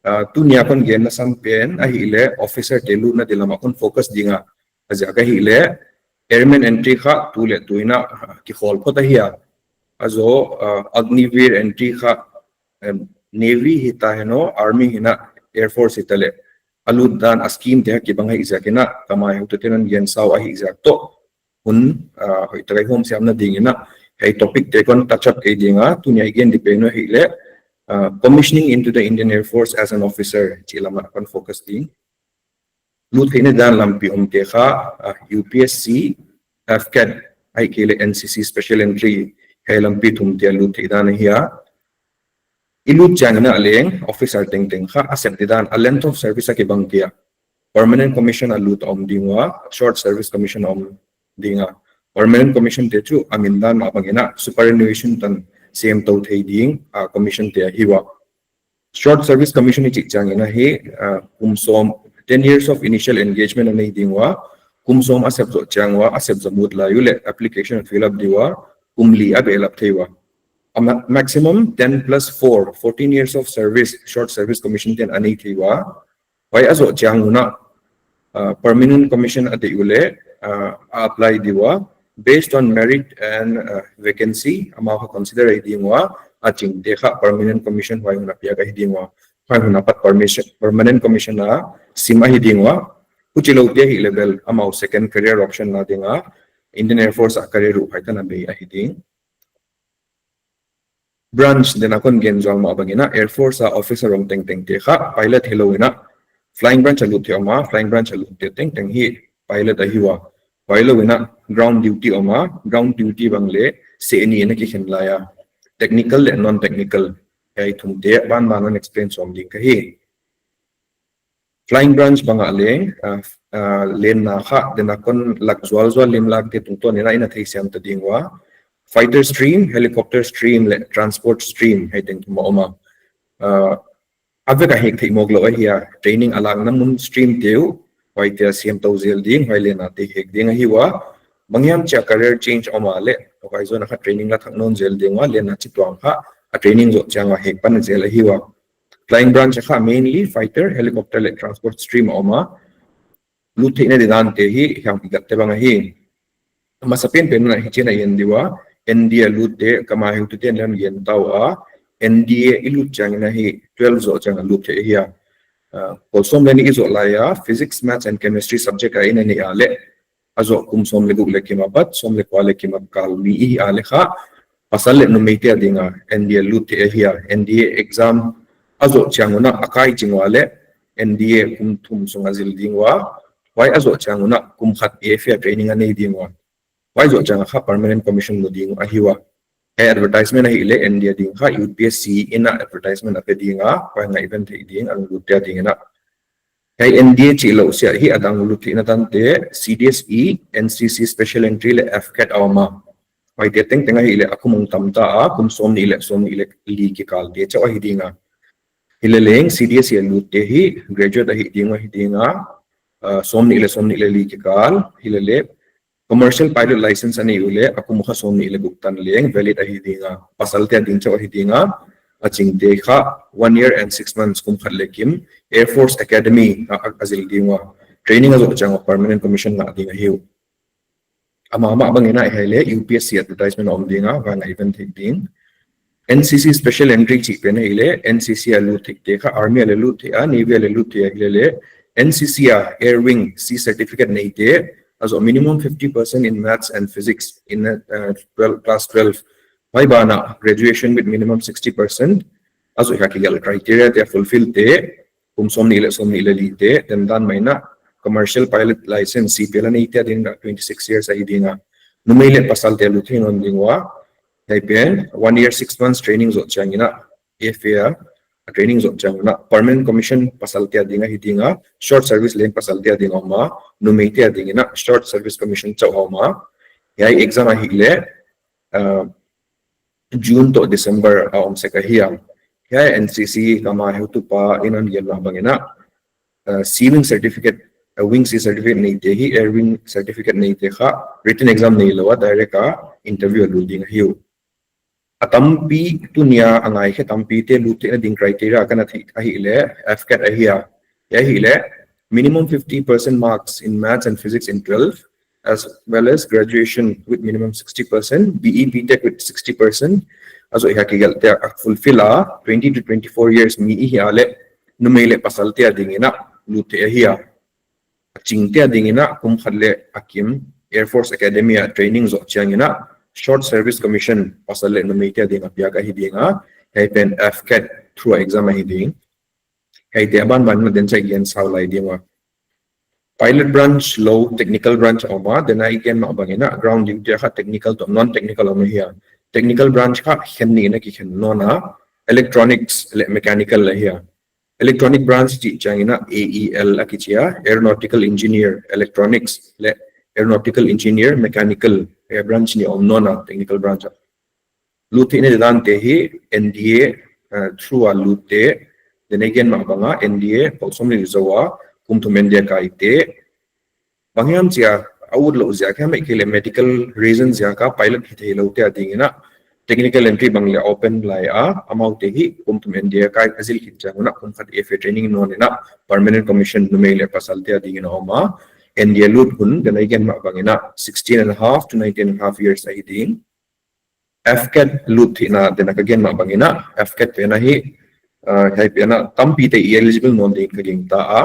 Ah, tuni a kon genna sampen ahihleh officer te lutna di lam a kon focus ding a. A ziak ahihleh airman entry kha tu leh tu in a, ah, kikhol phot ahi a. A zoh, ah, Agniveer entry kha, em, Navy hita hen aw, Army hi in a, Air Force hita leh, a lut dan a scheme te kibang ahih ziak in a, ka mai heutute'n a gen sau ahih ziak toh hun, ah, hoihtak a i hawmsiamna ding in a, hiai topic te kon touch up kei ding a, tuni a i gen di pen ahihleh, ah, commissioning into the Indian Air Force as an officer chih lam a kon focus ding. Lut theihna dan lampi omte kha, ah, U P S C, AFCAT, ahihkeileh N C C special entry, hiai lampi thumte a lut theih dan ahi a. I lut chiang in a leng, officer tengteng kha, a sep di dan, a length of service a kibang kei a. Permanent commission a lut om ding ua, short service commission om ding a. Permanent commission te chu, a min dan mah bang in a, superannuation tan sem tou thei ding, ah, commission te ahi ua. Short service commission i chih chiang in a hi, ah, kum sawm, ten years of initial engagement a nei ding ua, kum sawm a sep zoh chiang ua, a sep zamut lai uleh application fill up di ua, kum li a behlap thei ua. A ma-, maximum ten plus four, fourteen years of service, short service commission te'n a nei thei ua. Huai a zoh chiang un a, ah, permanent commission a deih uleh, ah, a apply di ua, based on merit and, ah, vacancy, amau kha consider ahi ding ua, a chingte kha permanent commission huai hun a piak ahi ding ua. Huai hun a pat permission, permanent commission a sim ahi ding ua. Huchiloute ahihleh bel, amau second career option la ding a, Indian Air Force a career uh huai tan a bei ahi ding. Branch, den a kon gen zual mah bang in a, Air Force a officer om tengteng te kha, pilot hilou in a, flying branch a lut te om a, flying branch a lut te tengteng hi, pilot ahi ua. Huailou in a, ground duty om a, ground duty bang leh, sehni in a kikhen lai a. Technical leh non-technical, hiai thumte, banban a explain sawm ding ka hi. Flying branch bang ah leng, ah, ah, lenna kha, den a kon lak zualzual limlakte tungtawn in a i na theisiam ta ding ua. Fighter stream, helicopter stream leh transport stream, hiai teng thum a om a. Ah, a vek a hek theih mawk lou ahi a, training a lakna mun stream te uh, huaite a siam tou zel ding, huai lennate hek ding ahi ua. Banghiam chia career change om a leh, huai zoh in a kha training la thak nawn zel ding ua, lenna chituam kha, a training zoh chiang a hek pan zel ahi ua. Flying branch kha mainly fighter, helicopter leh transport stream a om a. Lut theihna di dante hi hiang pikat te bang ahi. Masa penpen in a hichi'n a en di ua, N D A a lut te, ka mai heutute'n a gen ta ua, N D A i lut chiang in a hi twelve zoh chiang a lut theih ahi a. Ah, pawl sawm leh nih i zoh lai a, physics, maths and chemistry subject a i na neih a leh, a zoh kum sawm leh guk leh kim apat, sawm leh kua leh kim a kal mi i hih a leh kha, pasal leh numeite a ding a, N D A lut theih ahi a, N D A exam a zoh chiang un a, a kai ching ua leh, N D A kum thum sung a zil ding ua, huai a zoh chiang un a, kum khat A F A a training a nei ding ua. Huai zoh chiang a kha permanent commission mu ding ahi ua. Hiai advertisement ahihleh N D A ding kha U P S C in a advertisement a pe ding a, huai ngaihven theih ding, a lunglut te a ding in a. Hiai N D A chihlouh sia hi a dang lut theihna dante, C D S E, N C C special entry leh AFCAT a om a. Huaite tengteng ahihleh a kum hong tam ta a, kum sawmnih leh sawmnih leh li kikal te chauh ahi ding a. Hileleng C D S E a lut te hi graduate ahi ding, ahi ding a, ah, sawmnih leh sawmnih leh li kikal, hileleh commercial pilot license a nei uleh, a kum kha sawmnih leh guk tan leng valid ahi ding a, pasalte a ding chauh ahi ding a, a chingte kha one year and six months, kum khat leh kim, Air Force Academy a, a, a zil ding ua. Training a zoh chiang a permanent commission ngah ding ahi uh. Amah mah bang in a hiai leh U P S C advertisement a om ding a, huai ngaihven theih ding. N C C special entry chih pen ahihleh, N C C a lut theihte kha, Army a leng lut theih a, Navy a leng lut theih a, hileleh, N C C a Air Wing C certificate neite, a zoh minimum fifty percent in maths and physics in, uh, twelve, class twelve. Huai banah graduation with minimum sixty percent, a zoh kha kigelh criteria te fulfill te, kum sawmnih leh sawmnih leh li te, den dan mai in a commercial pilot license C P L a neite a ding in a twenty six years ahi ding a. Numei leh pasalte a lut theih nawn ding ua. Hiai pen one year six months training zoh chiang in a, A F A a training zoh chiang un a, permanent commission pasalte a ding ahi ding a, short service leng pasalte a ding a om a, numeite a ding in a short service commission chauh a om a. Hiai exam ahihleh, ah, June toh December a om sek ahi a. Hiai N C C ka mai heutupa in a gen mah bang in a, uh, C wing certificate a Wing C certificate neite hi, Air Wing certificate neite kha written exam neilou a direct a interview a lut ding ahi uh. A tampi, tuni a a ngaikhe tampite lut theihna ding criteria kha ahihleh, AFCAT ahi a. Ahihleh, minimum fifty percent marks in maths and physics in twelve, as well as graduation with minimum sixty percent, B E, B Tech with sixty percent. A zoh hia kigelhte a fulfill a, twenty to twenty-four years mi i hih a leh, numei leh pasalte adingin a lut theih ahi a. A chingte adingin a kum khat leh a kim Air Force Academy a training zoh chiangin a short service commission pasal leh numeite ading a piak ahi ding a, hiai pen AFCAT through exam ahi ding. Hiaite a banban in a den chiah gen sau lai ding ua. Pilot branch lou technical branch a om a, den a i gen mah bangin a ground duty a kha technical toh non-technical om ahi a. Technical branch kha khen nih in a kikhen nawn a, electronics leh mechanical ahi a. Electronic branch chih chiangin a A E L a kichi a, Aeronautical Engineer Electronics leh Aeronautical Engineer Mechanical, eh, branch nih om nawn a technical branch a. Lut theihna dante hi N D A, eh, through a lutte, den a i gen mah bang a N D A pawl sawmnih zou a, kum thum N D A kaite, bang hiam chia a utlouh ziak hiam ahihkeileh medical reason ziak a pilot hi theiloute adingin a technical entry bang leh open lai a, amaute hi kum thum N D A kai a zil khit chiang un a kum khat A F A training nawn in a permanent commission numei leh pasalte adingin a om a. N D A lut hun, den a i gen mah bangin a sixteen and a half to nineteen and a half years ahi ding. AFCAT lut theihna den a ka gen mah bangin a, AFCAT pen ahi, uh, hiai pen a tampite i eligible nawn ding ka gingta a.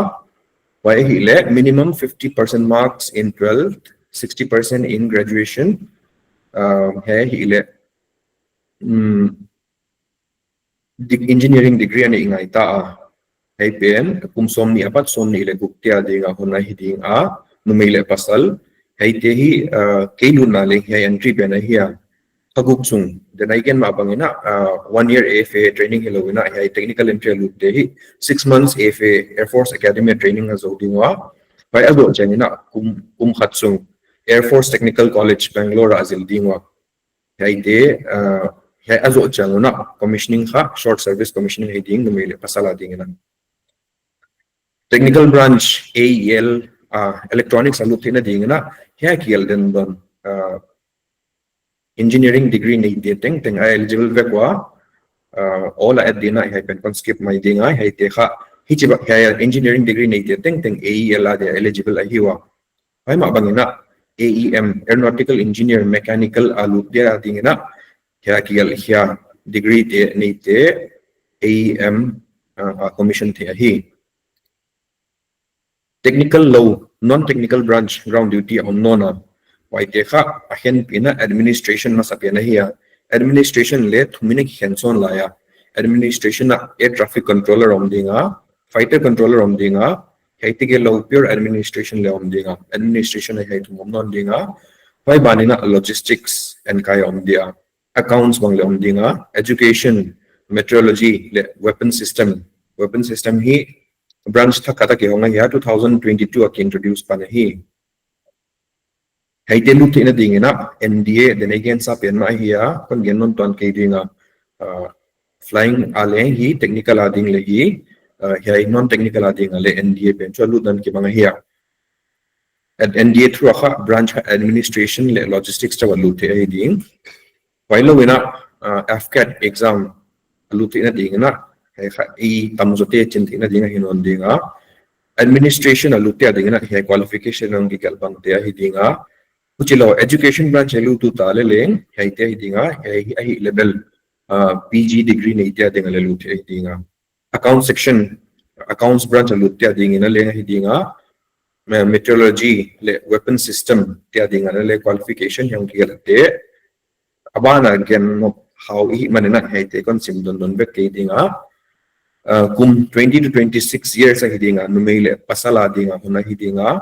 Huai ahihleh minimum fifty percent marks in twelve, sixty percent in graduation, uh, hiai ahihleh, mm, dig-, engineering degree a neih ngai ta a. Hiai pen kum sawmnih apat sawmnih leh gukte ading a hun ahi ding a, numei leh pasal. Hiaite hi, uh, kei lutna leh hiai entry pen ahi a. Kha guk sung, den a i gen mah bangin a, uh, one year A F A training hilou in a, hiai technical entry a lutte hi six months A F A Air Force Academy training a zou ding ua. Huai a zoh chiangin a kum, kum khat sung Air Force Technical College Bangalore a zil ding ua. Hiaite, uh, hiai a zoh chiang un a commissioning kha short service commissioning hi ding, numei leh pasal adingin a. Technical branch A E L, uh, electronics a lut theihna dingin a, hiai kigelh den don, uh, engineering degree neite tengteng a eligible vek ua, uh, all a et ding a, hiai pen kon skip mai ding a, hiaite kha, hichibang hiai engineering degree neite tengteng A E L a dia eligible ahi ua. Huai mah bangin a A E M, Aeronautical Engineer Mechanical a lut dia dingin a, hiai kigelh hiai degree te neite A E M, uh, a commission theih ahi. Technical lou, non-technical branch ground duty a om nawn a. Huaite kha a khenpihna administration masapen ahi a. Administration leh thum in a kikhen sawn lai a. Administration ah air traffic controller om ding a, fighter controller om ding a, hiaite gelh lou pure administration leh om ding a. Administration ah hiai thum om nawn ding a. Huai ban in a logistics and kai om dia. Accounts bang leh om ding a. Education, meteorology leh weapon system. Weapon system hi branch thak khat a kihong ahi a, two thousand twenty-two a ki introduce pan ahi. Hiaite lut theihna dingin a N D A, den a i gen sa pen mah ahi a, kon gen nawn tuan kei ding a, uh, flying a leng hi, technical a ding leh hi, uh, hiai non-technical a ding a leh N D A pen chu a lut dan kibang ahi a. At N D A through a kha branch kha administration leh logistics chauh a lut theih ahi ding. Huailou in a, uh, AFCAT exam a lut theihna dingin a, hiai kha i tamzawte chin theihna ding ahi nawn ding a. Administration a lutte adingin a, hiai qualification a hong kigelh bangte ahi ding a. Huchilou, education branch a lut tuta leh leng, hiaite ahi ding a, hiai ahi level, uh, P G degree neite ading a leh lut theih ahi ding a. Account section, accounts branch a lutte adingin a leng ahi ding a, me-, meteorology leh weapon system te ading a leh qualification hiai hong kigellhte. A ban a gen nop hau i hih manin a hiaite kon sim dondon vek kei ding a. Uh, kum twenty to twenty-six years ahi ding a, numei leh pasal ading a hun ahi ding a.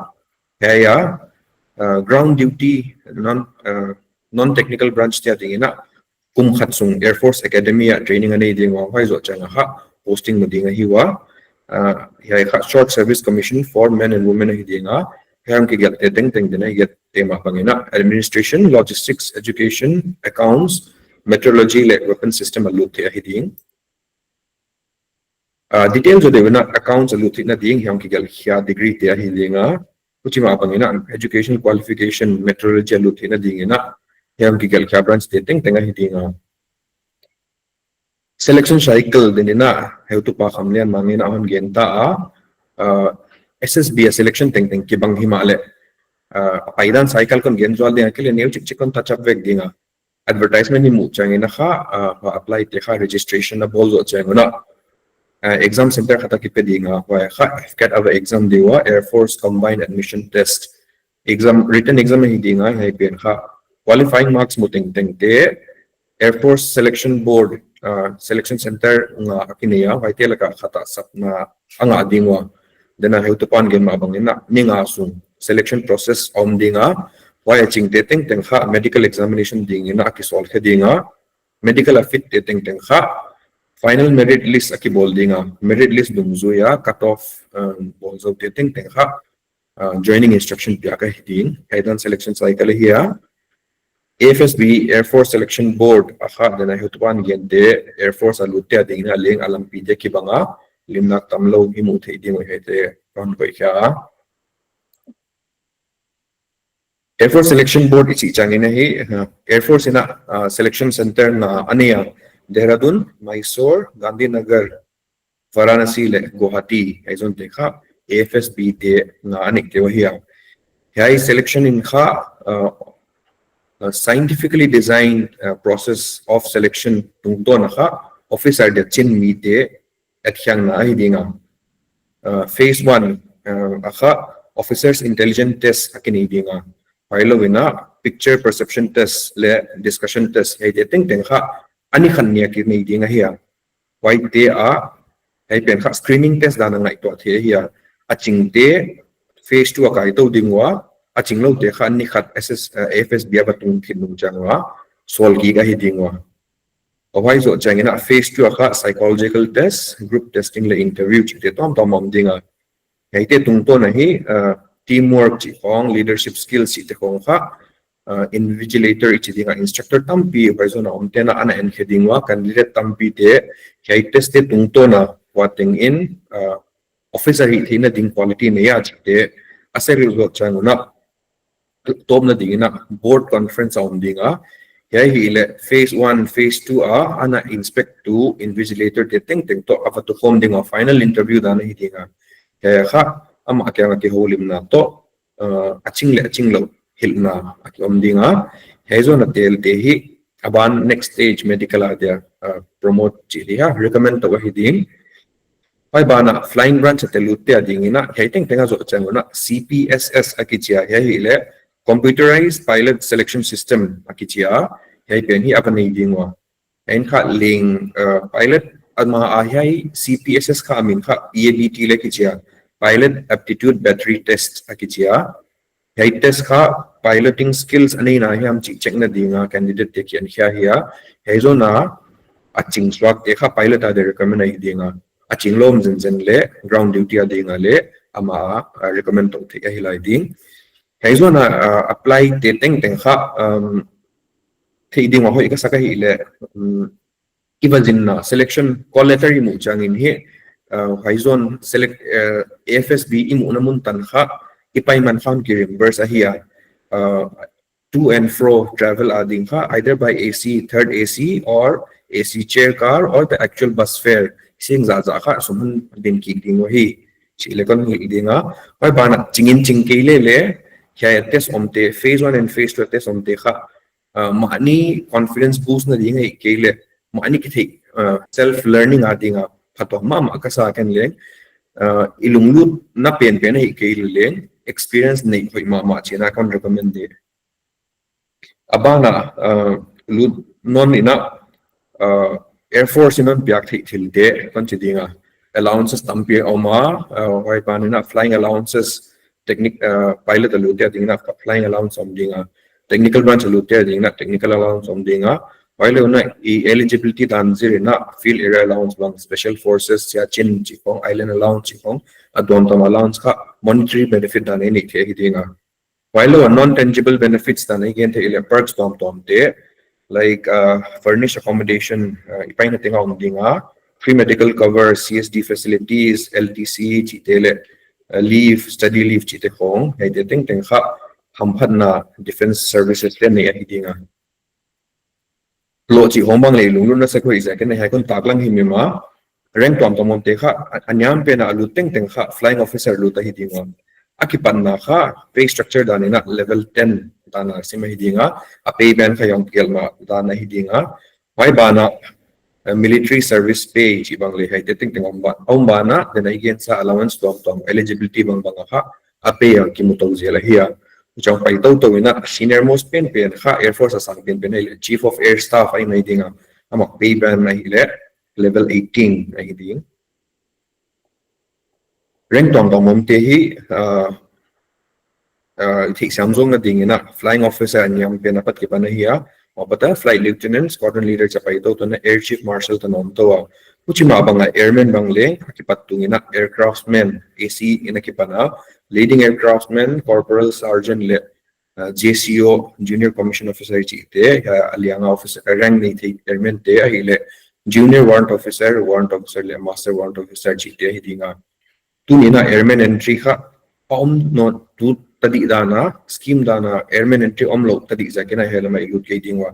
Hiai a, uh, ground duty non, uh, non-technical branch te adingin a, kum khat sung Air Force Academy a training a nei ding ua, huai zoh chiang a kha posting mu ding ahi ua. Uh, hiai kha short service commission for men and women ahi ding a, hiai hong kigelhte tengteng den a i gette mah bangin a, administration, logistics, education, accounts, meteorology leh weapon system a lut theih ahi ding. Uh, detail zaw deuh in a accounts a lut theihna ding hiam kigelh khia degree te ahi ding a. Huchi mah bang in a educational qualification, metrology a lut theihna ding in a hiam kigelh khia branch te tengteng ahi ding a. Selection cycle din in a heutupa Khamlianmang in a hon gen ta a, uh, S S B a selection tengteng kibang himahleh, uh, a paidan cycle kon gen zual ding a, kile neu chikchik kon touch up vek ding a. Advertisement i muh chiang in a kha, uh, apply te kha registration a bawl zoh chiang un a, uh, exam center khat a kipe ding a, huai kha F CAT a va exam di ua, Air Force Combined Admission Test. Exam, written exam hi ding a, hiai pen kha qualifying marks mu tengteng te, Air Force Selection Board, uh, selection center nga a kinei a, huaite laka khat a sapna a ngah ding ua. Then a heutupa'n gen mah bang in a, ni nga sung selection process om ding a, huai a chingte tengteng kha medical examination ding in a kisawl khe ding a, medical a fit te tengteng kha final merit list a kibawl ding a, merit list dungzui a cut off, um, bawl zote tengteng kha, uh, joining instruction piak ahi ding. Hiai dan selection cycle ahi a. A F S B Air Force Selection Board a kha, then a heutupa'n gen te Air Force a lut te a ding in a leng a lampi te kibang a, limna tamlou hi mu thei ding uh, hiaite kon koih khia a. Air Force Selection Board i chih chiang in a hi, uh, Air Force in a, uh, selection center nga a nei a, Dehradun, Mysore, Gandhinagar, Varanasi leh Guwahati, hiai zon te kha A F S B te nga a neih te uh ahi a. Hiai selection in kha, uh, uh, scientifically designed, uh, process of selection tungtawn a kha officer dia chin mite etkhiakna ahi ding a. Uh, phase one, uh, a kha officers intelligence test a kinei ding a. Huailou in a picture perception test leh discussion test, hiaite tengteng kha a ni khat ni a kinei ding ahi a. Huaite a, hiai pen kha screening test dan a ngaihtuah theih ahi a. A chingte phase two a kai tou ding ua, a chingloute kha ni khat S S, uh, A F S B a va tung khin nung chiang ua sawl kik ahi ding ua. Huai zoh chiang in a phase two a kha psychological test, group testing leh interview chihte tuamtuam om ding a. Hiaite tungtawn a hi, uh, teamwork chih khong, leadership skills chihte khong kha, uh, invigilator i chi ding a instructor tampi huai zon a omte'n a ana enkhe ding ua, candidate tampi te hiai test te tungtawn a hua teng in, uh, officer hihtheihna ding quality nei a chihte a seh ril zoh chiang un a tawpna ding in a board conference a om ding a. Hiai hileh phase one, phase two a ana inspect tu invigilator te tengteng toh a va tukhawm ding ua, final interview dan ahi ding a. Hiai kha amah kiang a kihoulimna toh, uh, a ching leh a chinglou hilhna a kiom ding a. Hiai zon a tel te hi a ban next stage medical a dia, uh, promote chih dia recommend tou ahi ding. Huai ban a flying branch a te lut te a ding in a, hiai tengteng a zoh chiang un a C P S S a kichi a, hiai hileh computerized pilot selection system a kichi a, hiai pen hi a va nei ding ua. Hiai in kha leng, uh, pilot a ma a hiai C P S S kha a min kha P A B T leh kichi a, pilot aptitude battery test a kichi a. Hiai test kha piloting skills a neina hiam chih check na ding a candidate te kienkhia ahi a. Hiai zon a a ching suak te kha pilot a dia recommend ahi ding a. A chinglou om zenzen leh ground duty a ding a leh amah a, uh, recommend tou theih ahi lai ding. Hiai zon a, uh, apply te tengteng kha, um, theih ding ua hoih ka sak ahihleh, um, i va zinna selection call letter i muh chiang in hi, uh, huai zon select, uh, A F S B i muhna mun tan kha i payment kha hon ki reimburse ahi a. Uh, to and fro travel a ding kha either by A C, third A C or A C chair car or the actual bus fare. Sing zahzah kha sum hon din kik ding uhi chih leh kon hilh ding a. Huai ban a ching in ching kei leh leh, hiai test om te, phase one and phase two test om te kha, uh, mahni confidence boost na ding ahihkeileh, mahni kitheih, uh, self learning a ding a phatuam mahmah ka sa ken leng, uh, i lunglutna penpen ahihkeileh leng experience neih hoih mahmah chih in a kon recommend ding. A ban a, uh, lut nawn in a, uh, Air Force in hon piak theih thil te kon chi ding a. Allowances tampi om a, uh, huai ban in a flying allowances, technic-, uh, pilot a lut te a ding in a flying allowance om ding a. Technical branch a lut te a ding in a technical allowance om ding a. Huai lou in a i eligibility dan zir in a field area allowance bang, special forces, Siachen chih khong, island allowance chih khong, a tuamtuam allowance kha monetary benefit dan i neih theih hi ding a. Huai lou a non-tangible benefits dan i gen theih leh perks tuamtuam te, like, uh, furnished accommodation, uh, i paina teng a om ding a, free medical cover, C S D facilities, L T C chihte leh, uh, leave, study leave chihte khong, hiaite tengteng kha hamphatna defense services te nei ahi ding a. Loh chih khong bang leh lunglutna sak huai ziakin hiai kon taklang hi mah a. Rank tuamtuam omte kha, a, a niam pen a lut tengteng kha flying officer lut ahi ding a. A kipatna kha pay structure dan in a level ten dan a sim ahi ding a. A pay band kha hong kigelh mah dan ahi ding a. Huai ban ah, eh, military service pay chih bang leh hiaite tengteng om ba, om ban ah, then i gen sa allowance tuamtuam, eligibility bangbang a kha, a pay a kimu tou zel ahi a. Huchang pai toutou in a, senior most pen pen kha, Air Force a sang pen pen ahihleh, Chief of Air Staff ahi mai ding a, amah pay band ahihleh, level eighteen ahi ding. Rank tuamtuam omte hi, uh, uh, theihsiam zawkna ding in a, flying officer a niam pen apat kipan ahi a, huai apat a flight lieutenant, squadron leader chia pai toutou in a, air chief marshal toh om tou a. Huchi mah bang a airman bang leng, a kipat tung in a, aircraftman, A C in a kipan a, leading aircraftman, corporal, sergeant leh, uh, J C O, junior commission officer chihte, uh, a liang a officer, rank nei thei airman te ahihleh, junior warrant officer, warrant officer leh master warrant officer chihte ahi ding a. Tuni in a airman entry kha, a om nawn tu ta dih dan a, scheme dan a, airman entry om lou ta dih ziakin a hiai lam ah i lut kei ding ua.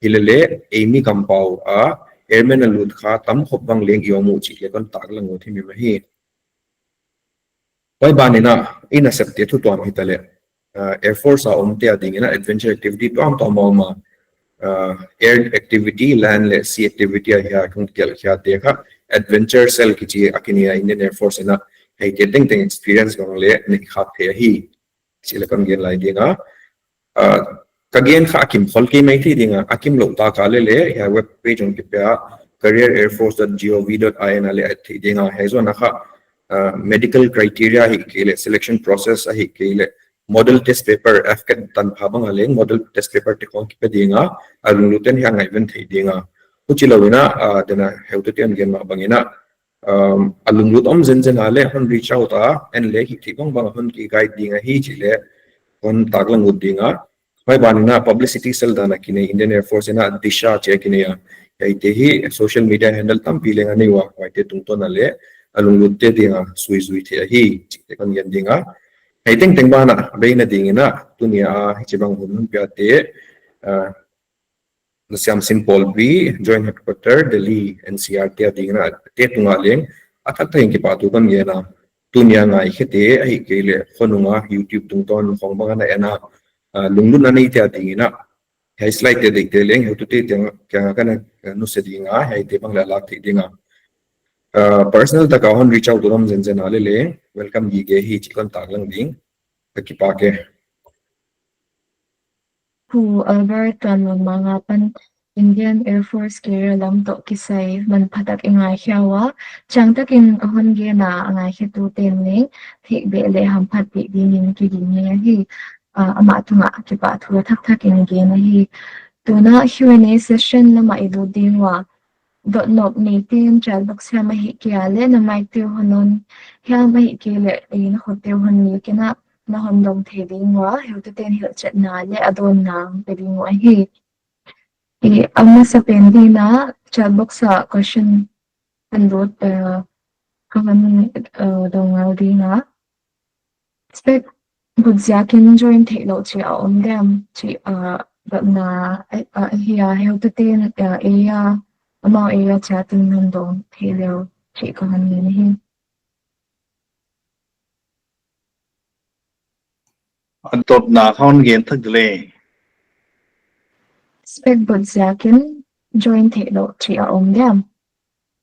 Himahleh, eimi kampau a, airman a lut kha, tam khop bang leng i om uh chih leng kon taklang ut hi mah hi. Huai ban in a, i nasepte thu tuam hitaleh, uh, Air Force a omte a ding in a adventure activity tuamtuam om a, uh, air activity, land leh sea activity a hiai kon kigelh khiate kha, adventure cell kichi a kinei a Indian Air Force in a, hiaite tengteng experience bang leng nei khak thei ahi. Chih leng kon gen lai ding a. Uh, ka gen kha a kim khol kei mai thei ding a, a kim lou ta ka leh leng, hiai web page hong kipia, career air force dot gov dot in a leng et thei ding a, hiai zoh na kha, uh, medical criteria ahihkeileh, selection process ahihkeileh, model test paper, AFCAT tanpha bang a leng, model test paper te khong kipe ding a, a lunglut ten hiai ngaihven thei ding a. Huchi lou in a, uh, then a heutute'n gen mah bang in a, um, a lunglut om zenzen a leng, hon reach out a, en leng hih theih bangbang hon ki guide ding ahi chih leng, hon taklang ut ding a. Huai ban in a publicity cell dan a kinei Indian Air Force in a DISHA chih a kinei a. Hiaite hi social media handle tampi leng a nei ua, huaite tungtawn a leng, a lunglutte ding a, suizui thei ahi, chih leng kon gen ding a. Hiai tengteng ban a, beina ding in a, tuni a, hichibang hun hon piate, uh, Siamsin Paulpi, Joint Headquarter, Delhi, N C R te a ding in a, te tung a leng, a thakthak in kipahthu kon gen a, tuni a ngaikhete, ahihkeileh, khonung a, YouTube tungtawn, khong bang a na en a, uh, lunglutna neite a ding in a, hiai slide te deihte leng, heutute teng, kiang a kon, uh, nuse ding a, hiaite bang leng lak thei ding a. Uh, personal tak a hon reach out ut om zenzen a leh leng, welcome gige hi chih kon taklang ding, ka kipak e. Pu Albert Tuanlunmang apan Indian Air Force career lam toh kisai manphatak i ngaikhia ua, chiantak in hon gen a, a ngaikhiatute'n leng theih beh leh hamphatpih ding in kiging ahi. Ah, amah tungah kipahthu thakthak in gen ahi. Tun a Q and A session lam ah i lut ding ua, dotnop neite'n chat box hiam ahihkeileh na mic te hon on hiam ahihkeileh na khut te hon lik in a, na hon dong thei ding ua, heutute'n hilhchetna leh a dawnna pe ding uh ahi. I, a masapen ding in a chat box ah question hon lut, uh, ka hon, uh, dong ngal ding a. Spec butziak in join theihlouh chih a om diam chih, uh, dotna, uh, uh, hi a, heutute'n, uh, area, amau area chiat in hon dong thei leh uh chih ka hon ngen hi. A dotna ka hon gen thak leh. Spec butziak in join theihlouh chih a om diam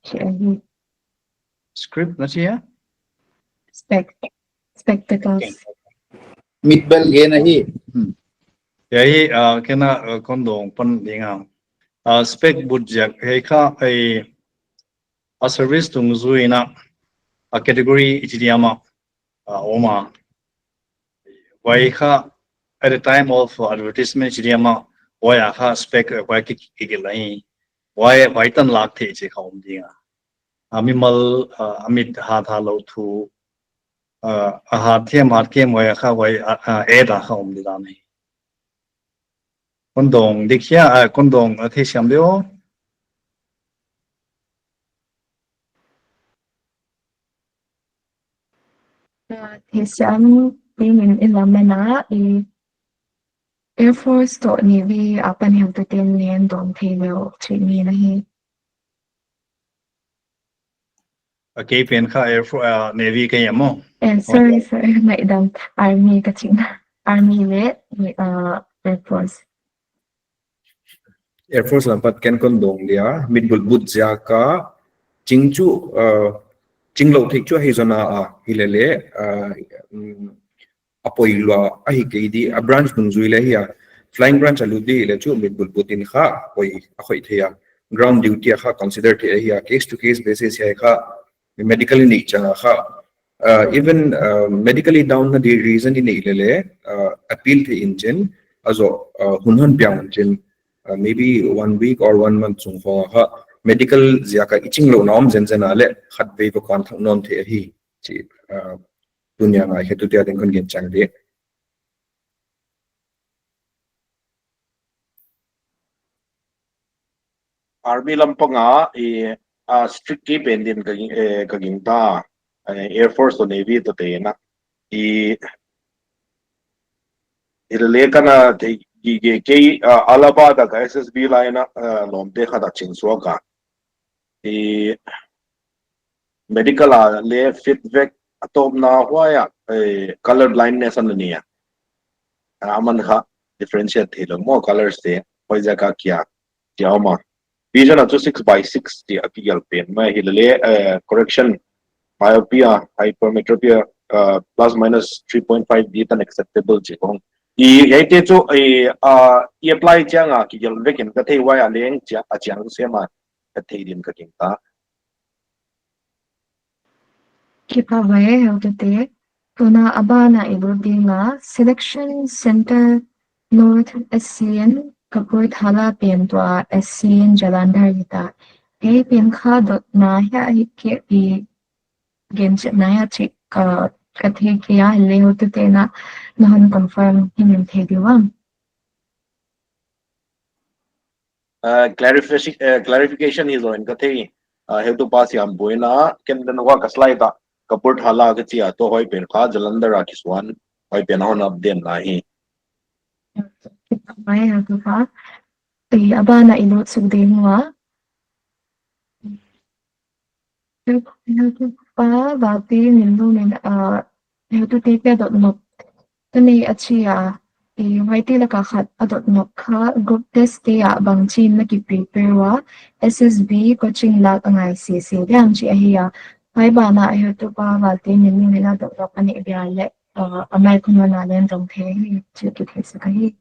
chih ahi. Script na chi a? Spec. Spectacles. Okay. Mitbel gen ahi. Hmm. Hiai, uh, ken a, uh, kon dong pan ding a. Uh, spec butziak hiai kha, ei, a service dungzui in a, a category i chi diam a, uh, om a. Huai kha, at the time of advertisement i chi diam a, huai a kha spec, uh, huai ki, ki, kigelh lai. Huai, huai tan lak thei chih kha om ding a. A mimal, uh, a mit hat hat lou thu, uh, a hat thiam hat thiam huai a kha huai, uh, uh, ad a kha om ding dan ahi. Kon dong dik hia, uh, kon dong, uh, theisiam diam aw. Hi siam dingin i lam ana i Air Force toh Navy apan heutute'n leng dawng thei lou chih ni na hi. A kei pen kha Air Force, uh, Navy ka hi a maw. Eh, sorry, sorry, ngaidam, Army ka chihna. Army leh, uh, Air Force. Air Force lam pat ken kon dawng dia, mitbulbut ziak a, ching chu, uh, ching lou theih chu ahi zaw na a, hilele, uh, um, a poi lua ahi kei di, a branch nungzui leh hi a, flying branch a lut di leh chu mitbulbut in kha poi a khoih thei a, ground duty a kha consider thei ahi a, case to case basis hi a kha, medically neih chiang a kha, uh, even, uh, medically down na di reason i neih lele, uh, appeal thei in chin, a zoh, uh, hun hon piang in chin, uh, maybe one week or one month sung khong a kha, medical ziak a i ching louhna om zenzen a leh, khatvei va kuan thak nawn thei ahi, chih, uh, tuni a ngaikhetu te ading kon gen chiang di. Army lampang a, i, a strict kei pen din ka ging, eh, ka gingta, eh, Air Force toh Navy toh te na. I, i le kana te gi ge kei, ah, Allahabad a ka S S B lai na, ah, lawmte khat a ching suak a. I medical a le fit vek a tawpna huai a, eh, color blindness ana nei a. A man kha differentiate theilou maw colors te, huaiziak a kia, kia om a. Vision a chu six by six chih a kigelh pen mai hilele, eh, correction, myopia, hypermetropia, uh, plus minus three point five di tan acceptable chih khong. I, hiaite chu, i, uh, i apply chiang a kigelh vek in ka thei huai a leng chia, a chiang sem a ka thei din ka gingta. Kipahhuai e heutute. Tuna a ban a i lut ding a, Selection Center North S C N, Kapurthala pen tua S C N Jalandhar hita. Hiai pen kha dotna hia hi kei i gen chetna hia chih ka, ka thei kei a, hilele heutute'n na hon confirm hi min thei di uam. Uh, clarification, uh, clarification hi zaw in ka thei, uh, heutupa Siambu in a, ken den huai ka slide a, Kapurthala ka chi a, tua huai pen kha Jalandhar a kisuan, huai pen a hon update na hi. Mai heutupa. Eh, a ban a i lut suk ding ua. Heutupa Valtemin Lungin, ah, heutute kia dot nop ka nei a chi a, i huaite laka khat a dot nop kha group test te a bangchin na ki prepare ua, S S B coaching lak a ngai sese diam chih ahi a. Huai ban a heutupa Valtemin Lungin a dot nop a neih dia leh, ah, a mai khong a na leng dawng thei hi chih kitheisak ahi.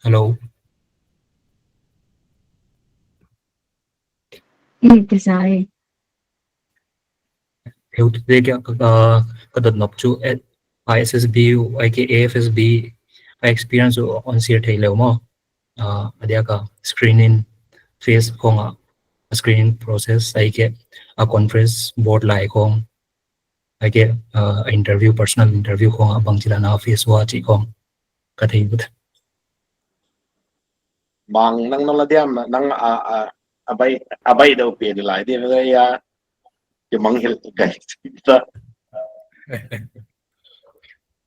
Hello. Ni kisai. Heutute kia, uh, ka dot nop chu, eh, I S S B, ahihkeileh A F S B, a experience uh hon share thei lou maw. Uh, a diak a screening phase khong a, a screening process, ahihkeileh a conference board lai khong, ahihkeileh, uh, interview, personal interview khong a bangchi dan a face ua chih khong ka thei ut. Bang nang nala diam nang a, a, a bai, a bai deuh pen lai di mai a. Ki mang hil kai ta.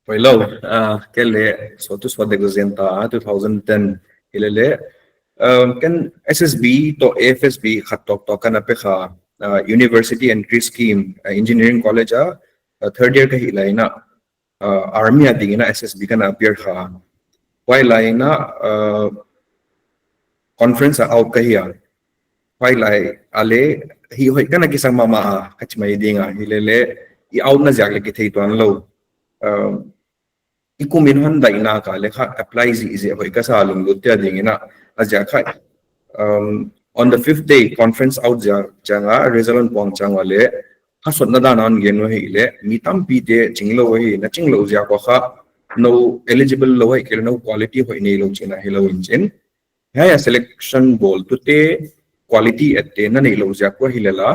Poilou, ah, kei leh, so tu so dek zen ta, two thousand ten hilele. Um, ken S S B toh A F S B khat toktok ka na pe kha, ah, University Entry Scheme, ah, Engineering College a, ah, third year ka hi lai na, ah, Army a ding in a S S B ka na appear kha. Huai lai na, ah, conference a out ka hi a. Huai lai a leh, hi hoih ka na kisang mahmah a, ka chi mai ding a, hilele, i out na ziak leh kithei tuan lou. Um, i kum in hon daihna ka leh kha apply zihziah hoih ka sa lunglut te ading in a, a ziak kha, um, on the fifth day, conference out ziak chiang a, result hon puang chiang ua leh, kha sotna dan a hon gen uhi leh, mi tampi te ching lou hi, na ching lou ziak ua kha, nou eligible lou hi, kei leh nou quality hoih nei lou chihna hilou in chin. Hiai a selection bawltute quality et te na neih lou ziak ua hilele,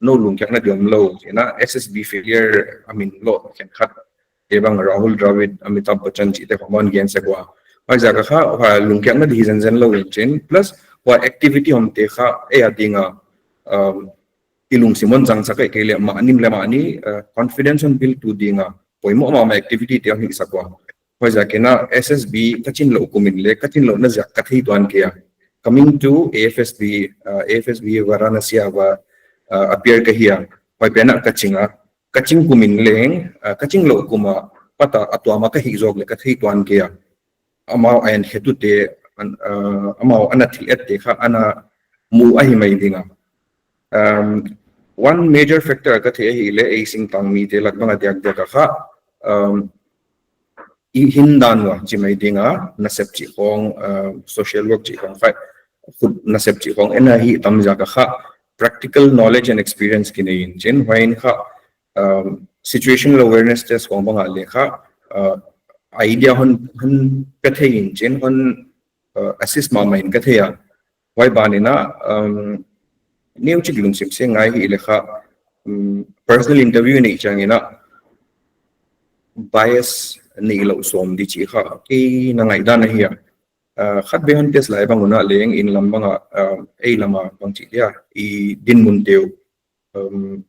nou lungkiakna di om lou, chihna S S B failure a min lou khenkhat. Te bang Rahul Dravid, Amitabh Bachchan chihte khong hon gen sek ua. Huaiziak a kha, huai lungkiakna di hi zenzen lou in chin. Plus, huai activity omte kha ei a dinga, um, i lungsim hon zangsak ahihkeileh mahni leh mahni, uh, confidence hon build tu dinga poimoh mahmah activity te hon hihsak ua. Huaiziakin a S S B ka chinlouh kum in leh ka chinlouhna ziak ka thei tuan kei a. Coming to A F S B, uh, A F S B Varanasi a va, uh, appear ka hi a. Huai pen a ka ching a. Ka ching kum in leng, uh, ka chinlouh kum apat a tuam a ka hih zawk leh ka thei tuan kei a. Amau a enkhetute, an, uh, amau ana thil ette kha ana mu ahi mai ding a. Um, one major factor ka theih ahihleh ei singtang mite lak bang a diakdiak a kha, um, i hindan ua chi mai ding a, nasep chih khong, uh, social work chih khong kha, khut nasep chih khong en a hi tam ziak a kha, practical knowledge and experience ki nei in chin, huai in kha, um, situational awareness test khong bang a leh kha, uh, idea hon, hon pe thei in chin, hon, uh, assist mahmah in ka thei a. Huai ban in a, um, neu chik lungsim se ngai hi leh kha, um, personal interview nei chiang in a bias neilou sawm di chih kha kei na ngaihdan ahi a. Uh, khatvei hon test lai bang un a leng inn lam bang a, uh, ei lam a bang chi dia, i dinmun te uh, um,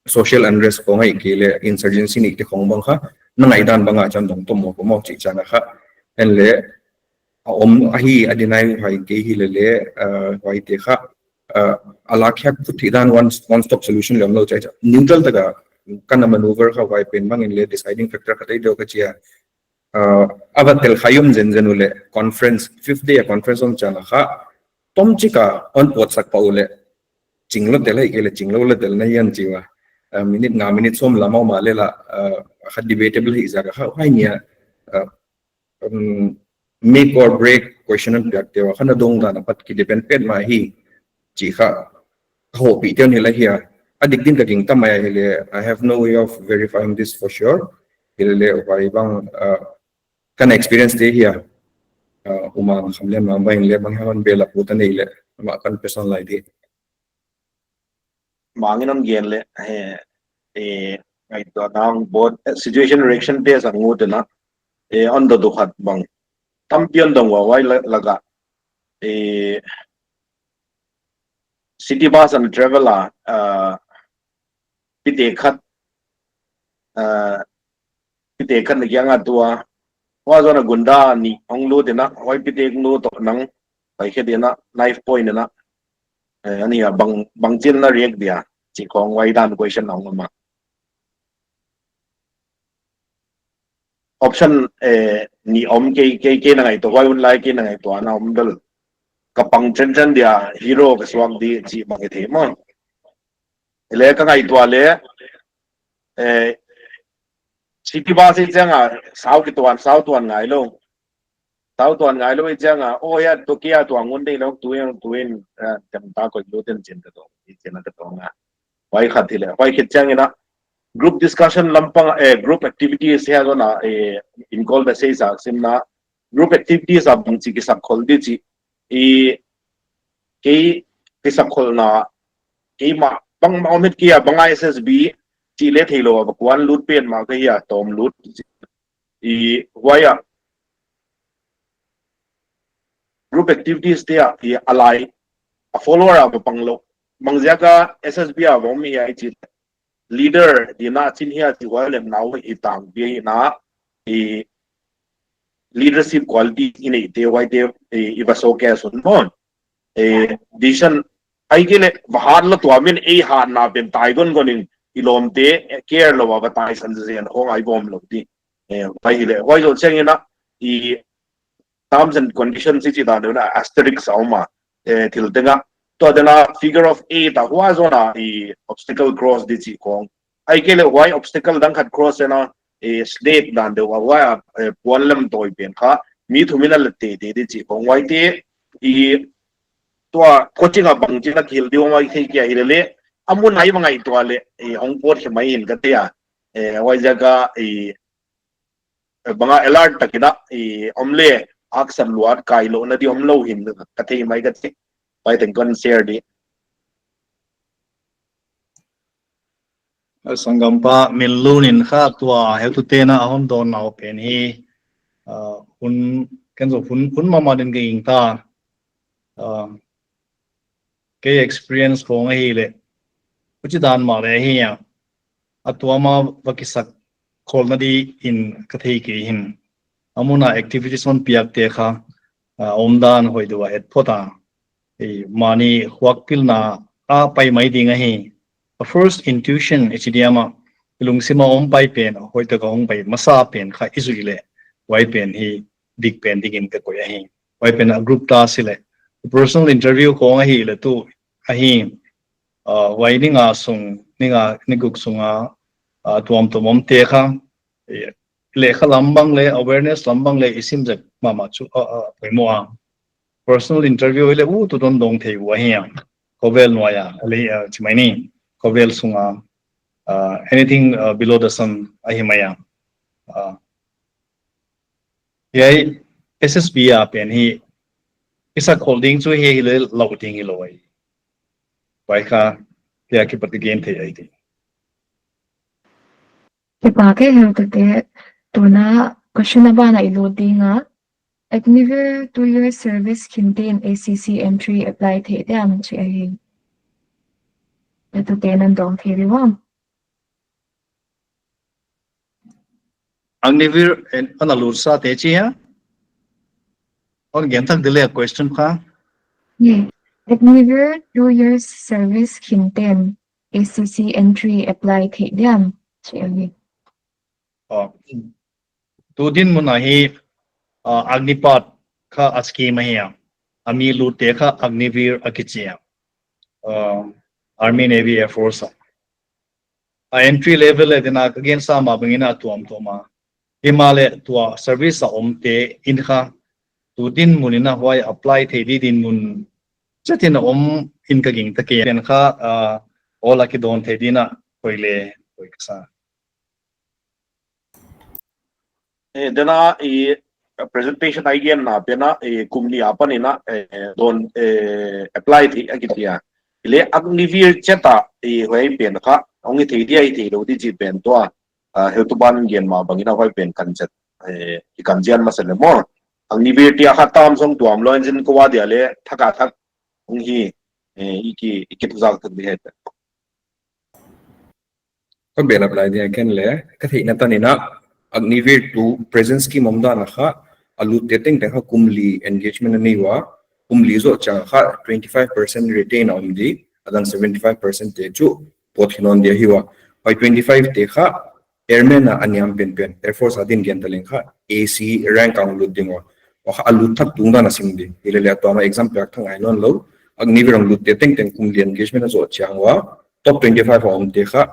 social unrest khong ahihkeileh insurgency neite khong bang kha, na ngaihdan bang a chan dong tom maw ko maw chih chiang a kha. En leh, a om ahi a deny huai kei hi leh leh, uh, huaite kha, uh, a lakkhiak phut theih dan one, one stop solution leh omlou chih chiang. Neutral taka ka na maneuver kha huai pen bang in leh deciding factor khat ahi deuh ka chi a. Uh, a va tel kha i om zenzen uleh conference, fifth day a conference om chiang a kha, tom chik a hon pawtsak pah uleh, chinglou tel ahihkeileh chinglou lou tel na hian chi ua. Uh, minute nga minute sawm lam a om a leh la, uh, kha debatable hi ziak a kha, huai nia, uh, um, make or break question hon piak te ua, kha na dong dan apat ki depend petmah hi, chih kha, ka houpih te hon hilh ahi a. A dik din ka gingta mai ahihleh, I have no way of verifying this for sure. Hi leh leh huai bang, uh, ka na experience te hi a, uh, Umang Khamlian Mangbang in leh bang hon bel a pu ta nei leh, amah kan pe sawn lai di. Mangin hon gen leh, he, eh, ngaihtuahna hon bawl, eh, situation reaction test a ngut in a, eh, hon dot uh khat bang. Tampi hon dong ua huai la-, lak a, eh, city bus ana travel a, uh, pite khat, uh, pite khat na kiang a tua, huai zawn a gunda nih hong lut in a, huai pite hong lut toh nang, pai khe din a, knife point in a, eh, ani a bang, bangchi'n na react dia, chih khong huai dan question hong om a. Option, eh, nih om kei, kei, kei na ngaihtuah, huai hun lai kei na ngaihtuahna om bel. Ka pang chenchen dia, hero ka suak di chih bang i thei maw. Leh ka ngaihtuah leh, eh, city bus i chiang a, sau kituan, sau tuan ngailou. Sau tuan ngailou i chiang a, oh ya, tu kia tuang un dei lou, tu yang, tu in, eh, tem ta ko yu ten chin ka tong, i chin ka tong a. Huai khat hi leh, huai khit chiang in a, group discussion lampang, eh, group activities hia zawn a, eh, in call message a sim na, group activities a bangchi kisak khol di chih, i, kei kisak kholna, keimah, bang, ma om het kia, bang a S S B, chih leh theilou, a kuan lut pen mah ka hi a, tom lut, i, huai a, group activities te a, i, a lai, a follower a va pang lou, bang ziak a S S B a va om hia i chih, leader ding a chin hia chih huai lem nau i tang bia hi na, i leadership quality i neite huaite i, i va showcase un maw. Eh, decision ahihkeileh va hat lou tuam in ei hatna pen tai gon gon in i lawmte, eh, care lou a va taisan zen khong ahi bawm lou di. Eh, huai hi leh, huai zaw chiang in a, i terms and conditions i chih dan deuh in a asterisk a om a, eh, thil teng a. Tua dan a figure of eight a huai zawn a i obstacle cross di chih khong. Ahihkeileh huai obstacle dang khat cross in a, eh, slate dan deuh a huai a, eh, puan lam tawi pen kha, mi thum in a let teitei di chih khong. Huaite, i tua coaching a bangchi'n a thil di om a i thei kia hi leh leh, a mun a i va ngaihtuah leh, eh, hong pawt khe mai in ka thei a, eh, huai ziak a, eh, bang a alert tak in a, i om leh, action luat kai louhna di om lou hi'n ka thei mai ka thei. Huai teng kon share di. Sanggampa Minlun in kha tua heutute'n a hon dawnna uh pen hi, ah, hun, ken zaw hun, hun mahmah din ka gingta. uh, kei experience khong ahihleh, huchi dan mah leh hi a, a tuam a va kisak khol na di in ka thei kei hi. A mun a activities hon piak te kha, uh, omdan hoih deuh a et phot a. Ei, mahni huai pilna a pai mai ding ahi. A first intuition i chi diam a, i lungsim a om pai pen, hoihtak a hong pai masa pen kha i zuih leh, huai pen hi dik pen dingin ka koih ahi. Huai pen a group task hileh, personal interview khong ahihleh tu ahi, uh, huai ni nga sung, ni nga, ni guk sung a, uh, tuamtuam om te kha, eh, lehkha lam bang leh, awareness lam bang leh, i sim zek mahmah chu, uh, uh, poimoh a. Personal interview hileh, uh, tu dong dong thei uh ahi a. Khovel nuai a, a lei, uh, chi mai ni. Khovel sung a, uh, anything, uh, below the sun ahi mai a. Uh, Hiai S S B a pen hi, i sak khol ding chu hi hileh lau ding hilou ahi. Huai kha, hiai kipat ka gen thei ahi di. Kipahkei Heututeih, tuna question a ban a i lut ding a. Agniveer two year service khin te'n A C C entry apply thei diam chi ahi. Heututeih nan dong thei di uam. Agniveer en, ana lut sa te chi a? Hon gen thak di leh question kha. Ye. Agniveer two years service khin te'n A C C entry apply thei diam chi ahi. Oh. Tu dinmun a hi, uh, Agnipath kha a scheme ahi a. A mi lut te kha Agniveer a kichi a. Uh, Army, Navy, Air Force a. A entry level leh dena ka gen sa mah bangin a tuamtuam a. Himahleh tua service a om te in kha, tu dinmun in a huai apply thei di dinmun chet in a om in ka gingta kei. Pen kha, uh, awl a kidon thei di na, hoih leh, hoih ka sa. Eh, dena i presentation a i genna pen a, eh, kum nih apan in a, eh, dong, eh, apply thei a kichi a. Hileh Agniveer chet a, eh, huai pen kha, hong hi thei di ahi theilou di chi pen tua, ah, heutupa'n gen mah bangin a huai pen kan chet, eh, i kan chian masa leh maw. Agniveer chia kha tam song tuam lou in zin ko a dia leh, thak a thak, hong hi, eh, i ki, i ki thuzak thak di hi. Ka bel apply dia ken leh, ka theihna tan in a, Agniveer tu present scheme omdan a kha, a lut te tengteng kha kum li engagement a nei ua, kum li zoh chiang kha twenty five percent retain a om di, a dang seventy five percent te chu pawt khin nawn dia hi ua. Huai twenty five te kha, airman a a niam penpen, Air Force a din gen ta leng kha, A C rank a hong lut ding ua. Huai kha a lut thak tungdan a sim di. Hilele a tuam a exam piak thak ngai nawn lou. Agniveer a hong lut te tengteng kum li engagement a zoh chiang ua, top twenty five a om te kha,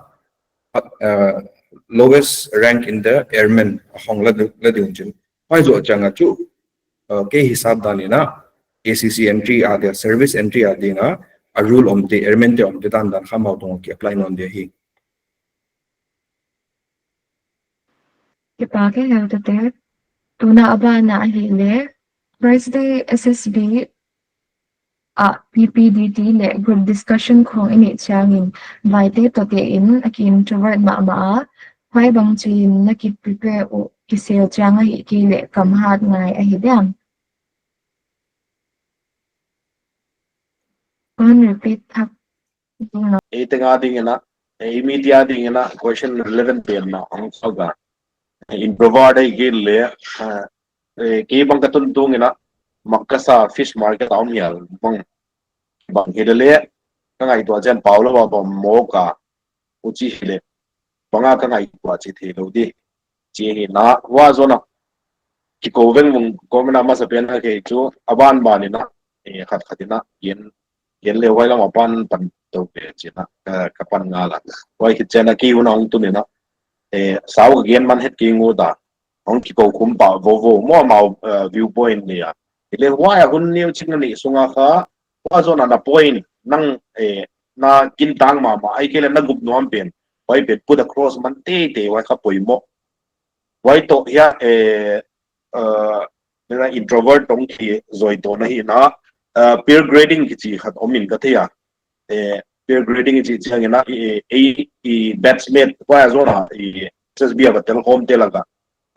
uh, lowest rank in the airman a hong la di, la di un chin. Huai zoh chiang a chu, uh, kei hisap dan in a, A C C entry a dia, service entry a ding a, a rule om te, airman te om te dan dan kha amau tungah ki apply nawn dia hi. Kipahkei Heututeih, tuna a ban a ahihleh, Thursday S S B a P P D T leh group discussion khong i neih chiangin, vaite toh te in a ki introvert mahmah a, huai bang chi in na ki prepare uh kisel chiang ahihkeileh kam hat ngai ahi diam. Kon repeat thak ding a. Ei teng a ding in a, ei media ding in a, question relevant pen mah hong sa ga. Introvert ahihkeileh, eh, eh, kei bang ka tun tung in a, Makasa fish market a om hial bang, bang hilele, ka ngaihtuah chiang pau lou a bang mawk a, huchi hileh, bang a ka ngaihtuah chi theilou di. Chi hi na, huai zoh na, kikou vengvung, kou mena masa pen a kei chu, a ban ban in a, eh, khat khat in a, gen, gen leh huai lam apan pan tou pe chi na, ka, ka pan ngal a. Huai khit chiang a kei hun a hong tun in a, eh, sau ka gen man het kei ngut a, hong kikou khum pah vovo, maw amau, eh, viewpoint nei a. Hileh huai a hun neu chik na nih sung a kha, huai zoh na na point, nang, eh, na gingta mahmah, ahihkeileh na gup nuam pen, huai pen put across man teitei, huai kha poimoh. Huai toh hiai, eh, eh, na introvert tong ki zoi toh na hi na, eh, peer grading kichi khat om in ka thei a. Eh, peer grading kichi chiang in a, eh, eh, eh, batchmate, huai zoh na, eh, S S B a ka tel khawm te lak a.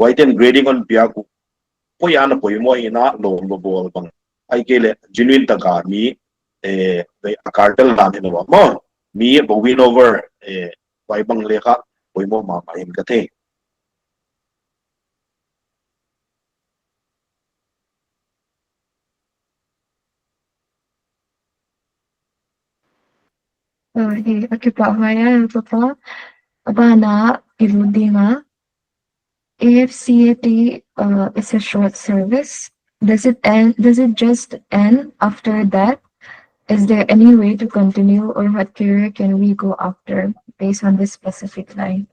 Huai ten grading hon piak uh. Poi ana poimoh in a lawm bawl bang. Ahihkeileh genuine taka mi, eh, a cartel dan hilou a maw, mi a win over, eh, huai bang leh kha poimoh mahmah in ka thei. Uh, eh, a kipahhuai a, Papa. A ban ah i lut ding a. A F C A T, uh, is a short service. Does it end, does it just end after that? Is there any way to continue, or what career can we go after based on this specific line?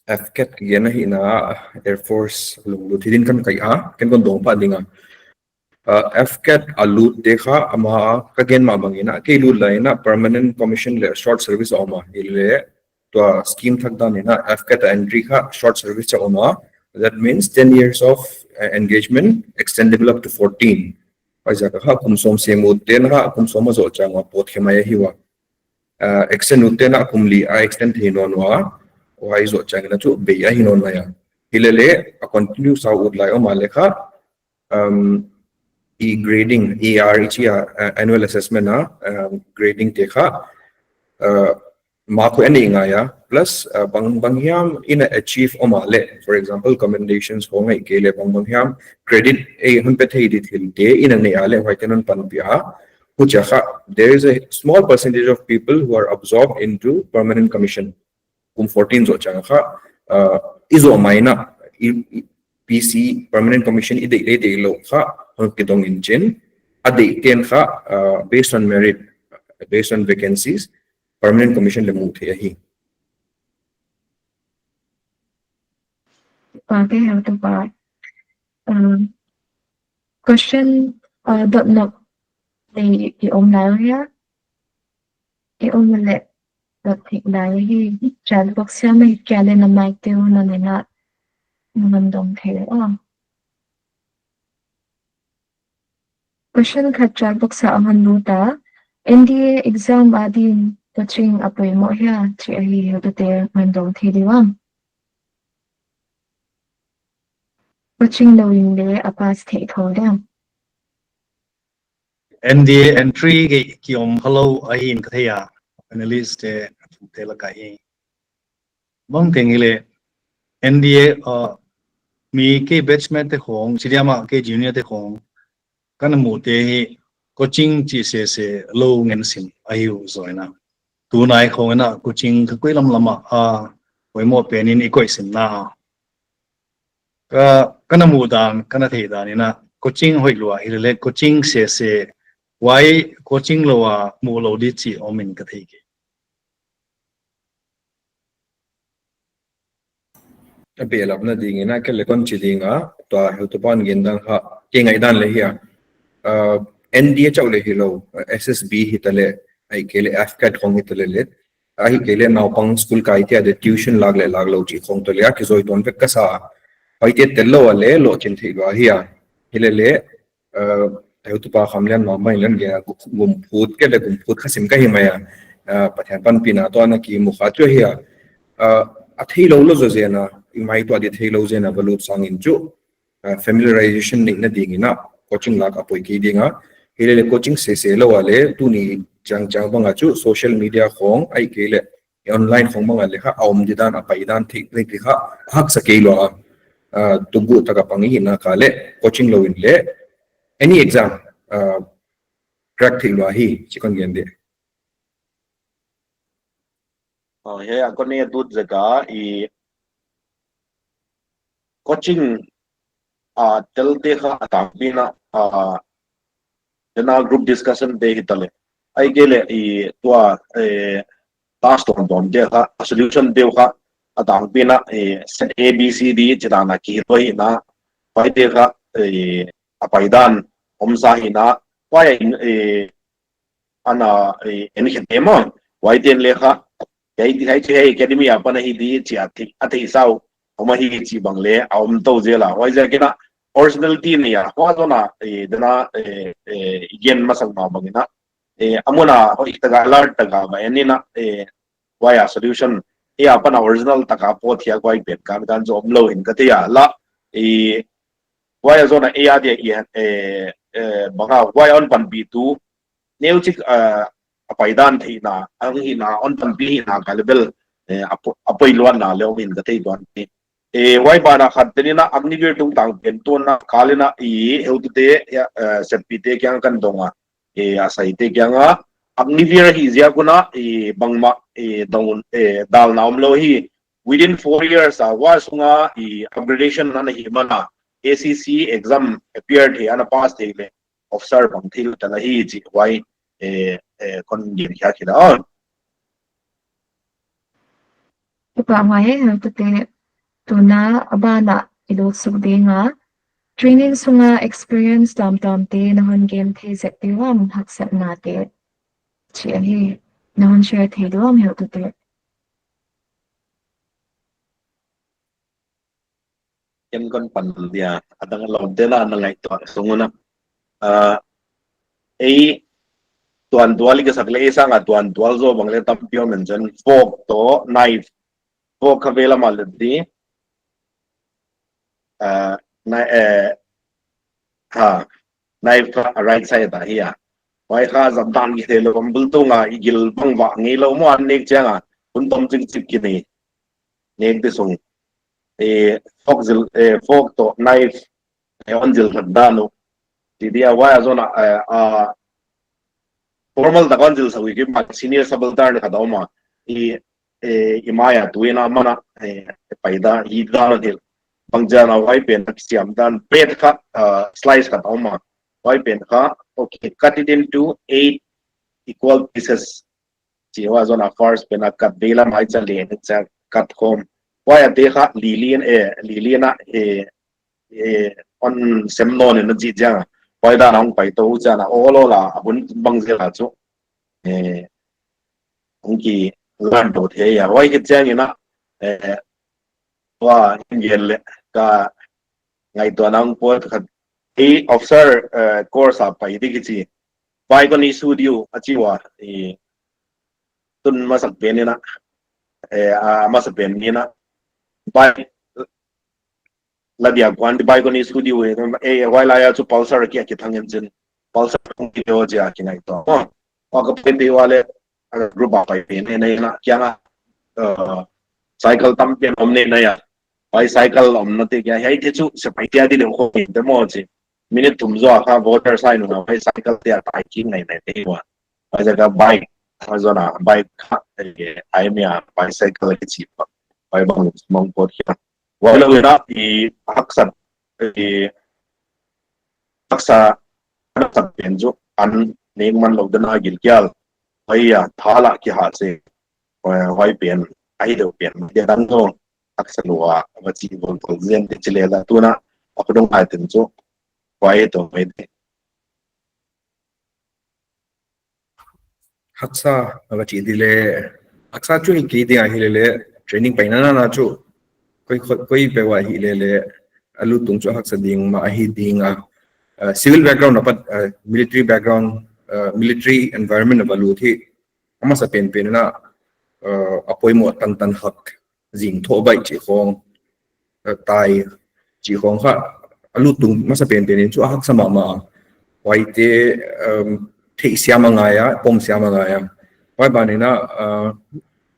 F cat gen ahihna, Air Force lunglut hi din kan kai a, ken kon dong pah ding a. Uh, F cat a lut te kha ama ka gen mah bangin a, kei lut lai in a permanent commission leh short service a om a, hilele tua scheme thak dan in a F cat a entry kha short service a om a. That means ten years of uh, engagement extendable up to fourteen. Huaiziak a kha kum sawm sem ut te'n kha kum sawm a zoh chiang a pawt khe mai ahi ua. Uh, extend ut te'n a kum li a extend thei nawn ua. Huai zoh chiang in a chu bei ahi nawn mai a. Hilele a continue sa ut lai om a leh kha, um, i grading, A R i chi a, uh, annual assessment a, um, grading te kha, uh, mark huai a nei ngai a, plus, uh, bang, bang hiam in a achieve om a leh, for example, commendations khong ahihkeileh bang, bang hiam credit ei hon pe thei di thil te in a nei a leh, huaite'n hon panpih a. Huchia kha, there is a small percentage of people who are absorbed into permanent commission. Kum fourteen zoh chiang kha, uh, i zoh mai in a, i, i, P C, permanent commission i deih leh deih lou kha, hon kidong in chin, a deih te'n kha, uh, based on merit, based on vacancies, permanent commission leh mu thei ahi. Pa te heutupa. Um, question, uh, dot nok leh i om lai hia? I om leh dot thik lai hi. Chat box ah mai kia leh na mic te uh na ne na, na man dong thei uh. Question khat chat box ah a hon lut a. N D A exam a din coaching a poimoh hia, chi ahi, heutute'n hon dong thei di uam? Coaching lou in leh a pass thei thou diam? N D A entry ki, ki om khalou ahi in ka thei a, finalist te, te lak ah hi. Bangteng hileh, N D A, uh, mi kei batchmate te khong, chi diam a kei junior te khong, ka na muh te hi coaching chih sese lou ngen sim ahi uh zaw in a. Tunai khong in a coaching kha kuilam lam ah, uh, poimoh pen in i koih sim na. Ka, ka na muh dan, ka na theih dan in a coaching hoih lua hilele coaching sese, huai coaching lou a muh lou di chih om in ka thei kei. A behlapna ding in a, kei leng kon chi ding a, tua heutupa'n gen dan kha, kei ngaihdan leh hi a. Uh, N D A chauh leh hilou, uh, S S B hitaleh, ahihkeileh F cat khong hitaleh leh, ahihkeileh naupang school kai te a di tuition lak leh lak lou chih khong toh leh, a kizui tuan vek ka sa. Huaite tel lou a leh, lohchin theih lua hi a. Hilele, uh, heutupa Khamlian mahmah in leng gen a, gumphut, kei leng gumphut kha sim ka hi mai a. Uh, Pathian panpihna toh ana kimu kha chu hi a. Uh, a theilou lou zaw zen a, i mai tuah di theilou zen a va lut sang in chu, uh, familiarization neihna ding in a, coaching lak a poi kei ding a. Hilele coaching sese lou a leh, tuni chiang chiang bang a chu social media khong, ahihkeileh online khong bang a leh kha, a om di dan, a pai dan, thei, thei kha, haksa kei lua a. Uh, tubuh tak a pang i hihna ka leh, coaching lou in leh, any exam, uh, crack thei lua hi, chi kon gen di. Uh, hiai a kon ne dut zek a, i coaching, uh, tel te kha a tangpi in a, uh, tena group discussion te hitaleh. Ahihkeileh i tua, eh, task tuamtuam te kha, solution te kha, a tangpi in a, eh, set A B C D chih dan a kihilou hi in a, huaite kha, eh, a pai dan, om sa hi in a, huai in, eh, ana, eh, en khe te maw, huaite'n leng kha, hiai, hiai chu hiai academy apan ahi di chih a thei, a theisa uh, om ahi chih bang leng, a om tou zel a, huaiziak in a, originality nei a, huai zaw in a, eh, tena, eh, eh, i gen masak mah bang in a, eh, a mun a, hoih tak a, alert tak a, va en in a, eh, huai a solution, eh, apan a original tak a pawt hiai huai pen kan kan zaw omlou in ka thei a leh, eh, Huai a zona ei a dia i, eh, eh, banga huai a hon panpihtu neuchik, eh, a paidan theihna, a hihna, hon panpih hihna ka leh bel, eh, a po-, a poiluatna leh om in ka thei tuan hi. Eh, huai bana khat tenin a Agniveer tungtang pen tuanna kalina i heutute, eh, seppihte kiang kan dong a, eh, a saite kianga Agniveer hi ziak un a, eh, bangmah, eh, dong, eh, dalna omlou hi. Within four years a huai sunga i upgradation ana hih mana A C C exam appear thei ana pass thei leh officer bang thil tala hi chih huai, eh, eh, kon gen khia kila. Kipak mai e, heutute. Tuna a bana i lut suk ding a. Training sunga experience tuamtuamte na hon gen thei zek diam, haksatnate. Chih ahi, na hon share thei diam heutute. Ken kon pan dia, a dang lou dena na ngaihtuah sung un a. Ah, ei tuantual i ka sak leh ei sanga tuantual zaw bang leh tampi om in zen, fork toh knife. Fork kha vela ma leh di. Ah, na, eh, ha, knife kha right side a hi a. Huai kha zat dan kithei lou, bul tunga i gil bang vah ngeilou maw, an nek chianga hun tom chikchik kinei. Nek di sung. Eh, fork zil, eh, fork toh knife, eh, hon zil khat dan uh. Ti dia huai a zona, eh, ah, formal tak a hon zil sak uh ki mat senior subaltern khat a om a. I, eh, i mai a tuin a mana, eh, paida hi dan hon hilh. Bang zan a huai pen kisiam dan bread kha, ah, slice khat a om a. Huai pen kha, okay, cut it into eight equal pieces. Chih huai zona first pen a cut vela mai cha leh cha cut khawm. Huai a te kha lilin, eh, lilin a, eh, eh, hon sem nawn in a chih chiang. Huai dan a hong pai tou chiang a, awl awl a, a hun bang zel a chu. Eh, hong ki learn tou thei a. Huai khit chiangin a, eh, huai hing gel leh ka ngaihtuahna hong pawt khat. Ei officer, eh, course a pai di kichi. Bai kon i studio a chi ua, i tun masak pen in a, eh, a masak pen in a. Bai la dia kuan di bai kon i studio e, eh, huai lai a chu Pulsar kia ki thang engine. Pulsar kong ki teo jia ki ngaihtuah. Oh, oh, ka pen di huai leh, a group a pai pen e nei na, kianga, eh, cycle tam pen om nei na ya. Bicycle omna te kia, hiai te chu sepaih te a di leng khawng in te maw chi. Minute thum zaw kha voter sign un a, bicycle te a tai ki ngai ngai te ua. Huai ziak a bike, huai zona bike kha, eh, ai mi a bicycle ki chi pa. Huai bang mong pot kia. Huai lou in a i haksa, eh, haksa, haksa pen chu an nek man lou dan a gilkial. Huai a, thala ki ha se. Huai, huai pen, ai deuh pen, dia dang zaw. Haksa lua, a va chi volvol zen te chi leh la tuna, a khudong ai ten chu, huai toh mai te. Haksa, a va chi di leh, haksa chu hi ki ding ahi leh leh, training pai nana chu, koi, koi, koi pe ua hi leh leh, a lut tung chu haksa ding mah ahi ding a, uh, civil background apat, uh, military background, uh, military environment a va lut hi, a masa pen pen in a, uh, a poimoh tantan hak. Zing thoh baih chih khawng, eh, tai chih khawng kha, a lut tung masa pen pen in chu a haksa mahmah. Huai te, um, theih siam a ngai a, pom siam a ngai a. Huai ban in a, uh,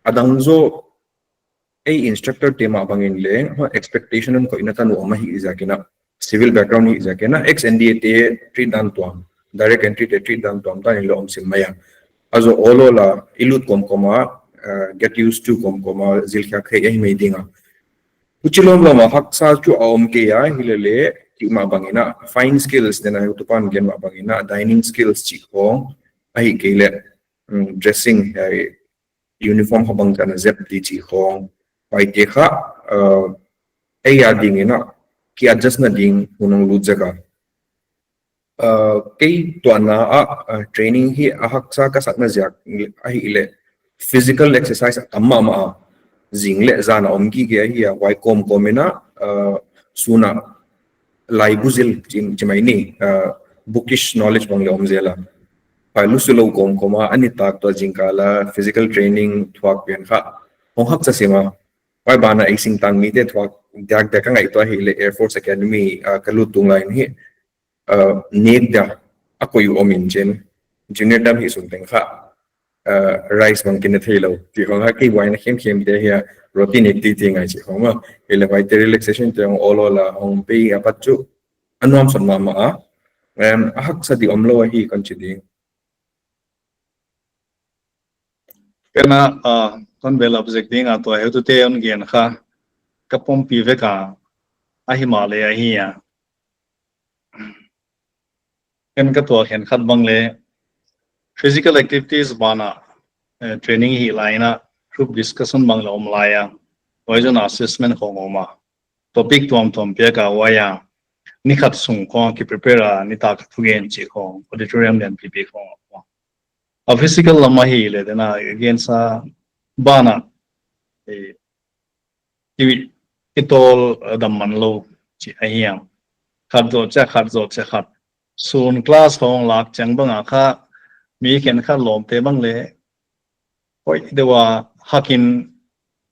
a dang zaw ei instructor te mah bang in leng, expectation hon koihna tanu om ahi ziak in a. Civil background hi ziak in a, ex N D A te treat dan tuam, direct entry te treat dan tuam, dan in leng om sim mai a. A zaw awl awl a, i lut kawmkawm a, uh, get used to kawmkawm a, zil khiak theih ahi mai ding a. Huchi lawmlawm a haksa chu a om kei a, hi leh leh, chih mah bang in a, fine skills, den a heutupa'n gen mah bang in a, dining skills chih khawng, ahihkeileh, mm, dressing, hiai, uniform kha bangzah a zep di chih khawng. Huaite kha, uh, ei a ding in a, ki adjust na ding hun hong lut zek a. Uh, kei tuahna ah, uh, training hi a haksa ka sakna ziak ahihleh physical exercise a tam mahmah a. Zing leh zan a om gige ahi a, huai kawmkawm in a, uh, sun a laibu zil chi, chi mai ni, uh, bookish knowledge bang leng om zel a. Huai lusu lou kawmkawm a, a nitak toh zingkal a physical training thuak pen kha hong haksa sim a. Huai ban a ei singtang mite thuak diakdiak ka ngaihtuah ahihleh Air Force Academy ah ka lut tung lai in hi, uh, nek dia a koih uh om in chin, junior tam hi sung teng kha, uh, rice bang kina theilou chih khong kha, kei buaina khemkhem te hi a roti nek titi ngai chih khong a. Himahleh huaite relaxation te hong ol ol a hong pe apat chu a nuam sawt mahmah a. Um, a haksa di omlou ahi kon chi ding. Ken a, uh, kon bel object ding a tua heutute hon gen kha ka pompi vek a, ahimahleh ahi a. Ken ka tuak khenkhat bang leh physical activities banah, eh, training hih lai in a group discussion bang leh om lai a, huai zong assessment khong om a, topic tuamtuam piak a, huai a ni khat sung khong ki prepare a, nitak a thugen chih khong auditorium lian pipi khong om a. A physical lam ahihleh dena against a banah, eh, i, i tawl, eh, dam man lou chih ahi a. Khat zoh chiah khat, zoh chiah khat. Sun class hong lak chiang bang a kha mi khenkhat lawmte bang leh hoih deuh a hak in,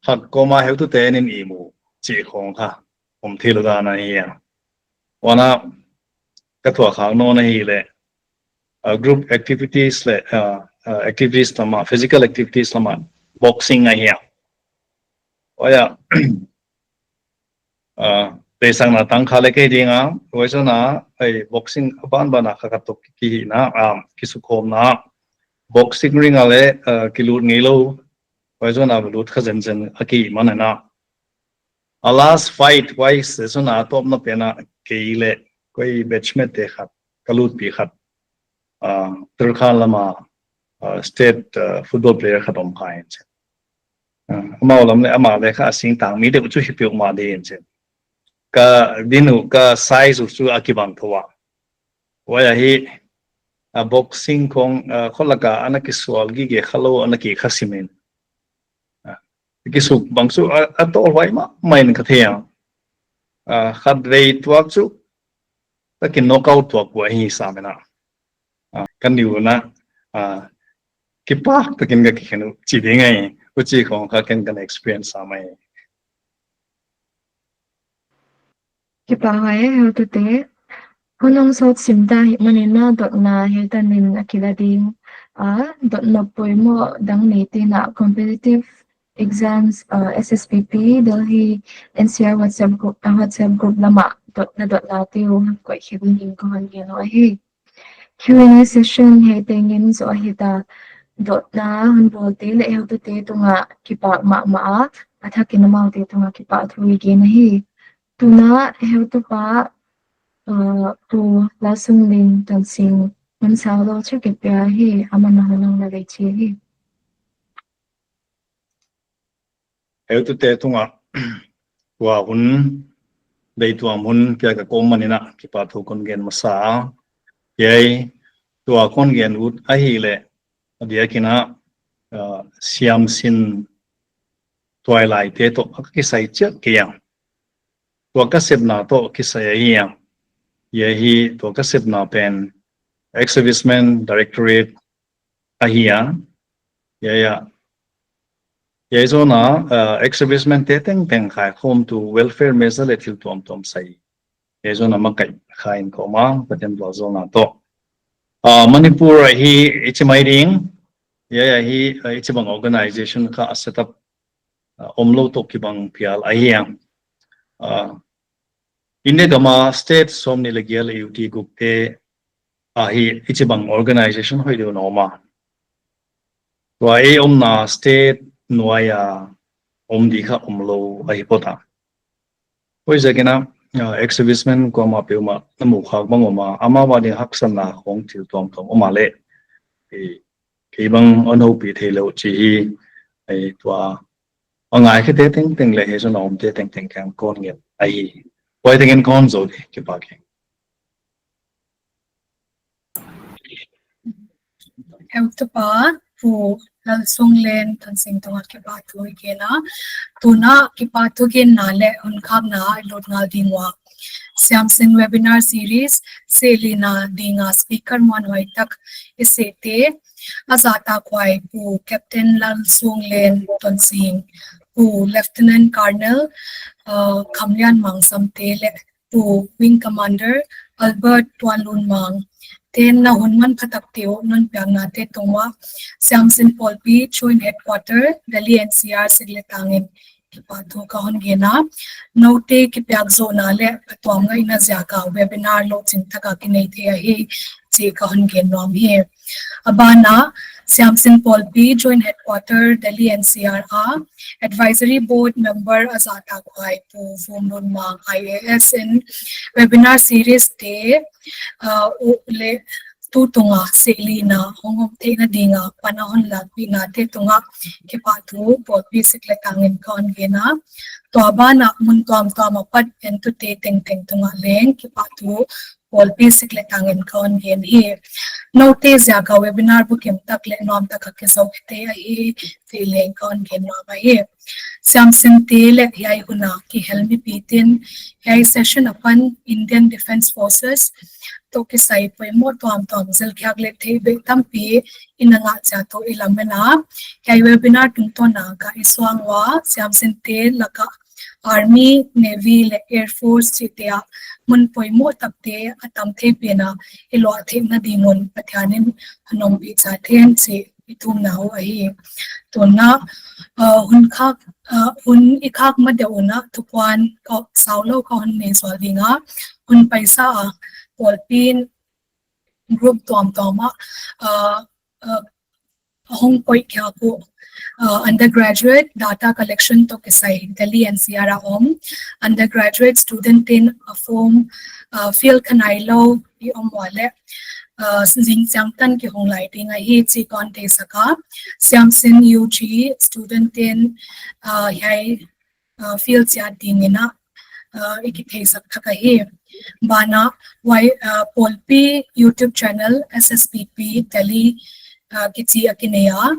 hak kawm a heutute in i mu chih khong kha om thei lou dan ahi a. Huan a ka tuak khak nawn ahihleh, uh, group activities leh, uh, uh, activities lam a, physical activities lam a boxing ahi a. Huai a, uh, deihsakna tang kha leh kei ding a, huai zong a, ei, boxing a banban a kha ka tuak kihihna, um, kisukhawmna, boxing ring a leh, uh, kilut ngeilou, huai zong a lut kha zenzen a kihih man in a. A last fight huai session a tawpna pen a kei leh koi batchmate te khat, ka lutpi khat, ah, Turkhan lam a, ah, state, ah, football player khat om kha in chin. Ah, amau lam leh amah leh kha a singtang mi deuh chu hi peuhmah di in chin. Ka din uh, ka size uh chu a kibang thou a. Huai a hi, a boxing khong, ah, khut lak a ana kisual gige kha lou, ana kikha sim in. Ah, kisuk bang chu a, a tawlhuai mahmah in ka thei a. Ah, khatvei tuak chu ka ki knockout tuak uh ahi sam in a. Ah, ka niu na, ah, kipak takin ka kikhen uh chi ding ahi, huchi khong kha ken kan experience sam ahi. Kipak huai e heutute. Hun hong sawt sim ta hih manin a dotna hiai tan in a kila ding a, dotna poimoh dang nei te'n a competitive exams, uh, S S P P, Delhi N C R WhatsApp group, uh, WhatsApp group lam a dotna, dotna te uh hon koih khe ding in ka hon ngen uh ahi. Q and A session hiai teng in zoh ahi ta, dotna hon bawlte leh heutute tung a kipak mahmah a, a thak in amaute tung a kipahthu i gen ahi. Tun a heutupa, uh, Pu Lalsunglen Tonsing hun sau lou chu kipia hi, aman a hun hong na lei chi hi. Heutute tung a tua hun, deihtuam hun piak a ka om manin a kipahthu kon gen masa a. Hiai tua kon gen ut ahihleh a diak in a, uh, siamsin tuailaite toh a ka kisai chiat kei a. Tua ka sepna toh kisai ahi a. Hiai hi tua ka sepna pen Ex-Servicemen Directorate ahi a. Hiai a, hiai zong a, uh, ex-servicemen te tengteng khaikhawmtu welfare measure leh thil tuamtuam sai. Hiai zong a makaih kha in ka om a, Pathian vualzawlna toh. Uh, Manipur a hi i chi mai ding, hiai a hi, uh, i chi bang organization kha a set up, uh, omlou toh kibang phial ahi a. Uh, India gam a state sawmnih leh giat leh U T guk te a hi i chi bang organization hoih deuh na om a. Tua ei omna state nuai a om di kha omlou ahi phot a. Huaiziakin a, uh, ex-servicemen kuamah peuhmah na muh khak bang om a, amau a ding haksatna khong thil tuamtuam om a leh, eh, kei bang hon houpih theilou chih hi, eh, tua a ngaikhete tengteng leh hiai zong a omte tengteng kiang kon ngen ahi. Huai tengin kon zou di, kipak e. Heutupa Pu Lalsunglen Tonsing tung a kipahthu i gen a. Tun a kipahthu genna leh hun khakna i lut ngal ding ua, Siamsin webinar series sehlihna ding a speaker muanhuai tak i sehte, a zahtakhuai Pu Captain Lalsunglen Tonsing, Pu Lieutenant Colonel, uh, Khamlian Mangsamte leh Pu Wing Commander Albert Tuanlunmang te'n na hun manphatak te uh non piakna te tungah Siamsin Pawlpi Joint Headquarter, Delhi N C R sik leh tangin kipahthu ka hon gen a. Noute kipiak zohna leh a tuam ngaihna ziak a webinar lohching taka kinei thei ahi chih ka hon gen nuam hi. A ban ah, Siamsin Pawlpi Joint Headquarter Delhi N C R a Advisory Board Member a zahtakhuai Pu Vumlunmang I A S in webinar series te, uh, uh, leh tu tunga sehlihna hong om theihna dinga pan a hon lakpihna te tungah kipahthu pawlpi sik leh tangin ka hon gen a. Tua ban ah mun tuamtuam apat entute tengteng tungah leng kipahthu pawlpi sik leh tangin ka hon gen hi. Noute ziak a webinar bukim tak leh nuam taka kizou thei ahi chih leng ka hon gen nuam ahi. Siamsinte leh hiai hun a kihel mipi te'n hiai session apan Indian Defence Forces toh kisai poimoh tuamtuam zilkhiak leh theihbeh tampi i na ngah chiat uh i lamen a. Hiai webinar tungtawn a ka i suang ua, Siamsinte laka Army, Navy leh Air Force chihte ah mun poimoh takte a tam thei pen a i luah theihna ding un Pathian in hon ompih chiat hen chih i thumna uh ahi. Tuin, uh, hun khak, uh, hun i khak ma deuh un thupuan ka saulou ka hon nei zual ding a, hun paisa a pawlpi'n group tuamtuam ah, uh, uh, a hong koih khiak uh, uh, undergraduate data collection toh kisai Delhi N C R a om undergraduate student te'n a form, uh, fill kha nailou i om ua leh, uh, zingchiang tan kihong lai ding ahi chih kon theisak a. Siamsin U G student te'n, uh, hiai uh, fill chiat dingin a, uh, i kitheisak thak ahi. Ban ah, Y, uh, Pawlpi YouTube channel S S P P Delhi, uh, kichi a kinei a.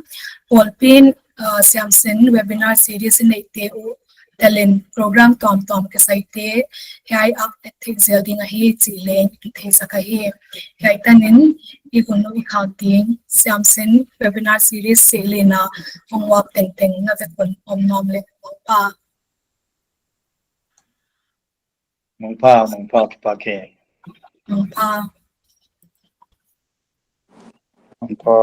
Pawlpi'n, uh, Siamsin webinar series i neihte uh telin program tuamtuam kisaite hiai ah et theih zel ding ahi chih leng i theisak ahi. Hiai tanin i hun uh i khak ding, Siamsin webinar series sehlihna hong uap tengteng na vek un om nuam leh mangpha. Mangpha, mangpha, kipak e. Mangpha. Mangpha.